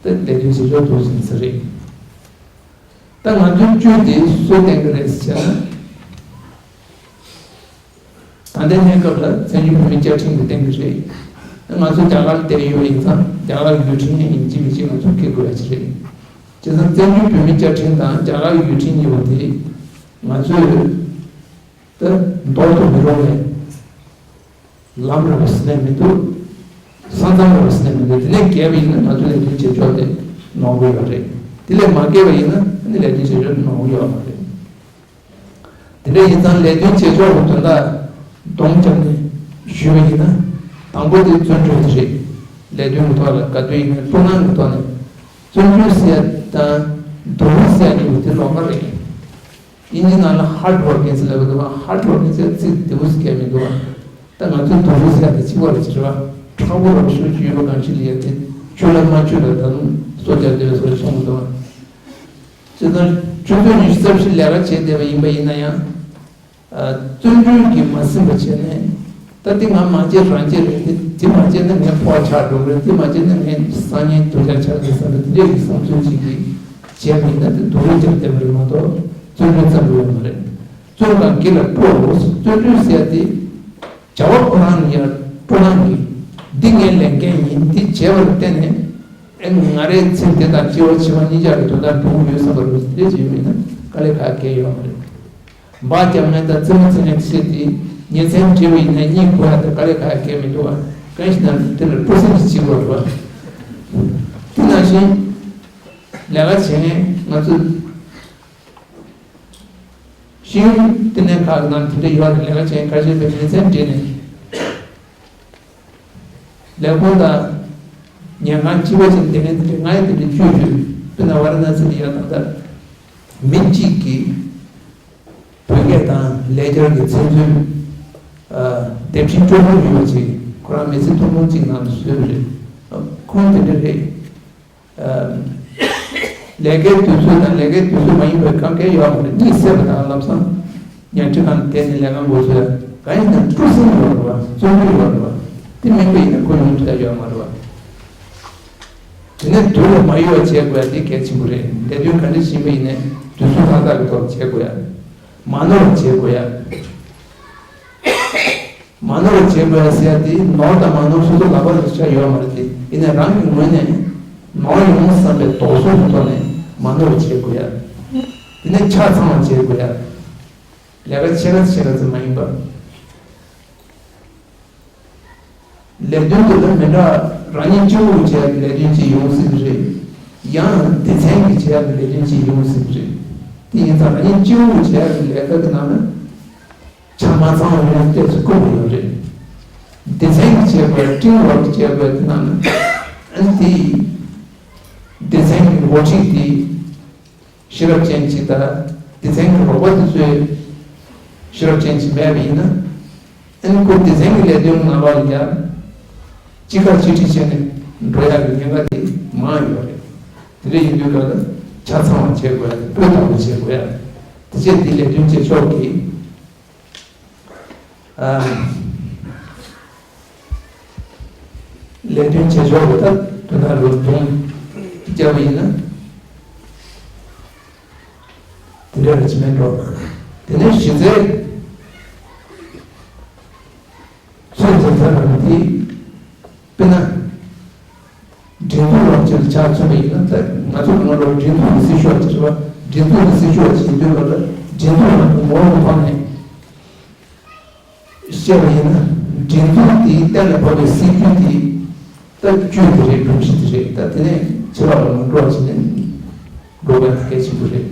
ད་ལས་དོན་བྱེད་ཕྱོགས་འདུག་ཟེར་ས་རེད། ད་ང་ཚོའི་བཅུད་དེ་སུས་བསྟན་གྱི་རེད་ཟེར་ན། ད་ལྟའི་གནས་སྐབས་ལ་བཙན་བྱོལ་བོད་མིའི་བཅའ་ཁྲིམས་ཀྱིས་བསྟན་གྱི་རེད། ང་ཚོ་རྒྱ་གར་ལ་བསྡད་ཡོད་པ་ཡིན་ཙང་རྒྱ་གར་གྱི་ཡུལ་ཁྲིམས་ཡིན་གཅིག་མིན་གཅིག་ང་ཚོ་འཁྱེར་དགོས་ཡ་ཅིག་རེད། བྱས་ཙང་བཙན་བྱོལ་བོད་མིའི་བཅའ་ཁྲིམས་དང་རྒྱ་གར་གྱི་ཡུལ་ཁྲིམས་གཉིས་པོ་དེ་ང་ཚོས་ད་འདོར་དུ་མི་རུང་བའི་ལམ་རེད་པ་ཟེར་ནས་མི་འདུག་ས་མཚམས་རེད་པ་ཟེར་ནས་མི་འདུག་དེ་ནས་བརྒལ་བ་ཡིན་ན་ང་ཚོའི་ལས་དོན་བྱེད་ཕྱོགས་དེ་ནོར་གྱི་ཡོད་རེད། དེ་ལས་མ་བརྒལ་བ་ཡིན་ན་ཨ་ནི་ལས་དོན་བྱེད་ཕྱོགས་དེ་ནོར་གྱི་ཡོད་མ་རེད། དེ་འདྲ་ཡིན་ཙང་ལས་དོན་བྱེད་ཕྱོགས་ཀྱི་དོན་དག་སྡོམ་བརྒྱབ་ནས་ཞུས་པ་ཡིན་ན། དང་པོ་དེ་བརྩོན་འགྲུས་དེ་རེད། ལས་དོན་གྱི་ཐོག་ལ་ག་དུས་ཡིན་ན་སྤྲོ་སྣང་གི་ཐོག་ནས་བརྩོན་འགྲུས་ཟེར་ཡ་དང་སྡུག་རུས་ཟེར་ཡ་གཉིས་པོ་དེ་ལོགས་ཀ་རེད། དབྱིན་ཇི་ནང་ལ་ཧར་ཌི་ཝོར་ཀིང་ཟེར་ལབ་ཀྱི་འདུག་བ། ཧར་ཌི་ཝོར་ཀིང་ཟེར་ཚིག་བདེ་པོ་ཟེར་མཁན་མི་འདུག་བ། ད་ང་ཚོས་སྡུག་རུས་ཟེར་དེ་གཅིག་པ་རེད་ཟེར་བ། མཁྲེགས་པོ་རང་ཤུགས་ཀྱིས་ཡོད་པ་གང་ཞིག་ལ་ཡ་དེ་ཆུ་ལ་མ་ཆུ་ལ་ད་དུང་སོ་བརྒྱབ་བསྡད་པའི་བཟོ་ཞིག་མཐོང་གི་འདུག་བ། བྱས་ཙང་ཆུ་ཚོད་ཉི་ཤུ་རྩ་བཞི་ལས་ཀ་བྱས་བསྡད་པ་ཡིན་པ་ཡིན་ན་ཡང་། ཨ་བརྩོན་འགྲུས་ཀྱིས་མ་ཟིན་པ་བྱས་ནས། ད་འདི་ང་མ་བྱས་རང་བྱས་རེད་དེ། འདི་མ་བྱས་ན་ངའི་ཕོགས་ཆག་འགྲོ་གི་རེད། འདི་མ་བྱས་ན་ངའི་སང་ཉིན་དུས་ཆ་ཆག་གི་བསམ་པ་འདི་འདྲས་ཀྱི་བསམ་ཚུལ་ཅིག་གིས་བྱས་པ་ཡིན་ན་དེ་སྡུག་རུས་རྒྱབ་བསྡད་པ་རེད་མ་གཏོགས་བརྩོན་འགྲུས་ཙམ་ཡོད་མ་རེད། བརྩོན་དང་གྱིས་ལ་སྤྲོ་ལོ། བརྩོན་འགྲུས་ཟེར་ཡ་དེ། བྱ་བ་ཁོ་རང་ནི་ཡང་སྤྲོ་སྣང་གིས་འདི་ངའི་ལས་འགན་ཡིན། འདི་བྱས་པར་བརྟེན་ནས་ཨེ་ང་རའི་མཚན་དེ་དང་སྐྱེ་བ་ཕྱི་མ་གཉིས་ཆར་གྱི་དོན་དག་འགྲུབ་ཀྱི་ཡོད་བསམ་པ་རུ་དེ་བྱས་མིན་ན་དཀའ་ལས་ཁག་གང་ཡང་ཡོད་མ་རེད། འབག་རྒྱབ་མཁན་དང་རྩེད་མོ་རྩེ་མཁན་བྱས་ཏེ་ཉིན་མཚན་བྲལ་བ་ཡིན་ན་གཉིད་ཁུག་ཡ་དང་དཀའ་ལས་ཁག་གང་ཡང་མི་འདུག་བ། གང་ཞིག་ན་དེ་ལ་སྤྲོ་སེམས་ཤིག་བྱེད་དགོས་རེད་བ། དེ་ནང་བཞིན་ལས་ཀ་བྱེད་མཁན་ང་ཚོ། ཤེས་ཡོན་ལྟེ་གནས་ཁག་གི་ནང་དེ་འདྲ་ཡོད་རེད། ལས་ཀ་བྱེད་མཁན་ཁ་ཤས་པའི་ཉིན་མཚན་བྲལ་ནས་ལས་ཁུངས་དང་ཉལ་ཁང་གཅིག་པ་ཅིག་དེ་ནས་དེ་འདྲ་ང་ཡི་དེ་འདྲ་བཅོས་བཅོས་དཔེར་ན་ཝཱ་ར་ཎ་སི་ལ་ཡ་དང་ད་མི་གཅིག་གིས་བོད་སྐད་དང་ལེགས་སྦྱར་གྱི་ཚིག་མཛོད་དེབ་ཁྲི་སྤྲོ་པོ་ཡོད་པ་ཅིག་ཁོ་རང་མི་ཚེ་ཐུང་ཐུང་གཅིག་ནང་དུ་བཟོས་པ་རེད། ཁོང་དེ་འདྲ་རེད། ལས་ཀའི་དུས་ཚོད་དང་ལས་ཀའི་དུས་ཚོད་མ་ཡིན་པའི་གང་གལ་ཡོད་མ་རེད། གཉིད་སད་པ་དང་ལམ་སང་ཉལ་ཁྲི་ཁང་དེ་ནས་ལས་ཀ་འགོ་ཚུགས་ཡ་གང་ཡིན་ནའང་སྤྲོ་སེམས་ཡོད་རེད་བ། བརྩོན་འགྲུས་ཡོད་རེད་བ། དེ་མིན་པ་ཡིན་ན་ཁོ་ཡོང་ཐུབ་ཡ་ཡོད་མ་རེད་བ། དེ་ནས་དུས་ལ་མ་གཡོལ་བ་བྱེད་དགོས་ཡ་དེ་གལ་ཆེན་པོ་རེད། ལས་དོན་ག་འདྲ་ཞིག་ཡིན་པ་ཡིན་ནའི་དུས་ཚོད་ཏག་ཏག་གི་ཐོག་བྱེད་དགོས་ཡ། མ་ནོར་བ་བྱེད་དགོས་ཡ། མ་ནོར་བ་བྱེད་དགོས་ཟེར་ཡ་དེ་ནོར་དང་མ་ནོར་སོ་སོ་ལག་པ་ལ་ཆ་ཡོད་མ་རེད་དེ། ཡིན་ནའི་རང་གི་ངོས་ནས་ནོར་ཡོང་བསམ་པའི་དོགས་ཟོན་གྱི་ཐོག་ནས་མ་ནོར་བ་བྱེད་དགོས་ཡ། དེ་ནས་ཆ་ཚང་བ་བྱེད་དགོས་ཡ། ལས་ཀ་ཕྱེད་ཀ་ཕྱེད་ཀ་ཙམ་མ་ཡིན་པ། ལས་དོན་དེ་ལ་མི་འདྲ་རང་ཉིད་སྐྱིད་པོ་བྱེད་ཡ་གི་ལས་དོན་ཅིག་ཡོང་སྲིད་ཀྱི་རེད། ཡང་སྡེ་ཚན་གྱིས་བྱེད་ཡ་གི་ལས་དོན་ཅིག་ཡོང་སྲིད་ཀྱི་རེད། དེ་ཡིན་ཙང་རང་ཉིད་སྐྱིད་པོ་བྱེད་ཡ་གི་ལས་ཀ་གི་ནང་ན། ཆ་མ་ཚང་བ་ཡོད་ན་ཏོག་ཙམ་དཀོན་པོ་ཡོད་རེད། སྡེ་ཚན་གྱིས་བྱེད་དགོས་ཡ་ཀྲིང་ཝོར་གྱིས་བྱེད་དགོས་ཡ་དེ་ནང་ན་ཨ་ནི་དེ་སྡེ་ཚན་གྱི་འགོ་ཁྲིད་དེ་ཤེས་རབ་ཅན་ཅིག་དང་སྡེ་ཚན་གྱི་རོགས་པ་དེ་ཚོས་ཤེས་རབ་ཅན་ཅིག་མེད་པ་ཡིན་ན་ཨ་ནི་ཁོ་སྡེ་ཚན་གྱི་ལས་དོན་ནང་ལོགས་ལ་ཡ་གཅིག་ཁ་གཅིག་ཁྲིད་བྱས་ནས་འགྲོ་ཡ་གི་ཉེན་ཁ་དེ་མང་ཡོད་རེད། དེ་འདྲ་ཡིན་དུས་ག་ལ་ཆ་ཚང་བ་བྱེད་དགོས་ཡ་དང་སྤུས་དག་པོ་བྱེད་དགོས་ཡ་དེ་བྱས་དེ་ལས་དོན་བྱེད་ཕྱོགས་ཀྱི། ཨ། ལས་དོན་བྱེད་ཕྱོགས་ཀྱི་ད་དོན་དག་ལོ་དུང་བརྒྱབ་པ་ཡིན་ན་དེ་འདྲ་རེ་ཅི་མེད་འགྲོ། དེ་ནས་གཞི་རྩའི་ཚོད་འཛིན་ཚན་རང་དེ་དཔེར་ན། སྒྲིག་འཛུགས་ལ་ཅིག་ཆ་མཚོན་པ་ཡིན་ན་ད་ང་ཚོ་གང་ལྟར་སྒྲིག་འཛུགས་ཀྱི་སྲི་ཞུ་བ་ཅིག་རེད་བ། སྒྲིག་འཛུགས་ཀྱི་སྲི་ཞུ་བ་ཅིག་ཡིན་དུས་ལ་ད་སྒྲིག་འཛུགས་ནང་དུ་ངོ་བོ་འཕངས་ནས་བཤད་པ་ཡིན་ན་སྒྲིག་འཛུགས་དེའི་གཏན་ལ་ཕབ་པའི་སྲིད་ཇུས་དེ་ད་བཅུད་དེ་རེད། སྒྲོམ་གཞི་དེ་རེད། ད་དེ་ནས་ཕྱི་ལོགས་ལ་མ་འགྲོ་བ་བྱས་ནས་འགྲོ་དགོས་ན་གལ་ཆེན་པོ་རེད།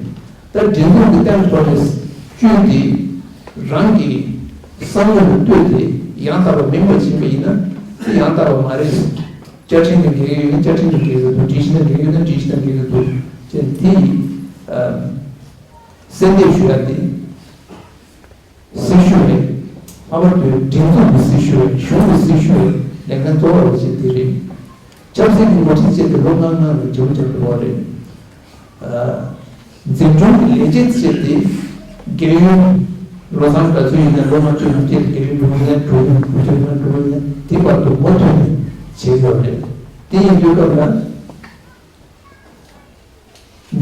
ད་སྒྲིག་འཛུགས་ཀྱི་གཏན་ལ་ཕབ་པའི་བཅུད་དེ་རང་གི་བསམ་བློ་ལ་ལྟོས་ཏེ་ཡང་དག་པ་མིན་པ་ཕྱིན་པ་ཡིན་ན་དེ་ཡང་དག་པ་མ་རེད། བཅའ་ཁྲིམས་དང་འགལ་གྱི་ཡོད་ན་བཅའ་ཁྲིམས་དང་འགལ་གྱི་འདུག་སྒྲིག་གཞི་དང་འགལ་གྱི་ཡོད་ན་སྒྲིག་གཞི་དང་འགལ་གྱི་འདུག་ཅེས་དེ་ཡི་གསལ་འདེབས་ཞུ་ཡ་དེ་ ཞུ་རེད། ལྷག་པར་དུ་སྒྲིག་འཛུགས་ཀྱི་སྲི་ཞུ་རེད། གཞུང་གི་སྲི་ཞུ་རེད། ལས་འགན་གཙོ་བོ་རེད་ཅེས་དེ་རེད། ཆབ་སྲིད་ཀྱི་འགོ་ཁྲིད་བཅས་ཀྱི་ལོ་ལྔ་ལྔ་ལ་བརྗེ་པོ་བརྒྱབ་འགྲོ་བ་རེད། འཛིན་སྐྱོང་གི་ལས་བྱེད་བྱས་ཏེ། རྒས་ཡོལ་ལོ་ཚང་ག་ཚོད་ཡིན་ན་ལོ་ལྔ་བཅུ་ནང་བཅས་རྒས་ཡོལ་འགྲོ་ཡིན་ན་འགྲོ་ཡིན། དགུ་བཅུ་ནང་འགྲོ་ཡིན་ན་དེ་བར་དུ་མུ་མཐུད་ནས་བྱེད་དགོས་རེད། དེ་ཡིན་དུས་སྐབས་ལ།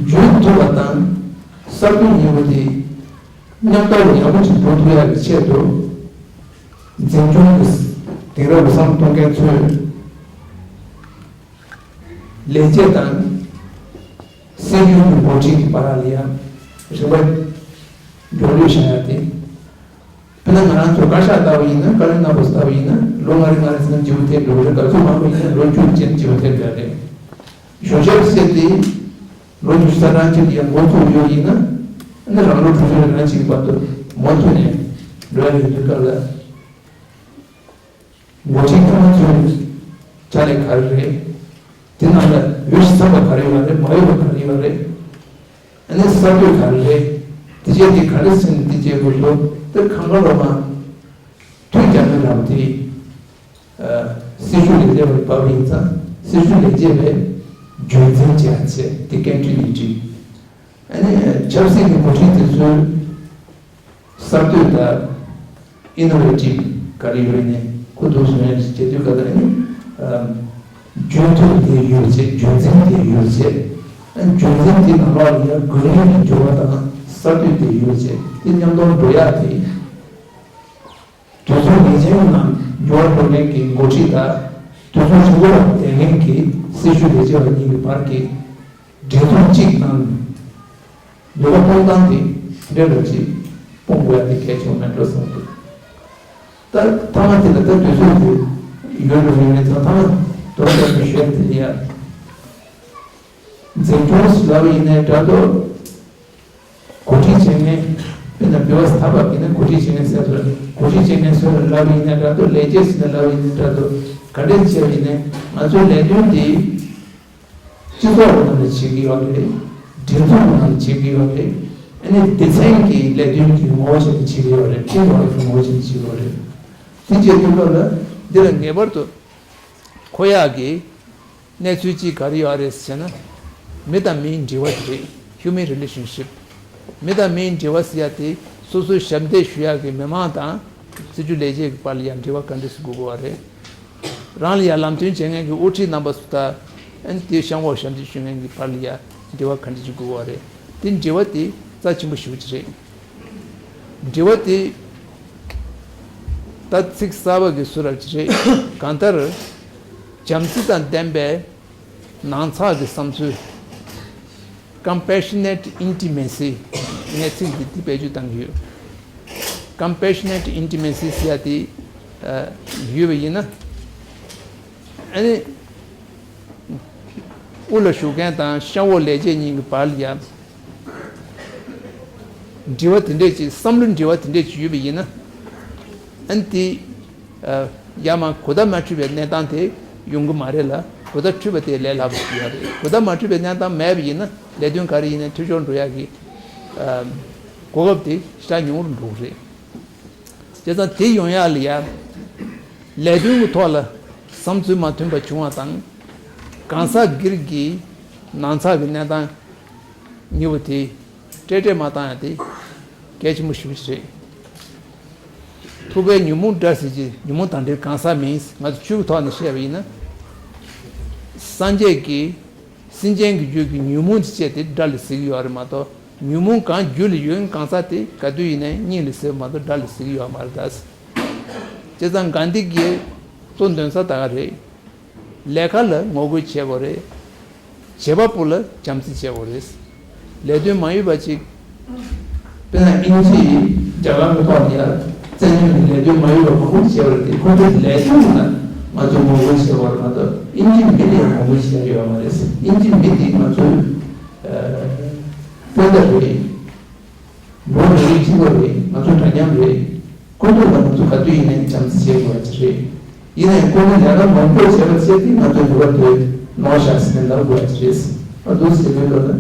འཇོན་ཐུབ་པ་དང་གསར་གཏོད་ཡོང་བ་དེ་མཉམ་དུ་ཡག་པོ་ཅིག་འགྲོ་ཐུབ་ཡག་གི་ཆེད་དུ། འཛིན་སྐྱོང་གི་དེང་རབས་བསམ་གཏོང་མཁན་ཚོས་ལས་བྱེད་དང་སྲིད་གཞུང་གི་འགོ་ཁྲིད་ཀྱི་བར་ལ་ཡང་རིམ་པ་མགྱོགས་ལོས་བྱ་ཡ་དེ། དཔེར་ན་ང་རང་ཚོ་བཀའ་ཤག་ལྟ་བུ་ཡིན་ན། བཀའ་བློན་རྣམ་པ་ཚོ་ལྟ་བུ་ཡིན་ན། ལོ་ལྔ་རེ་ལྔ་རེ་ཟིན་ན་བརྗེ་པོ་ཐེབས་འགྲོ་གི་རེད། ག་ཚོད་མང་པོ་ཡིན་ན་ལོ་བཅུ་ཅན་བརྗེ་པོ་ཐེབས་འགྲོ་གི་རེད། གཞུང་ཞབས་ཟེར་ཏེ་ལོ་ཉི་ཤུ་རྩ་གྲངས་ཅིག་ཡང་འགོ་ཚུགས་ཡོད་ཡིན་ན། ཨ་ནི་རང་ལོ་དྲུག་ཅུ་རེ་གྲངས་ཅིག་བར་དུ་མུ་མཐུད་ནས་འགྲོ་ཡ་ཡོད་དུས་སྐབས་ལ། འགོ་ཁྲིད་ཐོག་མ་ཚོའི་ཕྱག་ལས་ག་རེ་རེད། དེ་ནང་ལ་འོས་ཤིང་འཚམས་པ་ག་རེ་ཡོད་རེད། མ་འོས་པ་ག་རེ་ཡོད་རེད། ཨ་ནི་གསར་གཏོད་ག་རེ་རེད། དེ་བྱས་དེ་ག་རེ་ཟིན་དེ་བྱས་དགོས་འདུག་དེ་གང་ག་ལོ་མ་ཐུགས་རྒྱ་མེད་རང་དེ། སྲིད་ཞུགས་ལས་བྱེད་པར་བབས་ཡིན་ཙང་སྲིད་ཞུགས་ལས་བྱེད་པས་རྒྱུན་འཛིན་བྱས་ཚེ་དེ་སྐད་འཕྲིན་ནས་བྲིས། ཨ་ནི་ཆབ་སྲིད་ཀྱི་འགོ་ཁྲིད་དེ་ཚོས་གསར་གཏོད་དང་ཨི་ནོ་ཝེ་ཊིབ་ག་རེ་ཡོད་ནས་ཁོ་ཐུག་སོང་ཡ་ཞིག་བྱེད་དུས་ག་ལ་ནི་རྒྱུན་མཐུད་དེ་ཡོད་ཚེ་རྒྱུན་འཛིན་དེ་ཡོད་ཚེ། ཨ་ནི་རྒྱུན་འཛིན་དེ་ནང་ལོགས་ལ་ཡང་དགོས་ངེས་ཀྱི་འགྱུར་བ་དང་གསར་གཏོད་དེ་ཡོད་ཚེ་དེ་མཉམ་དུ་འགྲོ་ཡ་དེ། དུས་ཚོད་ངེས་ཅན་ནང་འགྱུར་བ་འགྲོ་མཁན་གྱི་འགོ་ཁྲིད་དང་། དུས་ཚོད་རིང་པོ་ལ་བསྡད་མཁན་གྱི་སྲིད་ཞུགས་ལས་བྱེད་པ་གཉིས་ཀྱི་བར་གྱི་སྒྲིག་འཛུགས་གཅིག་ནང་ནུས་པ་གཏོང་སྟངས་དེ་དེ་འདྲ་ཅིག་སྤོང་དགོས་ཡ་དེ་གལ་ཆེན་པོ་མེད་འགྲོ་བསམ་འདུག་ད་ཐ་མ་དེ་ལ་ད་དུས་ཚོད་དེ་ཡོད་འགྲོ་ཡོད་མེད་ཚང་ཐ་མ་དོན་དག་གི་ཞུ་ཡ་དེ་ལ་ཡ། འཛིན་སྐྱོང་ཟེར་ལབ་ཡིན་ནའི་འདྲ་འདུག་འགོ་ཁྲིད་བྱེད་མཁན། དཔེར་ན་བོད་པ་ཐ་བབ་ཡིན་ན་འགོ་ཁྲིད་བྱེད་མཁན་ཟེར་དགོས། འགོ་ཁྲིད་བྱེད་མཁན་ཟེར་ལབ་ཡིན་ན་འདྲ་འདུག་ལས་བྱེད་ཟེར་ན་ལབ་ཡིན་ན་འདྲ་འདུག་ག་འདྲས་བྱས་པ་ཡིན་ནའི་ང་ཚོའི་ལས་དོན་དེ་སྤྱི་ཚོགས་ནང་ལ་བྱེད་ཀྱི་ཡོད་རེད། སྒྲིག་འཛུགས་ནང་ལ་བྱེད་ཀྱི་ཡོད་རེད། ཨ་ནི་སྡེ་ཚན་གྱི་ལས་དོན་གྱི་ངོ་བོ་བྱས་ཏེ་བྱེད་ཀྱི་ཡོད་རེད། ཊིམ་ཝོརྐ་གི་ངོ་བོ་བྱས་ཏེ་བྱེད་ཀྱི་ཡོད་རེད། དེ་བྱེད་དུས་སྐབས་ལ་འདི་ལ་ངེས་པར་དུ་མཁོ་ཡག་གི་གནས་ཚུལ་གཅིག་ག་རེ་ཡོད་རེད་ཟེར་ན། མི་དང་མིའི་འབྲེལ་བ་དེ་རེད། Human Relationship། མི་དང་མིའི་འབྲེལ་བ་ཟེར་ཡ་དེ་སོ་སོའི་ཞབས་འདེགས་ཞུ་ཡག་གི་མི་མང་དང་སྲིད་ཇུས་ལས་བྱེད་ཀྱི་བར་ལ་ཡང་འབྲེལ་བ་ག་འདྲ་ཞིག་དགོས་ཀྱི་ཡོད་རེད། རང་ལ་ཡང་ལམ་སྟོན་བྱེད་མཁན་གྱི་དབུ་ཁྲིད་རྣམ་པ་ཚོ་དང་། ཨ་ནི་དེའི་གཤམ་འོག་ཞབས་འདེགས་ཞུ་མཁན་གྱི་བར་ལ་ཡང་འབྲེལ་བ་ག་འདྲ་ཞིག་དགོས་ཀྱི་ཡོད་རེད། དེ་འབྲེལ་བ་དེ་རྩ་ཆེན་པོ་ཞེ་པོ་ཅིག་རེད། འབྲེལ་བ་དེ་ད་ཚིག་གསར་པ་གི་བཟོ་འདྲ་ཅིག་རེད། གང་ལྟར་བྱམས་བརྩེ་དང་ལྡན་པའི་ནང་ཚགས་ཀྱི་བསམ་ཚུལ། Compassionate Intimacy། ངས་ཚིག་འདི་འདི་བེད་སྤྱོད་བཏང་གི་ཡོད། Compassionate Intimacy ཟེར་ཡ་དེ་ཡོད་པ་ཡིན་ན། ཨ་ནི་དབུ་ལ་བཞུགས་མཁན་དང་གཤམ་འོག་ལས་བྱེད་གཉིས་ཀྱི་བར་ལ་ཡང་འབྲེལ་བ་དེ་འདྲས་ཅིག་བསམ་བློའི་འབྲེལ་བ་དེ་འདྲས་ཅིག་ཡོད་པ་ཡིན་ན། ཨ་ནི་དེ་ཡར་མར་གོ་བརྡ་མ་འཕྲོད་པའི་གནས་སྟངས་དེ་ཡོང་གི་མ་རེད་ལ། གོ་བརྡ་འཕྲོད་པ་དེ་ལས་སླ་པོ་ཞིག་ཡོད་རེད། གོ་བརྡ་མ་འཕྲོད་པའི་གནས་སྟངས་མེད་པ་ཡིན་ན་ལས་དོན་ག་རེ་ཡིན་ན་འཐུས་ཤོར་འགྲོ་ཡག་གི་གོ་སྐབས་དེ་ཞེ་དྲག་ཉུང་རུ་འགྲོ་གི་རེད། བྱས་ཙང་དེ་ཡོང་ཡག་ལ་ཡ། ལས་དོན་གྱི་ཐོག་ལ་བསམ་ཚུལ་མ་མཐུན་པ་བྱུང་བ་དང་། གང་ཟག་སྒེར་གྱི་ནང་ཚགས་ཀྱི་གནས་སྟངས་གཉིས་པོ་དེ་སྤྲད་སྤྲད་མ་བཏང་ཡ་དེ་གལ་ཆེན་པོ་ཞེ་པོ་ཅིག་རེད། ཐུབ་པའི་ཉོན་མོངས་དགྲ་ཟེར་གྱི་ཉོན་མོངས་དང་འབྲེལ་གང་ཟག་མིན། ང་ཚོ་ཆོས་ཀྱི་ཐོག་ནས་བཤད་པ་ཡིན་ན། སངས་རྒྱས་ཀྱིས་སེམས་ཅན་གྱི་རྒྱུད་ཀྱི་ཉོན་མོངས་ཀྱི་བཅས་དེ་དགྲ་ལ་ཟེར་གྱི་ཡོད་རེད་མ་གཏོགས། ཉོན་མོངས་གང་རྒྱུད་ལ་ཡོད་མཁན་གང་ཟག་དེ་ག་དུས་ཡིན་ནའི་སྙིང་ལ་ཟེར་བ་མ་གཏོགས་དགྲ་ལ་ཟེར་གྱི་ཡོད་མ་རེད་ད། བྱས་ཙང་གྷན་དྷི་གིས་གཙོ་འདོན་ས་ད་ག་རེད། ལས་ཀ་ལ་ངོ་རྒོལ་བྱེད་དགོས་རེད། བྱེད་པ་པོ་ལ་བྱམས་བརྩེ་བྱེད་དགོས་རེད། ལས་དོན་མ་ཡོད་པ་ཅིག་དཔེར་ན་དབྱིན་ཇི་ཡིས་རྒྱ་གར་མི་ཐོག་ནས་ཡར་བཙན་གནོན་གྱི་ལས་དོན་མ་ཡོད་པ་མང་པོ་བྱས་པ་རེད་དེ། ཁོ་ཚོའི་ལས་དོན་ལ་ང་ཚོས་ངོ་རྒོལ་བྱེད་དགོས་རེད་མ་གཏོགས་དབྱིན་ཇི་མི་ལ་ཡང་ངོ་རྒོལ་བྱེད་ཡ་ཡོད་མ་རེད། དབྱིན་ཇི་མི་དེ་ང་ཚོའི་ཨ་སྤུན་ཟླ་རེད། འགྲོ་བ་རིགས་གཅིག་པ་རེད། ང་ཚོ་འདྲ་མཉམ་རེད། ཁོ་ཚོ་ལ་ང་ཚོ་ག་དུས་ཡིན་ནའི་བྱམས་བརྩེ་བྱེད་དགོས་པ་ཅིག་རེད། ཡིན་ནའི་ཁོ་ཚོ་ལས་ཀ་མང་པོ་བྱས་པ་བྱས་ཏེ་ང་ཚོའི་ནུས་པ་དེ་ནོར་བཞག་ཟེར་ནས་ལབ་དགོས་པ་ཅིག་རེད། ཨ་འདུག་ཟེར་བའི་སྐབས་ལ་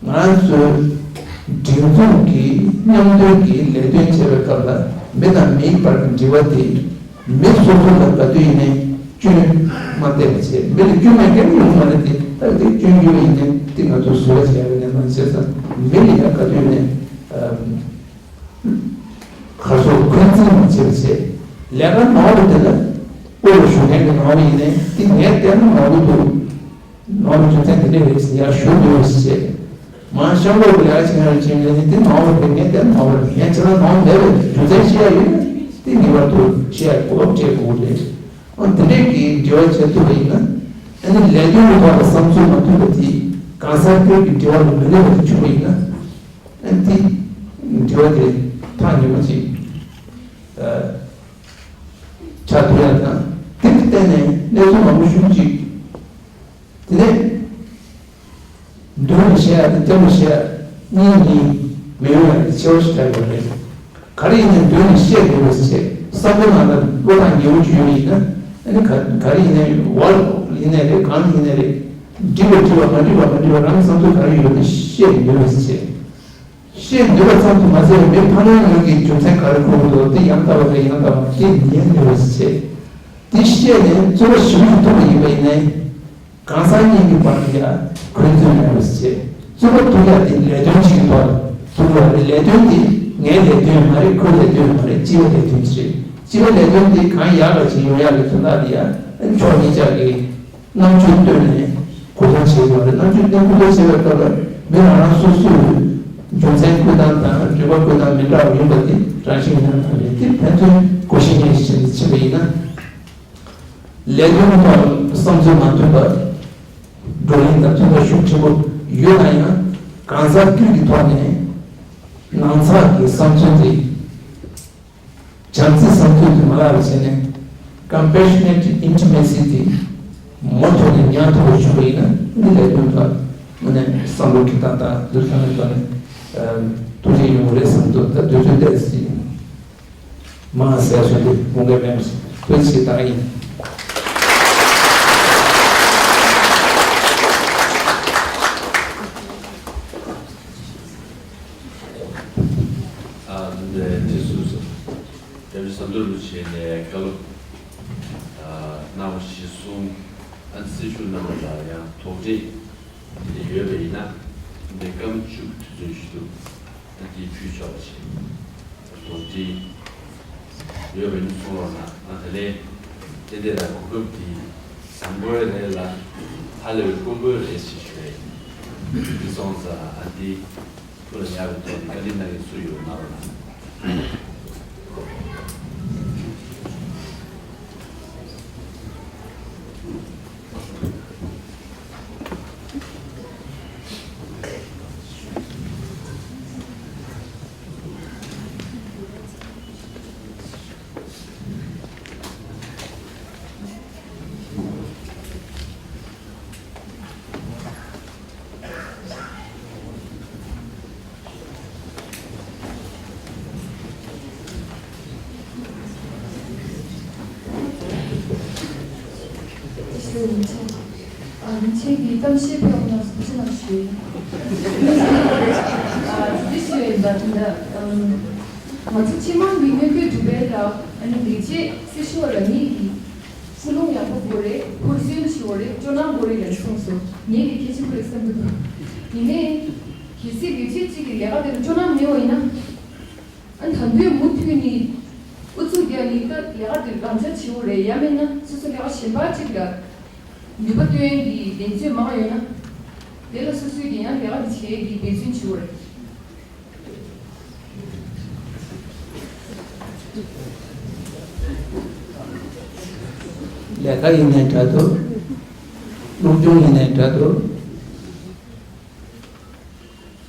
ང་ཚོའི་ སྒྲིག་འཛུགས་ཀྱི་མཉམ་འདོན་གྱི་ལས་དོན་བྱེད་པའི་སྐབས་ལ་མི་དང་མིའི་བར་གྱི་འབྲེལ་བ་དེ་མི་སོ་སོ་ལ་ག་དུས་ཡིན་ནའི་སྐྱོན་མ་བལྟས་པ་བྱས། མི་ལ་སྐྱོན་མེད་མཁན་ཡོང་མ་རེད་དེ། ད་དེ་སྐྱོན་ཡོད་པ་ཡིན་ནའི་དེ་ང་ཚོ་བཟོ་བ་བྱས་པ་ཡིན་ན་མ་བྱས་ཙང་མི་ལ་ཡང་ག་དུས་ནས་གར་སོགས་འཁོན་འཛིན་མ་བྱེད་པ་བྱས། ལས་ཀ་ནོར་བ་དེ་ལ་དབུ་ལ་ཞུགས་མཁན་གྱི་ནོར་བ་ཡིན་ནའི་དེ་ངས་བལྟས་ན་ནོར་བ་འདུག་ནོར་བ་རྒྱུ་མཚན་དེ་འདྲ་རེད་ཟེར་ཡར་ཞུ་དགོས་པ་བྱས། མ་ཤང་ལོག་གི་ལས་ཀ་བྱེད་མཁན་ལ་བྱེད་མཁན་དེ་ནོར་བ་རེད། ངས་བལྟས་ན་ནོར་བ་རེད། ངས་བྱས་ན་ནོར་བ་མེད་པའི་རྒྱུ་མཚན་བཤད་ཡ་ཡོད་ན་དེ་ངེས་པར་དུ་བཤད་ཡ་གོ་སྐབས་སྤྲད་དགོས་རེད། ཨ་དེ་འདྲས་ཀྱི་འབྲེལ་བ་བྱེད་ཐུབ་པ་ཡིན་ན། ཨ་ནི་ལས་དོན་གྱི་ཐོག་ལ་བསམ་ཚུལ་མ་མཐུན་པ་དེ་གང་ཟག་སྒེར་གྱི་འབྲེལ་བ་ལ་མི་གནོད་པ་ཞིག་བྱུང་བ་ཡིན་ན། ཨ་ནི་དེ་འབྲེལ་བ་དེ་ཐག་ཉེ་པོ་ཅིག་ཨ་ཆགས་ཐུབ་ཡ་དང་། དེ་ལ་བརྟེན་ནས་གནས་ཚུལ་མང་པོ་ཞིག་ཅིག་དེ་ནས་མདུན་ལ་བཤད་ཡ་དང་རྒྱབ་ལ་བཤད་ཡ་གཉིས་གཉིས་མི་ཡོང་ཡ་དེ་ཆེ་བ་ཞིག་ཆགས་ཡོད་རེད། ག་རེ་ཡིན་ནའི་མདུན་ནས་བཤད་དགོས་པ་ཞིག་བྱས། བསམ་བློ་ནང་ལ་བློ་ཐག་ཉེ་བོ་ཅིག་ཡོད་ཡིན་ན། ཨ་ནི་ག་ག་རེ་ཡིན་ནའི་ཝར་ཡིན་ནའི་རེད། གང་ཡིན་ནའི་རེད། འགྲིག་པ་འགྲིག་པ་མ་འགྲིག་པ་མ་འགྲིག་པ་རང་གི་བསམ་ཚུལ་ག་རེ་ཡོད་ན་བཤད་ནུས་པ་ཞིག་བྱས། བཤད་ནུས་པ་ཙམ་དུ་མ་ཟད་མི་ཕ་ནོར་ངོས་ཀྱི་རྒྱུ་མཚན་ག་རེ་ཁུར་གྱི་འདུག་དེ་ཡང་ལྟ་བ་དང་ཡང་ལྟ་བ་དེ་ཉན་ནུས་པ་ཞིག་བྱས། དེ་བཤད་ནས་རྩོད་པ་ཞེ་པོ་ཞིག་ཐུག་པ་ཡིན་པ་ཡིན་ནའི། གང་ཟག་གཉིས་ཀྱི་བར་དུ་ཡང་འཁོན་འཛིན་མེད་པ་བྱས། རྩོད་པ་ཐུག་ཡ་དེ་ལས་དོན་ཅིག་གི་ཐོག་ལ་ཐུག་ཡོད་རེད། ལས་དོན་དེ་ངའི་ལས་དོན་མ་རེད། ཁོའི་ལས་དོན་མ་རེད། སྤྱི་པའི་ལས་དོན་ཅིག་རེད། སྤྱི་པའི་ལས་དོན་དེ་གང་ཡག་ག་ཅིག་ཡོང་ཡག་གི་དོན་དག་དེ་ཡང་ཕྱོགས་གཉིས་ཆ་གི་རྣམ་དཔྱོད་བཏོན་ནས་གོ་སྟངས་བྱེད་དགོས་རེད། རྣམ་དཔྱོད་བཏོན་གོ་སྟངས་བྱེད་པའི་སྐབས་ལ་མི་རང་རང་སོ་སོའི་རྒྱུ་མཚན་བཀོད་སྟངས་དང་རིག་པ་བཀོད་སྟངས་མི་འདྲ་བ་ཡིན་པ་དེ་རང་བཞིན་གྱི་རྣམ་གྲངས་རེད། དེ་ཕན་ཚུན་གོ་ཤེས་མཁན་ཞིག་ཕྱིན་པ་ཡིན་ན། ལས་དོན་ཐོག་བསམ་ཚུལ་མ་མཐུན་པ་བགྲོ་གླེང་དང་མཐུན་པ་ཤུགས་ཆེན་པོ་ཡོད་ན་ཡང་། གང་ཟག་སྒེར་གྱི་ཐོག་ནས་ནང་ཚགས་ཀྱི་བསམ་ཚུལ་དེ། བྱམས་བརྩེའི་བསམ་ཚུལ་དེ་མ་བརླག་པ་བྱས་ནས། Compassionate Intimacy དེ་མུ་མཐུད་ནས་ཉར་ཐུབ་པ་བྱུང་བ་ཡིན་ན། འདི་ལས་དོན་ཐོག་དངོས་གནས་བསམ་བློ་འཁྱེར་སྟངས་དང་འདུལ་སྟངས་ཀྱི་ཐོག་ནས་ཐུགས་རྗེ་ཡོང་གི་རེད་བསམ་འདུག་ད་དུས་ཚོད་འདས་ཟིན། མང་ཟེར་སོང་སྟེ་དགོངས་འགལ་མེད་པ་ཞིག་ཐུགས་རྗེ་ཆེ་བཏང་ཡིན། ཨ་འདི་དེ་སུ་སུ་རྒྱ་མི་ཟམ་གདོང་རིན་པོ་ཆེ་ནས་བཀའ་སློབ་ཨ་གནང་བ་གཞིར་བཟུང་། ཨ་ནི་སྲི་ཞུ་གནང་བ་ལ་ཡང་དོགས་འདྲི་དེ་ཡོད་པ་ཡིན་ན། འདི་སྐར་མ་བཅུ་གི་དུས་ཚོད་ཞིག་འདུག་ཨ་འདི་ཕུལ་ཆོག་པ་བྱེད། དོགས་འདྲི་ཡོད་པ་ཡིན་ན་གསུང་རོགས་གནང་། ཨ་ད་ལན་ཏན་ཏན་ར་གོ་སྐབས་འདི་བཟང་པོ་རེད་ལ་ཧ་ལས་པའི་དཀོན་པོ་རེད་ཞེས་ཞུ་བ་ཡིན། འདི་སོང་ཙང་ཨ་འདི་ཁོ་ལ་ཉར་བའི་ཐོག་ནས་བཀའ་འདྲི་གནང་མཁན་སུ་ཡོད་གནང་རོགས་གནང་། རིན་ཆེན་གྱིས་གཏམ་བཤད་ཕེབས་གནང་སོང་། ཅི་གནང་ཞུས། ཨ་འདི་ཞུས་ཡིན་པ་འདི་འདྲ། ང་ཚོ་སྤྱི་དམངས་ཀྱི་མངོན་འདོད་སྒྲུབ་པའི་ལ་ཨ་ནི་ལས་བྱེད་སྲི་ཞུ་བ་ལ་ངེད་ཀྱིས་ཀུན་སློང་ཡག་པོ་དགོས་རེད། ཧུར་བརྩོན་ཞུ་དགོས་རེད། སྤྲོ་སྣང་དགོས་རེད་ལབ་གསུངས་སོང་། ངེད་ཀྱིས་གལ་ཆེན་པོ་རེད་བསམ་གྱི་འདུག་ཡིན་ནའི་གལ་སྲིད་ལས་བྱེད་གཅིག་གིས་ལས་ཀ་དེ་ལ་སྤྲོ་སྣང་མེད་པ་ཡིན་ན། ཨ་ད་དུང་མུ་མཐུད་ནས་ཨུ་ཚུགས་རྒྱག་ནས་ད་ལས་ཀ་དེ་རང་འཇགས་བྱེད་དགོས་རེད། ཡང་མིན་ན་སོ་སོ་ལས་ཀ་གཞན་པ་གཅིག་ལ་ནུས་པ་བཏོན་གྱི་ལས་བྱེད་མང་ཡོད་ན། དེ་ལ་སོ་སོས་ཀྱི་ཡང་ལས་ཀ་དེ་བྱེད་ཀྱི་འབད་བརྩོན་བྱེད་དགོས་རེད། ལས་ཀ་ཡིན་ནའི་འདྲ་འདུག་སློབ་སྦྱོང་ཡིན་ནའི་འདྲ་འདུག་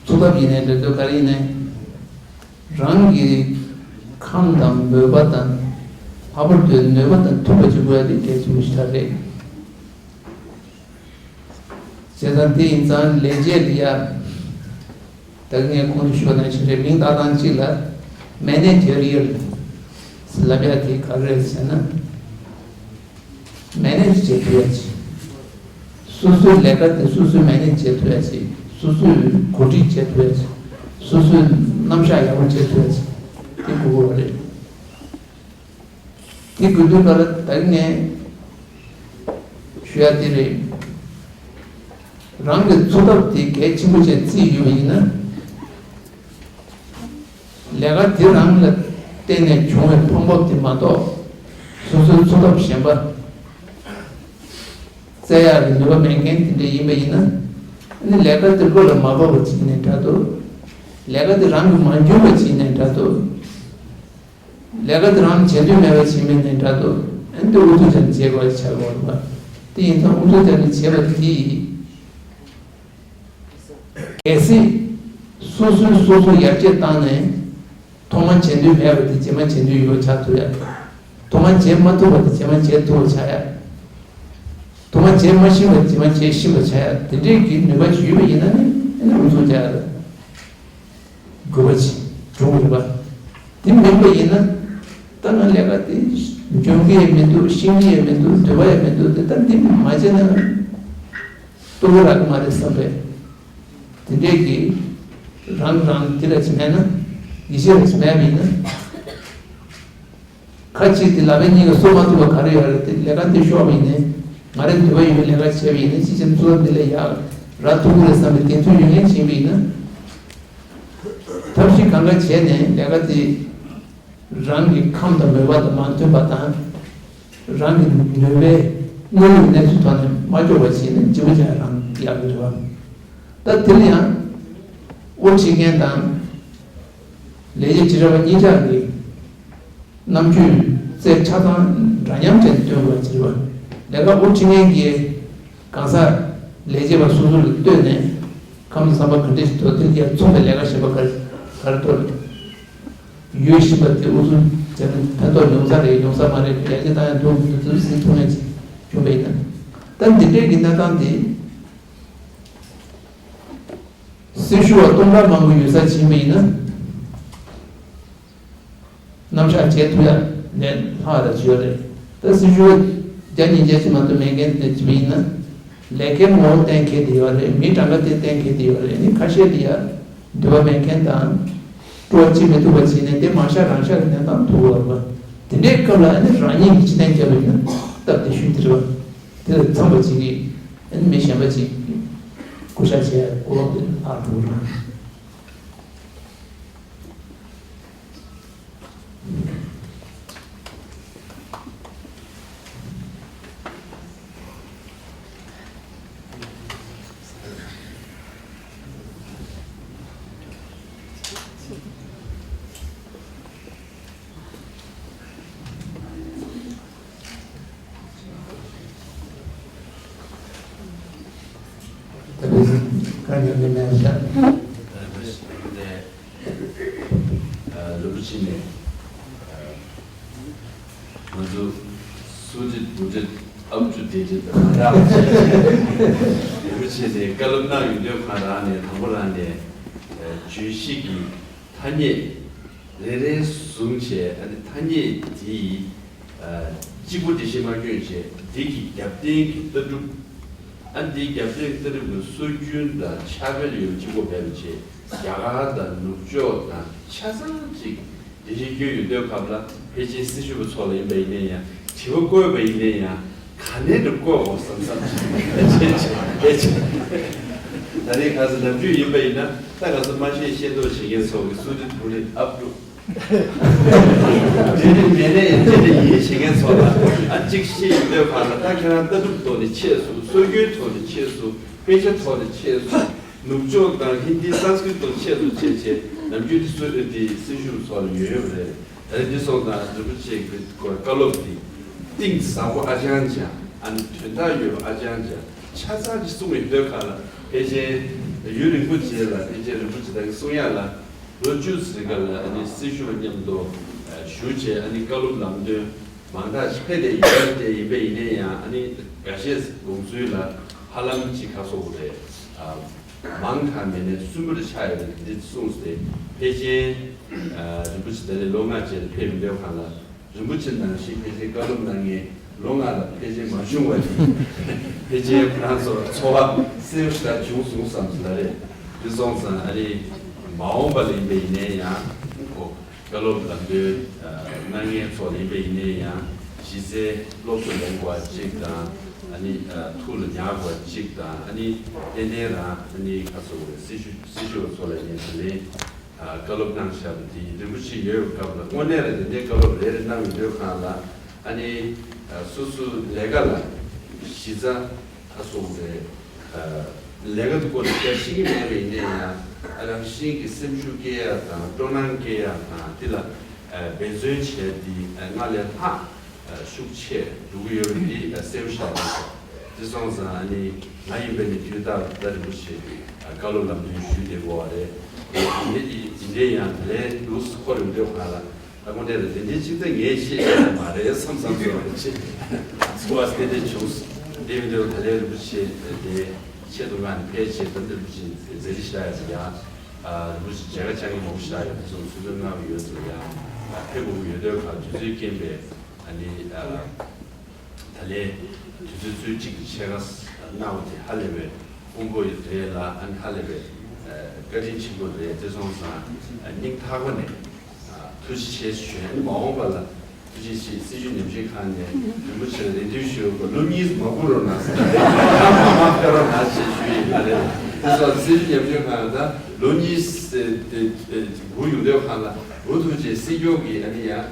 ཚུགས་ཐབས་ཡིན་ནའི་འདྲ་འདུག་ག་རེ་ཡིན་ནའི་རང་གི་ཁམས་དང་མོས་པ་དང་། ལྷག་པར་དུ་ནུས་པ་དང་མཐུན་པ་ཅིག་དགོས་ཡ་དེ་གལ་ཆེན་པོ་ཞིག་རེད། བྱས་ཙང་དེ་ཡིན་ཙང་ལས་བྱེད་ལ་ཡ། ད་གིན་ངས་གོང་དུ་ཞུས་པ་ནང་བཞིན་རེད། མིང་བཏགས་སྟངས་གཅིག་ལ་མེ་ནེ་ཇེ་རི་ཡལ་ལབ་ཡ་དེ་ག་རེ་རེད་ཟེར་ན། མེ་ནེཇ་བྱེད་ཐུབ་ཡ་ཅིག་སོ་སོའི་ལས་ཀ་དེ་སོ་སོས་མེ་ནེཇ་བྱེད་ཐུབ་ཡ་ཅིག་སོ་སོས་གོ་སྒྲིག་བྱེད་ཐུབ་ཡ་ཅིག་སོ་སོའི་རྣམ་གཞག་ཡག་པོ་བྱེད་ཐུབ་ཡ་ཅིག་དེ་དགོས་ཀྱི་ཡོད་རེད། དེ་དགོས་དུས་ཀ་ལ་ད་གིན་ངས་ཞུ་ཡ་དེ་རེད། རང་གི་འཚོ་ཐབས་དེ་གལ་ཆེན་པོ་ཅན་བརྩིས་ཡོད་པ་ཡིན་ན། ལས་ཀ་དེ་རང་ལ་བརྟེན་ནས་བྱུང་བའི་ཕོངས་པ་དེ་མ་གཏོགས། སོ་སོའི་འཚོ་ཐབས་གཞན་པ་བཙལ་ཡག་གི་ནུས་པ་མེད་མཁན་དེ་འདྲ་ཡིན་པ་ཡིན་ན། ཨ་ནི་ལས་ཀ་དེ་བློ་ལ་མ་བབས་པ་ཅིག་ཡིན་ནའི་འདྲ་འདུག་ལས་ཀ་དེ་རང་གི་མ་འཇོན་པ་ཅིག་ཡིན་ནའི་འདྲ་འདུག་ལས་ཀ་དེ་རང་བྱེད་འདོད་མེད་པ་ཞིག་མིན་ནའི་འདྲ་འདུག་ཨ་ནི་དེ་ཨུ་ཚུགས་བྱས་ནས་བྱེད་དགོས་ཆགས་ཀྱི་ཡོད་རེད་པ། དེ་ཡིན་ཙང་ཨུ་ཚུགས་བྱས་ནས་བྱེད་པ་དེ་གལ་སྲིད་སོ་སོས་སོ་སོ་ཡར་རྒྱས་བཏང་ནས་ཐོག་མ་བྱེད་འདོད་མེད་པ་དེ་རྗེས་མ་བྱེད་འདོད་ཡོད་ཆགས་ཐུབ་ཡ། ཐོག་མ་བྱེད་མ་ཐུབ་པ་དེ་རྗེས་མ་བྱེད་ཐུབ་པ་ཆགས་ཡ། ཐོག་མ་བྱེད་མ་ཤེས་པ་རྗེས་མ་བྱེད་ཤེས་པ་ཆགས་ཡ། དེ་འདྲས་ཀྱི་ནུས་པ་ཞིག་ཡོད་པ་ཡིན་ན་ནི་ཨ་ནི་ཨུ་ཚུགས་རྒྱག་ཡ་ལ། དགོས་པ་ཅིག་འབྱུང་གི་རེད་པ། དེ་མིན་པ་ཡིན་ན། ད་ང་ལས་ཀ་དེ་འཇོན་གྱི་ཡང་མི་འདུག་ཤེས་ཀྱི་ཡང་མི་འདུག་འདོད་པ་ཡང་མི་འདུག་དེ་ལྟར་འདི་མ་བྱས་ན་ལྟོ་གོས་རག་གི་མ་རེད་བསམ་པས། དེ་འདྲས་ཀྱི་རང་རང་དེ་ལ་ཅིག་མེད་ན། ཡིད་ཆེས་ལ་ཅིག་མེད་པ་ཡིན་ན། ཁ་ཅིག་དེ་ལག་པས་གཉིས་ཀ་གསོ་མ་ཐུབ་པ་ག་རེ་ཡོད་རེད། དེ་ལས་ཀ་འདི་ཤོར་བ་ཡིན་ནའི། ང་རའི་འདོད་པ་ཡོད་པའི་ལས་ཀ་བྱས་པ་ཡིན་ནའི་ཅི་བྱས་ན་འཚོ་བ་འདི་ལས་ཡག་རག་ཐུབ་ཀྱི་རེད་བསམ་པའི་གདེང་ཚོད་ཡོད་མཁན་ཅིག་ཡིན་པ་ཡིན་ན། ཐབས་ཤེས་གང་ག་བྱས་ནས་ལས་ཀ་དེ་རང་གི་ཁམས་དང་མོས་པ་དང་མ་མཐུན་པ་དང་། རང་གི་ནུས་པའི་དངོས་ཡོད་གནས་ཚུལ་ཐོག་ནས་མ་ལྕོགས་པ་བྱས་ནས་བརྗེ་པོ་བྱས་རང་ཡག་གི་རེད་བ། ད་དེ་ལ་ཡང་དབུ་ཁྲིད་མཁན་དང་ལས་བྱེད་བྱེད་རོགས་པ་གཉིས་ཆར་གྱི་རྣམ་དཔྱོད་རྩལ་ཆ་ཚང་འདྲ་མཉམ་བྱས་ནས་སྟོན་དགོས་པ་ཅིག་རེད་བ། ལས་ཀ་དབུ་ཁྲིད་མཁན་གྱིས་གང་ཟག་ལས་བྱེད་པ་སོ་སོ་ལ་ལྟོས་ནས་ཁམས་བསམ་པ་ག་འདྲ་ཞིག་འདུག་དེ་ལ་མཚུངས་པའི་ལས་ཀ་གཞན་པ་ག་ག་རེ་ཐོབ་ཡོད་བཞིན་པ་དེ་ཨུ་ཚུགས་བྱས་ན་ཕན་ཐོགས་ཡོང་ས་རེད། ཡོང་ས་མ་རེད། ཡར་རྒྱས་བཏང་ཡང་ཐུབ་མི་ཐུབ་ཟེར་ཐུབ་མཁན་ཅིག་བྱུང་བ་ཡིན་ན། ད་འདི་འདྲའི་གི་གནས་སྟངས་དེ་སྲི་ཞུ་བ་སྟོང་ཕྲག་མང་པོ་ཡོད་ས་ཕྱིན་པ་ཡིན་ན། རྣམ་གཞག་བྱེད་ཐུབ་ཡ་ལས་ལྷག་ར་ཅིག་ཡོད་རེད། ད་སྲི་ཞུ་བ་བརྒྱ་ཉིས་བརྒྱ་ཅིག་མ་གཏོགས་མེད་མཁན་དེ་ཅིག་ཡིན་ན། ལས་ཀའི་ངོ་བོ་གཏན་འཁེལ་དེ་ཡོད་རེད། མི་གྲངས་ཀ་དེ་གཏན་འཁེལ་དེ་ཡོད་རེད། ནི་ཁ་ཤས་དེ་ཡ་འདོད་པ་མེད་མཁན་དང་། སྤྲོ་བ་སྐྱེ་མི་ཐུབ་པ་བྱས་ནས་དེ་མ་ཤ་རང་ཤ་གི་གནས་སྟངས་ཐུག་ཡོད་རེད་པ། དེ་འདྲའི་སྐབས་ལ་ཨ་ནི་རང་ཉིད་ཀྱི་ཕྱི་ཐན་རྒྱབ་པ་ཡིན་ན་སྟབས་བདེ་ཤོས་དེ་རེད་པ། དེ་ལ་འཚམས་པ་བྱེད་ཀྱི་ཨ་ནི་མི་གཞན་པ་ཅིག་གུས་ཞབས་བྱས་གོ་སྐབས་དེ་ལྷག་འགྲོ་གི་རེད། ད་དེ་བཞིན་བཀའ་ཉན་ནི་མེད་ཤག་རིན་པོ་ཆེ་ནས། ང་ཚོ་སུ་ཏྲི་བུ་ཏྲི་ཨབ་ཏྲུ་ཏེ་ཏྲི་དང་མ་འདྲ་བ་བྱས། རིན་པོ་ཆེ་ནས་བཀའ་སློབ་གནང་ཡོང་དུས་ཁོང་རང་ནས་དང་པོ་རང་ནས་བརྗོད་གཞི་གི་ཐ་སྙད་རེ་རེ་བཟུང་བྱས། ཨ་ནི་ཐ་སྙད་དེ་གཅིག་པོ་འགྲེལ་བཤད་མ་བསྐྱོན་བྱས། འདི་གི་རྒྱབ་རྟེན་གྱི་ལྟ་གྲུབ། ཨ་ནི་འདིའི་རྒྱབ་རྟེན་ལྟ་གྲུབ་ཀྱི་སྲོལ་རྒྱུན་དང་ཕྱག་དཔེ་ལ་ཡང་གཅིག་པོ་མེད་པ་བྱས། རྒྱ་གར་དང་ནུབ་ཕྱོགས་དང་ཆ་ཚང་གཅིག་འགྲེལ་བཤད་བསྐྱོན་ཡོང་དུས་སྐབས་ལ་ཕལ་ཆེར་སྲི་ཞུ་བ་ཚོ་ལ་ཡིན་པ་ཡིན་ན་ཡང་། དྲི་བ་བཀོད་པ་ཡིན་ན་ཡང་། ག་ནས་འགྲོ་བཀོད་དགོས་བསམ་བསམ་ཞིག་ཕལ་ཆེར་ཕལ་ཆེར། ད་རེས་ག་ཚོད་ནམ་རྒྱུན་ཡིན་པ་ཡིན་ན། ད་ག་ཚོད་མ་ཤེས་ཤེས་མདོག་བྱེད་མཁན་ཚོ་གི་སུ་ཏྲི་བུ་ཏྲི་ཨབ་ཏྲུ། དེ་ནི་མེད་ནས་དེ་ནི་ཡིན་བྱེད་མཁན་ཚོ་ལ་ཨ་གཅིག་བཤད་ཡོང་དུས་སྒང་ལ། ད་ཁྱེད་རང་ལྟ་གྲུབ་ཐོག་ནས་ཆེད་སུ། སྲོལ་རྒྱུན་ཐོག་ནས་ཆེད་སུ། དཔེ་ཆ་ཐོག་ནས་ཆེད་སུ། ནུབ་ཕྱོགས་དང་ཧིན་དི་སཾ་སྐྲྀཏ་ཐོག་ཆེད་སུ་བྱས་བྱས། ནམ་རྒྱུན་དེ་སྲོལ་རྒྱུན་དེ་སྲི་ཞུ་ཚོ་ལ་ཡོད་ཡོད་རེད། ད་རེས་འདི་སོང་ཙང་རིན་པོ་ཆེ་གི་བཀའ་སློབ་འདི་གཏིང་ཟབ་པོ་ཨ་ཅང་ཅང་། ཨ་ནི་དོན་དག་ཡོད་པ་ཨ་ཅང་ཅང་། ཆ་ཚང་ཅིག་གསུངས་ཡོད་དུས་སྒང་ལ། ཕལ་ཆེར་ཡུན་རིང་པོ་རྗེས་ལ་ཕལ་ཆེར་རིན་པོ་ཆེ་ད་གིན་གསུང་ཡག་ལ། ལོ་བཅུ་ཙམ་སྒང་ལ་ཨ་ནི་སྲི་ཞུ་བ་མཉམ་དུ་ཞུགས་བྱས། ཨ་ནི་བཀའ་སློབ་ལམ་སྟོན་མང་དག་ཞིག་ཕེབས་བསྡད་ཡོད་དེ། ཡིན་པ་ཡིན་ན་ཡང་ཨ་ནི་འགའ་ཤས་དགོངས་ཚུལ་ལ་ཧ་ལམ་ཅིག་ག་སོགས་རེད། ཨ། མང་དྲགས་མེད་ནས་གསུམ་པོ་རེ་ཆགས་ཡོད་རེད། འདི་གསུངས་ཏེ། ཕལ་ཆེར་རིན་པོ་ཆེ་ད་རེས་ལོ་ལྔ་རྗེས་ལ་ཕེབས་ཡོང་དུས་སྒང་ལ། རིན་པོ་ཆེ་ནང་བཞིན་ཕལ་ཆེར་བཀའ་སློབ་གནང་མཁན་ལོ་ལྔ་ལ་ཕལ་ཆེར་མ་བྱུང་བ་ཞིག་ཕལ་ཆེར་ཁོ་རང་ཚོར་ཚོར་བ་གསལ་པོ་ཞིག་བྱུང་སོང་བསམ་སོང་ད་རེད། འདི་སོང་ཙང་ཨ་ནི་ མ་འོངས་པ་ལ་ཡིན་པ་ཡིན་ནའི་ཡང་ཁོ་བཀའ་སློབ་ལམ་སྟོན་གནང་མཁན་ཚོ་ལ་ཡིན་པ་ཡིན་ནའི་ཡང་གཞི་རྩའི་སློབ་གསོ་ལེན་དགོས་པ་གཅིག་དང་། ཨ་ནི་ཐུགས་ལ་ཉར་དགོས་པ་གཅིག་དང་། ཨ་ནི་ཏན་ཏན་རང་ཨ་ནི་ཁ་སོ་སྲི་ཞུ་སྲི་ཞུ་བ་ཚོ་ལ་ཡིན་ནའི་ད་ལན་བཀའ་སློབ་གནང་བཞག་པ་འདི་རིན་པོ་ཆེ་ཡོད་པའི་སྐབས་ལ་དངོས་གནས་ལ་དེ་འདྲའི་བཀའ་སློབ་རེ་རེ་གནང་ཡོང་དུས་སྒང་ལ། ཨ་ནི་སོ་སོའི་ལས་ཀ་ལ་གཞི་རྩ་ད་སོང་རེད། ལས་ཀ་དེ་སྐོར་ལ་སྐད་ཤེས་ཀྱི་མེད་པ་ཡིན་ནའི་ཡང་། ཨ་རང་བཞིན་གྱི་སེམས་ཤུགས་སྐྱེ་ཡག་དང་སྤྲོ་སྣང་སྐྱེ་ཡག་དང་། དེ་ལ་འབད་བརྩོན་བྱས་ཏེ་སྔར་ལས་ལྷག་ཤུགས་ཆེ་འགྲོ་གི་ཡོད་པ་འདི་གསལ་པོ་ཤར་འདུག་དེ་སོང་ཙང་ཨ་ནི་ང་ཡིན་པ་ནི་དུས་རྟག་ཏུ་ད་རིན་པོ་ཆེ་བཀའ་སློབ་ལམ་སྟོན་ཞུས་བསྡད་དགོས་པ་རེད། དེ་འདྲའི་ཡང་དེ་ལས་ལུགས་སུ་འཁོར་ཡོང་དུས་སྒང་ལ། ད་དངོས་གནས་ལ་དེ་འདྲའི་ཅིག་ད་ངས་ཤེས་ཡ་མ་རེད་བསམ་བསམ་ཚོར་བ་ཅིག་ཚོར་བ་དེ་འདྲ་བྱུང་། དེ་མི་འདུག་ད་ལན་རིན་པོ་ཆེ་དེ་ཆེད་དུ་མངགས་ནས་ཕེབས་བྱས། ད་ལྟ་རིན་པོ་ཆེ་མཛད་རྗེས་བཞག་ཡ་ཅིག་ཡང་། རིན་པོ་ཆེ་མཇལ་ཁ་བཅར་མཁན་མང་པོ་བཞག་ཡོད་པ་སོང་། ཚུལ་ཚུལ་མངགས་པ་ཡོད་ཚོ་ཡང་ཕེབས་དགོས་ཀྱི་ཡོད་དུས་སྒང་དུས་ཚོད་རྐྱེན་པས་ཨ་ནི། ད་ལན་དུས་ཚོད་ཚོད་གཅིག་གི་ཕྱེད་ཀ་གནང་བ་དེ་ཧ་ལས་པའི་དཀོན་པོ་རེད་ལ། ཨ་ནི་ཧ་ལས་པའི་བཀའ་དྲིན་ཆེན་པོ་རེད། དེ་སོང་ཙང་སྙིང་ཐག་པ་ནས་ཐུགས་རྗེ་ཆེ་ཞུ། ཨ་ནི་མ་འོངས་པ་ལ་ཐུགས་རྗེ་ཆེ། སྲི་ཞུ་ཉམས་ཞིབ་ཁང་ནས་རིན་པོ་ཆེ་ལ་རེ་འདུན་ཞུ་དགོས། ལོ་གཉིས་མ་སྒུག་རོགས་གནང་ཟེར། ཨ་མ་མ་ཕེབས་རོགས་གནང་ཞེས་ཞུ་ཡི་ཡོད་རེད། དེ་སོང་སྲི་ཞུ་ཉམས་ཞིབ་ཁང་ད་ལོ་གཉིས་སྒུག་ཡོང་དུས་སྒང་ལ། འུ་ཐུགས་རྗེ་ཆེ། སྲིད་སྐྱོང་གིས་ཨ་ནི་ཡང་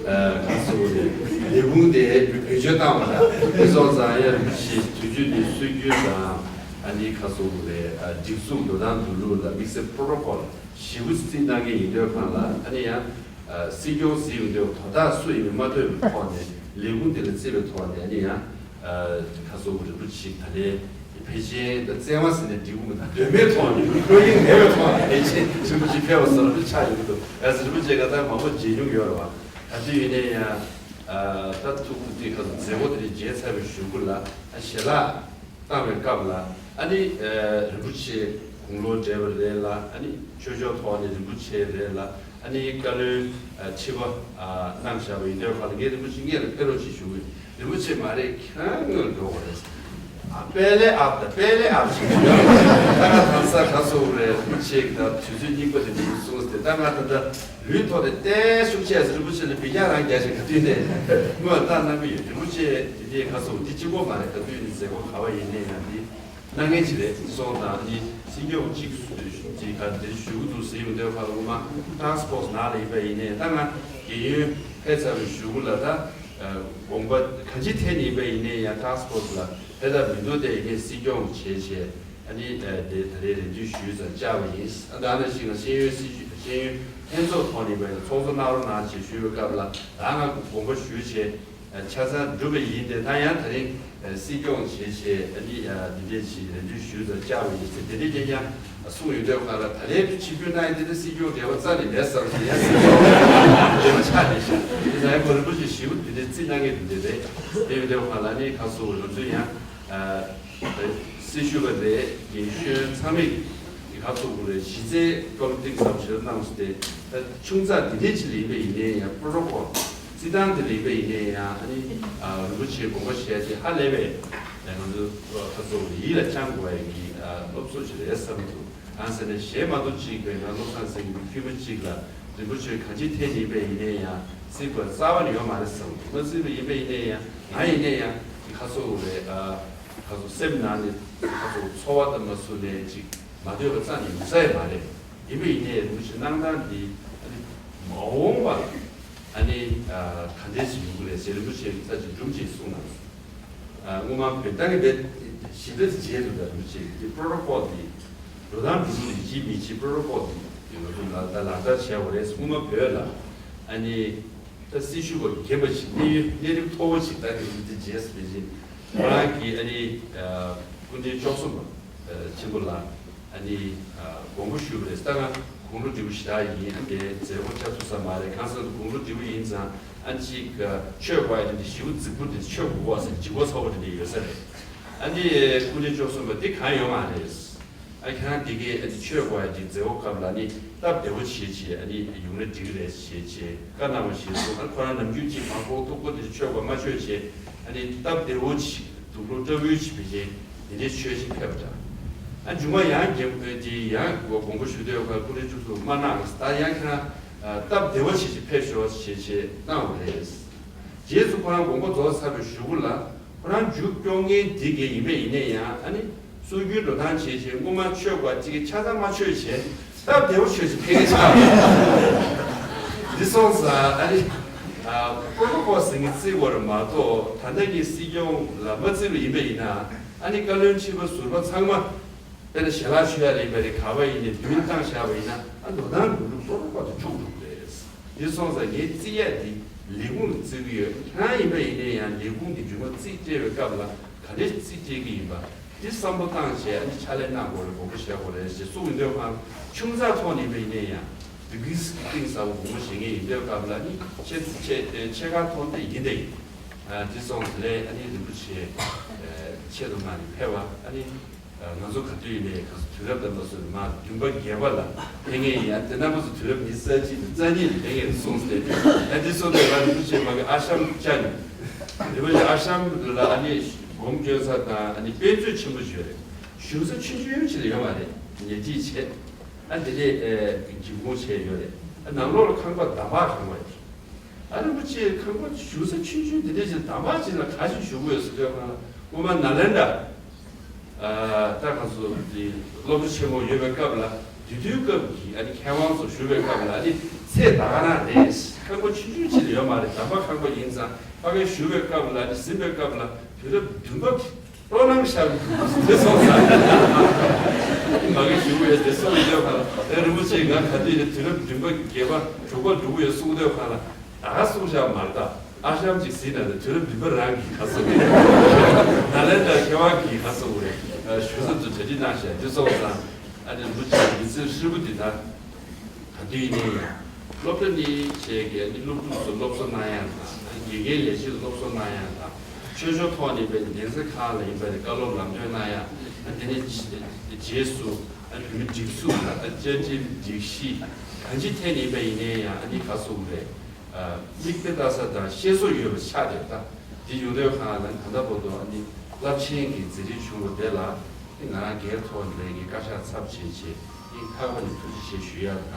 ག་ཟེར་དགོས་རེད། ལས་ཁུངས་དེ་བེད་སྤྱོད་བཏང་བ་ལ་དེ་སོང་ཙང་ཡང་རིན་པོ་ཆེ་དུས་ཚོད་འདི་སྲོལ་རྒྱུན་དང་། ཨ་ནི་ག་ཟེར་དགོས་རེད། སྒྲིག་འཛུགས་འགྲོ་སྟངས་འགྲོ་ལུགས་ལ་དམིགས་བསལ་པོ་རོ་ཊོ་ཀོལ་ཞེ་པོ་བརྩིས་གནང་མཁན་ཡིན་དུས་སྒང་ལ། ཨ་ནི་ཡང་སྲིད་སྐྱོང་ཟེར་ཡོང་དུས་དོ་བདག་སུ་ཡིན་མིན་མ་ལྟོས་པའི་ཐོག་ནས། ལས་ཁུངས་དེ་ལ་བརྩི་བའི་ཐོག་ནས། ཨ་ནི་ཡང་ཁ་སོ་རིན་པོ་ཆེ་ད་ལན་ཕལ་ཆེར་ད་བཙན་དབང་ཟེར་ནས་འགྲིག་གི་མི་འདུག་དོན་མེད་ཐོག་ནས། ཁོར་ཡུག་མེད་པའི་ཐོག་ནས་ཕལ་ཆེར་རིན་པོ་ཆེ་ཕེབས་པ་བཟོ་འདྲ་ཆགས་ཡོང་གི་འདུག་ཨ་ཙི། རིན་པོ་ཆེ་ག་ད་མང་པོ་མཇལ་མྱོང་ཡོད་རེད་བ། ག་དུས་ཡིན་ནའི་ཡང་ད་ཐུགས་ཁུར་དེ་ཁ་སོ་མཛད་སྒོ་དེ་འདྲ་མཇལ་ཚར་བའི་གཞུག་གུ་ལ། ཨ་ཞལ་ལག་བཏང་བའི་སྐབས་ལ། ཨ་ནི་རིན་པོ་ཆེ་དགུང་ལོ་བགྲེས་པ་རེད་ལ། ཨ་ནི་ཆོས་ཕྱོགས་ཐོག་ནས་རིན་པོ་ཆེ་རེད་ལ། ཨ་ནི་བཀའ་བློན་ཁྲི་པ་གནང་བཞག་པ་ཡིན་དུས་སྒང་ལ། ངས་རིན་པོ་ཆེ་སྔོན་ལ་ཕེབས་རོགས་ཞེས་ཞུ་གི། རིན་པོ་ཆེ་མ་རེད། ཁྱེད་རང་སྔོན་ལ་འགྲོ་དགོས་རེད། ཨ་དཔལ་ལས་ཨབ་དང་དཔལ་ལས་ཨབ་ཞིག་ཡོད། ད་ང་གང་ཟག་ག་ཟེར་དགོས་རེད། རིན་པོ་ཆེ་གི་ད་དུས་ཚོད་རྙིང་པ་དེ་འདྲ་གསུངས་ཏེ། ད་ང་ད་ལྟ་ལུས་ཐོག་ནས་བརྟན་བཞུགས་བྱས་ཟེར། རིན་པོ་ཆེ་ལ་འབུལ་རྒྱག་རང་རྒྱག་བྱས་ག་དུས་ནས་སྔོན་ལ་བཏང་གནང་གི་ཡོད། རིན་པོ་ཆེ་དེ་འདྲའི་ག་ཟེར་དགོས། འདི་གཅིག་པོ་མ་རེད། ག་དུས་ནས་མཛད་སྒོ་ག་བ་ཡིན་ནའི་ཡང་འདི་གནང་མཁན་ཅིག་རེད། སོང་ཙང་ནི་སྲིད་སྐྱོང་གཅིག་ཅིག་ག་འདིར་བཞུགས་འདུག་ཟེར་ཡོང་དུས་སྒང་ལ། ངོ་མ་ཊཱསྐ་ཕོར་སི་ནང་ལ་ཡིན་པ་ཡིན་ནའི། ད་ང་རྒས་ཡོལ་ཕེབས་ཚར་བའི་གཞུག་གུ་ལ། ད་དགོངས་པ་གང་ཅི་འཐེན་ཡིན་པ་ཡིན་ནའི་ཡང་ཊཱསྐ་ཕོར་སི་ལ་ཕེབས་ཐབས་མི་འདུག་དེ་ཡིན་ནའི་སྲིད་སྐྱོང་བྱས་བྱས། ཨ་ནི་དེ་ད་རེས་རེ་འདུན་ཞུས་ཙང་བཅར་བ་ཡིན། ཨ་ད་ནང་བཞིན་ང་ཤེས་ཡོན་སྲིད་བྱུས་ཤེས་ཡོན་ལྷན་ཚོགས་ཐོག་ནས་ཡིན་པ་ཡིན་ན་ཚོགས་གཙོ་གནང་རོགས་གནང་ཞེས་ཞུས་པའི་སྐབས་ལ། ད་ང་དགོངས་པ་ཞུས་བྱས། ཆ་ཚང་འགྲུབ་པ་ཡིན་ཏེ། ད་ཡང་ད་རིང་སྲིད་སྐྱོང་བྱས་བྱས། ཨ་ནི་འདི་འདྲས་ཞིག་རེ་འདུན་ཞུས་ཙང་བཅར་བ་ཡིན་ཟེར། དེ་འདྲས་ཀྱང་ཀྱང་གསུངས་ཡོང་དུས་སྒང་ལ། ད་ལན་ཆིབས་བསྒྱུར་གནང་ཡ་དེ་ནི་སྲིད་སྐྱོང་འབྲེལ་བ་རྩ་ནས་མེད་བསམ་ཞིག་ཡང་སྲིད་སྐྱོང་འབྲེལ་བ་ཆགས་བསྡད་ཤག་དེ་ཚང་ཡང་ཁོ་རིན་པོ་ཆེ་ཞེ་པོ་དེ་འདྲས་བརྩི་གནང་མཁན་དེ་འདྲས་རེད། དེ་ཡོང་དུས་སྒང་ལ་ནི་ཁ་སོ་ང་ཚོ་ཡང་སྲི་ཞུ་བ་རེད། རྒན་གཞོན་ཚང་མས་ཁ་སོ་དགོས་རེད། གཞི་རྩའི་པོ་ལི་ཊིག་སི་ལ་བྱེད་ལ་གནང་སྟེ། ད་ཆུང་ཙག་འདི་འདྲས་ཅིག་ལ་ཡིན་པ་ཡིན་ནའི་ཡང་པོ་རོ་ཊོ་ཀོལ་རྩི་སྟངས་དེ་ལ་ཡིན་པ་ཡིན་ནའི་ཡང་། ཨ་ནི་རིན་པོ་ཆེའི་དགོངས་པ་བཞེས་དེ་ཧ་ལས་པའི་ང་ཚོ་ཁ་སོ་ཡིད་ལ་བཅངས་དགོས་ཡ་གི་སློབ་གསོ་ཅིག་རེད་བསམ་འདུག་གང་ཟེར་ན་གཞན་མ་གཏོགས་ཅིག་བས་ང་བློ་བཟང་སེང་གེ་ཕུལ་མ་གཅིག་ལ་རིན་པོ་ཆེ་གང་ཅི་འཐེན་ཡིན་པ་ཡིན་ནའི་ཡང་བརྩི་དགོས་རྩ་བ་ནས་ཡོད་མ་རེད་བསམ་འདུག་མ་བརྩིས་པ་ཡིན་པ་ཡིན་ནའི་ཡང་། ང་ཡིན་ནའི་ཡང་ཁ་སོ་རེད། ཁ་སོ་སེམས་ནང་ནས་ཁ་སོ་ཚོར་བ་དང་མ་བཟོ་ནས་ཅིག་མ་འདོད་པ་རྩ་ནས་ཡོང་ས་ཡང་མ་རེད། ཡིན་པ་ཡིན་ནའི་རིན་པོ་ཆེ་གནང་སྟངས་འདི་ཨ་ནི་མ་འོངས་པ་ཨ་ནི་ག་འདྲས་ཞིག་ཡོང་གི་རེད་ཟེར། རིན་པོ་ཆེ་གིས་ད་ཅིག་སྒྲུང་ཅིག་གསུངས་གནང་སོང་། སྔོན་མ་བོད་ད་གི་བོད་ཞི་བདེ་དེ་བྱས་འདུག་ད་རིན་པོ་ཆེ་གིས་དེ་པོ་རོ་ཊོ་ཀོལ་དེ་འགྲོ་སྟངས་འགྲོ་ལུགས་དེ་བྱེད་མི་བྱེད། པོ་རོ་ཊོ་ཀོལ་དེ་ང་ཚོ་ལ་ད་ལག་བསྟར་བྱས་པ་རེད། སྔོན་མ་བོད་ལ་ཨ་ནི་ད་སྲི་ཞུ་བ་རྒན་པ་ཞིག་གནས་ཡུལ་གནས་རིམ་མཐོ་བོ་ཞིག་ད་གི་རིན་པོ་ཆེ་རྗེས་སུ་མི་ཞིང་། ཁོ་རང་གིས་ཨ་ནི་སྐུ་ཕྲེང་བཅུ་གསུམ་པ་ཆེན་པོ་ལ་ཨ་ནི་དགོངས་པ་ཞུས་པ་རེད། ད་ང་དགུང་ལོ་བགྲེས་པོ་ཞེ་དྲག་ཡིན། ཨ་ནི་མཛད་སྒོ་བཅར་ཐུབ་ས་མ་རེད། གང་ཟེར་ན་དགུང་ལོ་བགྲེས་པོ་ཡིན་ཙང་ཨ་ནི་ཅིག་ཆོས་དགོས་ཡ་དེ་འདྲ་ཞེ་པོ་རྫིག་པོ་དེ། ཆོས་དགོས་པ་ཟེར་ལྗིད་ཁོག་ཚ་པོ་དེ་འདྲ་ཡོད་ས་རེད། ཨ་ནི་སྐུ་ཕྲེང་བཅུ་གསུམ་པ་དེ་གང་ཡོད་མ་རེད། ཨ་ཁྱེད་རང་དེ་གའི་ཨ་ནི་ཆོས་དགོས་ཡ་དེ་མཛད་སྒོ་སྐབས་ལ་ནི་སྟབས་བདེ་བོ་བྱེད་བྱེད། ཨ་ནི་ཡོང་ན་འགྲིག་གི་རེད་བྱེད་བྱེད་བཀའ་གནང་བ་བྱེད་སོང་། ཨ་ཁོ་རང་ནམ་རྒྱུན་གཅིག་མང་པོ་ཐུག་པོ་དེ་ཆོས་དགོས་མ་ཆོས་བྱེད། ཨ་ནི་སྟབས་བདེ་བོ་བྱེད། དུག་ལོག་སྐྲ་བུའི་བྱེད་བྱེད་དེ་འདྲའི་ཆོས་ཤིག་ཕེབས་པ་འདྲ། ཨ་མཇུག་མ་ཡང་རྒྱལ་པོ་དེ་ཡང་དགོངས་པ་ཞུ་འདོད་པ་ཀུ་རེ་བཅུ་གསུམ་མ་གནང་། ད་ཡང་ཁྱེད་རང་སྟབས་བདེ་བོ་བྱེད་ཅིག་ཕེབས་ཤོག་ཞེས་བྱས་གནང་བ་རེད། རྗེས་སུ་ཁོ་རང་དགོངས་པ་རྫོགས་ཚར་བའི་གཞུག་གུ་ལ་ཁོ་རང་མཇུག་སྐྱོང་མཁན་འདི་གས་ཡིན་པ་ཡིན་ན་ཡང་ཨ་ནི་སྲོལ་རྒྱུན་འགྲོ་སྟངས་བྱས་བྱས་སྔོན་མ་ཆོས་པ་གཅིག་གིས་ཆ་ཚང་མ་ཆོས་བྱས་སྟབས་བདེ་བོ་ཆོས་ཅིག་ཕེབས་མཁན་ཆགས་འདི་སོང་ཙང་ཨ་ནི་པོ་རོ་ཀོལ་ཟེར་མཁན་བརྩི་དགོས་རེད་མ་གཏོགས། ད་ལྟ་གི་སྲིད་སྐྱོང་ལ་མ་བརྩི་བ་ཡིན་པ་ཡིན་ན་ཨ་ནི་བཀའ་བློན་ཁྲི་པ་ཟུར་པ་ཚང་མ། དཔེར་ན་ཞལ་ལག་མཆོད་ཡ་ལ་ཡིན་པ་རེད། ག་པར་ཡིན་ནའི་མདུན་བཏང་བཞག་པ་ཡིན་ན་ཨ་འགྲོ་སྟངས་འགྲོ་ལུགས་གཙོ་བོ་ཁོ་ཚོ་འཁྱུག་འགྲོ་གི་རེད། འདི་སོང་ཙང་ངས་བརྩི་ཡ་འདི་ལས་ཁུངས་ལ་བརྩི་གི་ཡོད། ཁྱེད་རང་ཡིན་པ་ཡིན་ནའི་ཡང་ལས་ཁུངས་ཀྱི་མཇུག་མ་རྩིས་སྤྲད་པའི་སྐབས་ལ་ག་འདྲས་རྩིས་སྤྲད་ཀྱི་ཡིན་པ་འདི་བསམ་བློ་བཏང་བྱས་ཨ་ནི་ཕྱག་ལས་གནང་དགོས་རེད། དགོངས་པ་བཞེས་དགོས་རེད་ཅེས་གསུངས་ཡོང་དུས་ཁོང་ཆུང་ཙག་ཐོག་ནས་ཡིན་པ་ཡིན་ནའི་ཡང་འདི་གིས་གཏིང་ཟབ་པོ་དགོངས་པ་བཞེས་མཁན་ཡིན་དུས་སྐབས་ལ་ཨ་ནི་ཆེ་ཆེ་ཆེ་ཁག་ཐོག་ནས་ཡིན་དེ་ཡིན། འདི་སོང་ཙང་ལས་ཨ་ནི་རིན་པོ་ཆེ་ཆེད་དུ་མ་ནས་ཕེབས་པ་ཨ་ནི། ང་ཚོ་ག་དུས་ཡིན་ནའི་ག་ཚོད་དུས་རབས་དང་མ་སོན་མ་བདུན་པ་བརྒྱད་པ་ལ་ཕེབས་མཁན་ཡིན། ཡང་དེ་ན་ཁོ་ཚོ་དུས་རབས་ཉི་ཤུ་རྩ་གཅིག་དང་རྩ་གཉིས་ལ་ཕེབས་མཁན་གསུངས་ཏེ། ཡང་འདི་སོང་ཙང་ང་རིན་པོ་ཆེ་མ་གི་ཨ་ཤམ་བཅར་ནས་རིན་པོ་ཆེ་ཨ་ཤམ་ལ་ཨ་ནི་སྒོམ་སྐྱོན་ས་དང་ཨ་ནི་དཔེ་མཛོད་ཆེན་པོ་ཞིག་ཡོད་རེད། བཞུགས་ས་ཆུང་ཆུང་ཅིག་ལ་ཡོད་མ་རེད། ཉལ་ཁྲི་བྱས་ཨ་དེ་ནས་འགྱིབ་ཁུང་བྱས་ཡོད་རེད། ཨ་ནང་ལོགས་ལ་ཁང་པ་འདམ་བག་ཁང་པ་ཡོད། ཨ་རིན་པོ་ཆེ་ཁང་པ་བཞུགས་ས་ཆུང་ཆུང་དེ་འདྲ་ཞིག་འདམ་བག་ཅིག་ལ་ག་ཞིག་བཞུགས་ཀྱི་ཡོད་ཟེར་དུས་ཁོང་ལ་སྔོན་མ་ནཱ་ལེནྡྲ། ཨ་ད་ག་ཚོད་དེ་སློབ་གྲྭ་ཆེན་མོ་ཡོད་པའི་སྐབས་ལ་དེ་དུས་སྐབས་ཀྱི་ཨ་ནི་མཁས་དབང་ཚོ་བཞུགས་པའི་སྐབས་ལ་ཨ་ནི་ཚད་ད་ག་རང་རེད། ཁང་པ་ཆུང་ཆུང་ཅིག་ལ་ཡོད་མ་རེད། འདམ་བག་ཁང་པ་ཡིན་ཙང་ཕ་གིར་བཞུགས་པའི་སྐབས་ལ་ཨ་ནི་ཟིན་པའི་སྐབས་ལ་དུས་རབས་བདུན་པ། སྤྲོ་སྣང་ཤར་དེ་སོང་ཙང་། མ་གི་ཞུ་བའི་དེ་སོང་ཡོད་པ་ལ་རིན་པོ་ཆེ་ང་ག་དུས་ནས་དུས་རབས་བདུན་པ་བརྒྱད་པ་དྲུག་པ་འགྲོ་གི་ཡོད་གསུང་དུས་ཁ་ལ་ད་ག་གསུང་བཞག་མ་རེད། ད་ཨ་ཤམ་ཅིག་ཟིན་ན་དུས་རབས་བདུན་པ་རང་གི་ག་གསུང་རེད། ནཱ་ལེནྡྲ་མཁས་དབང་གི་ག་གསུང་རེད། ཞུ་ས་དུ་གྲ་སྒྲིག་གནང་བཞག་དེ་སོང་ཙང་ཨ་ནི་རིན་པོ་ཆེ་མི་ཚེ་ཧྲིལ་པོ་འདི་ད། ག་དུས་ཡིན་ནའི་ཡང་། སློབ་གྲྭ་ནི་བྱས་ཀྱི་ནི་སློབ་ཕྲུག་ཚོ་སློབ་གསོ་གནང་ཡ་དང་དགེ་རྒན་ལས་བྱེད་སློབ་གསོ་གནང་ཡ་དང་། ཆོས་ཕྱོགས་ཐོག་ནས་པའི་གདན་ས་ཁག་ལ་ཡིན་པའི་བཀའ་སློབ་ལམ་སྟོན་གནང་ཡ། དེ་ནས་རྗེས་སུ་བོད་མི་སྒྲིག་འཛུགས་ལ་བཅའ་ཁྲིམས་སྒྲིག་གཞི་གང་ཅི་ཐད་ནས་པའི་ཡིན་ནའི་ཡང་ཨ་ནི་ག་སོང་རེད། མིག་དཔེ་ལྟ་ས་དང་ཤེས་སོ་ཡོད་པ་ཆགས་བསྡད་ད། འདི་ཡོང་དུས་ཁ་ལ་ད་ལྟ་བར་དུ་ཨ་ནི་རླབས་ཆེན་གྱི་མཛད་འཕྲིན་བྱུང་བ་དེ་ལ་ང་རང་སྒེར་ཐོག་ནས་ངས་བཀའ་ཤག་ཚབ་བྱས་བྱས་ངས་ལྷག་པར་ནས་ཐུགས་རྗེ་ཆེ་ཞུ་ཡ་དང་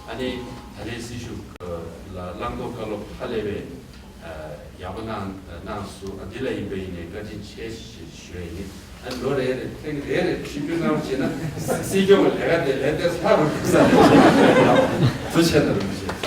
ཨ་ནི་ད་ལན་སྲི་ཞུ་ལ་བླང་དོར་བཀའ་སློབ་ཧ་ལས་པའི་ཡག་པོ་གནང་གནང་སོང་། ཨ་འདི་ལ་ཡིན་པ་ཡིན་ནས་བཀའ་དྲིན་ཆེ་ཞེས་ཞུ་ཡ་ཡིན། ཨ་ལོ་རེ་རེ་ཐེངས་རེ་རེ་ཆིབས་བསྒྱུར་གནང་བྱས་ན་སྲིད་སྐྱོང་གི་ལས་ཀ་དེ་ལས་དེ་ལྷག་རུ་འགྲོ་ས་རེད། ཐུགས་ཆེ་གནང་རོགས་ཞེས།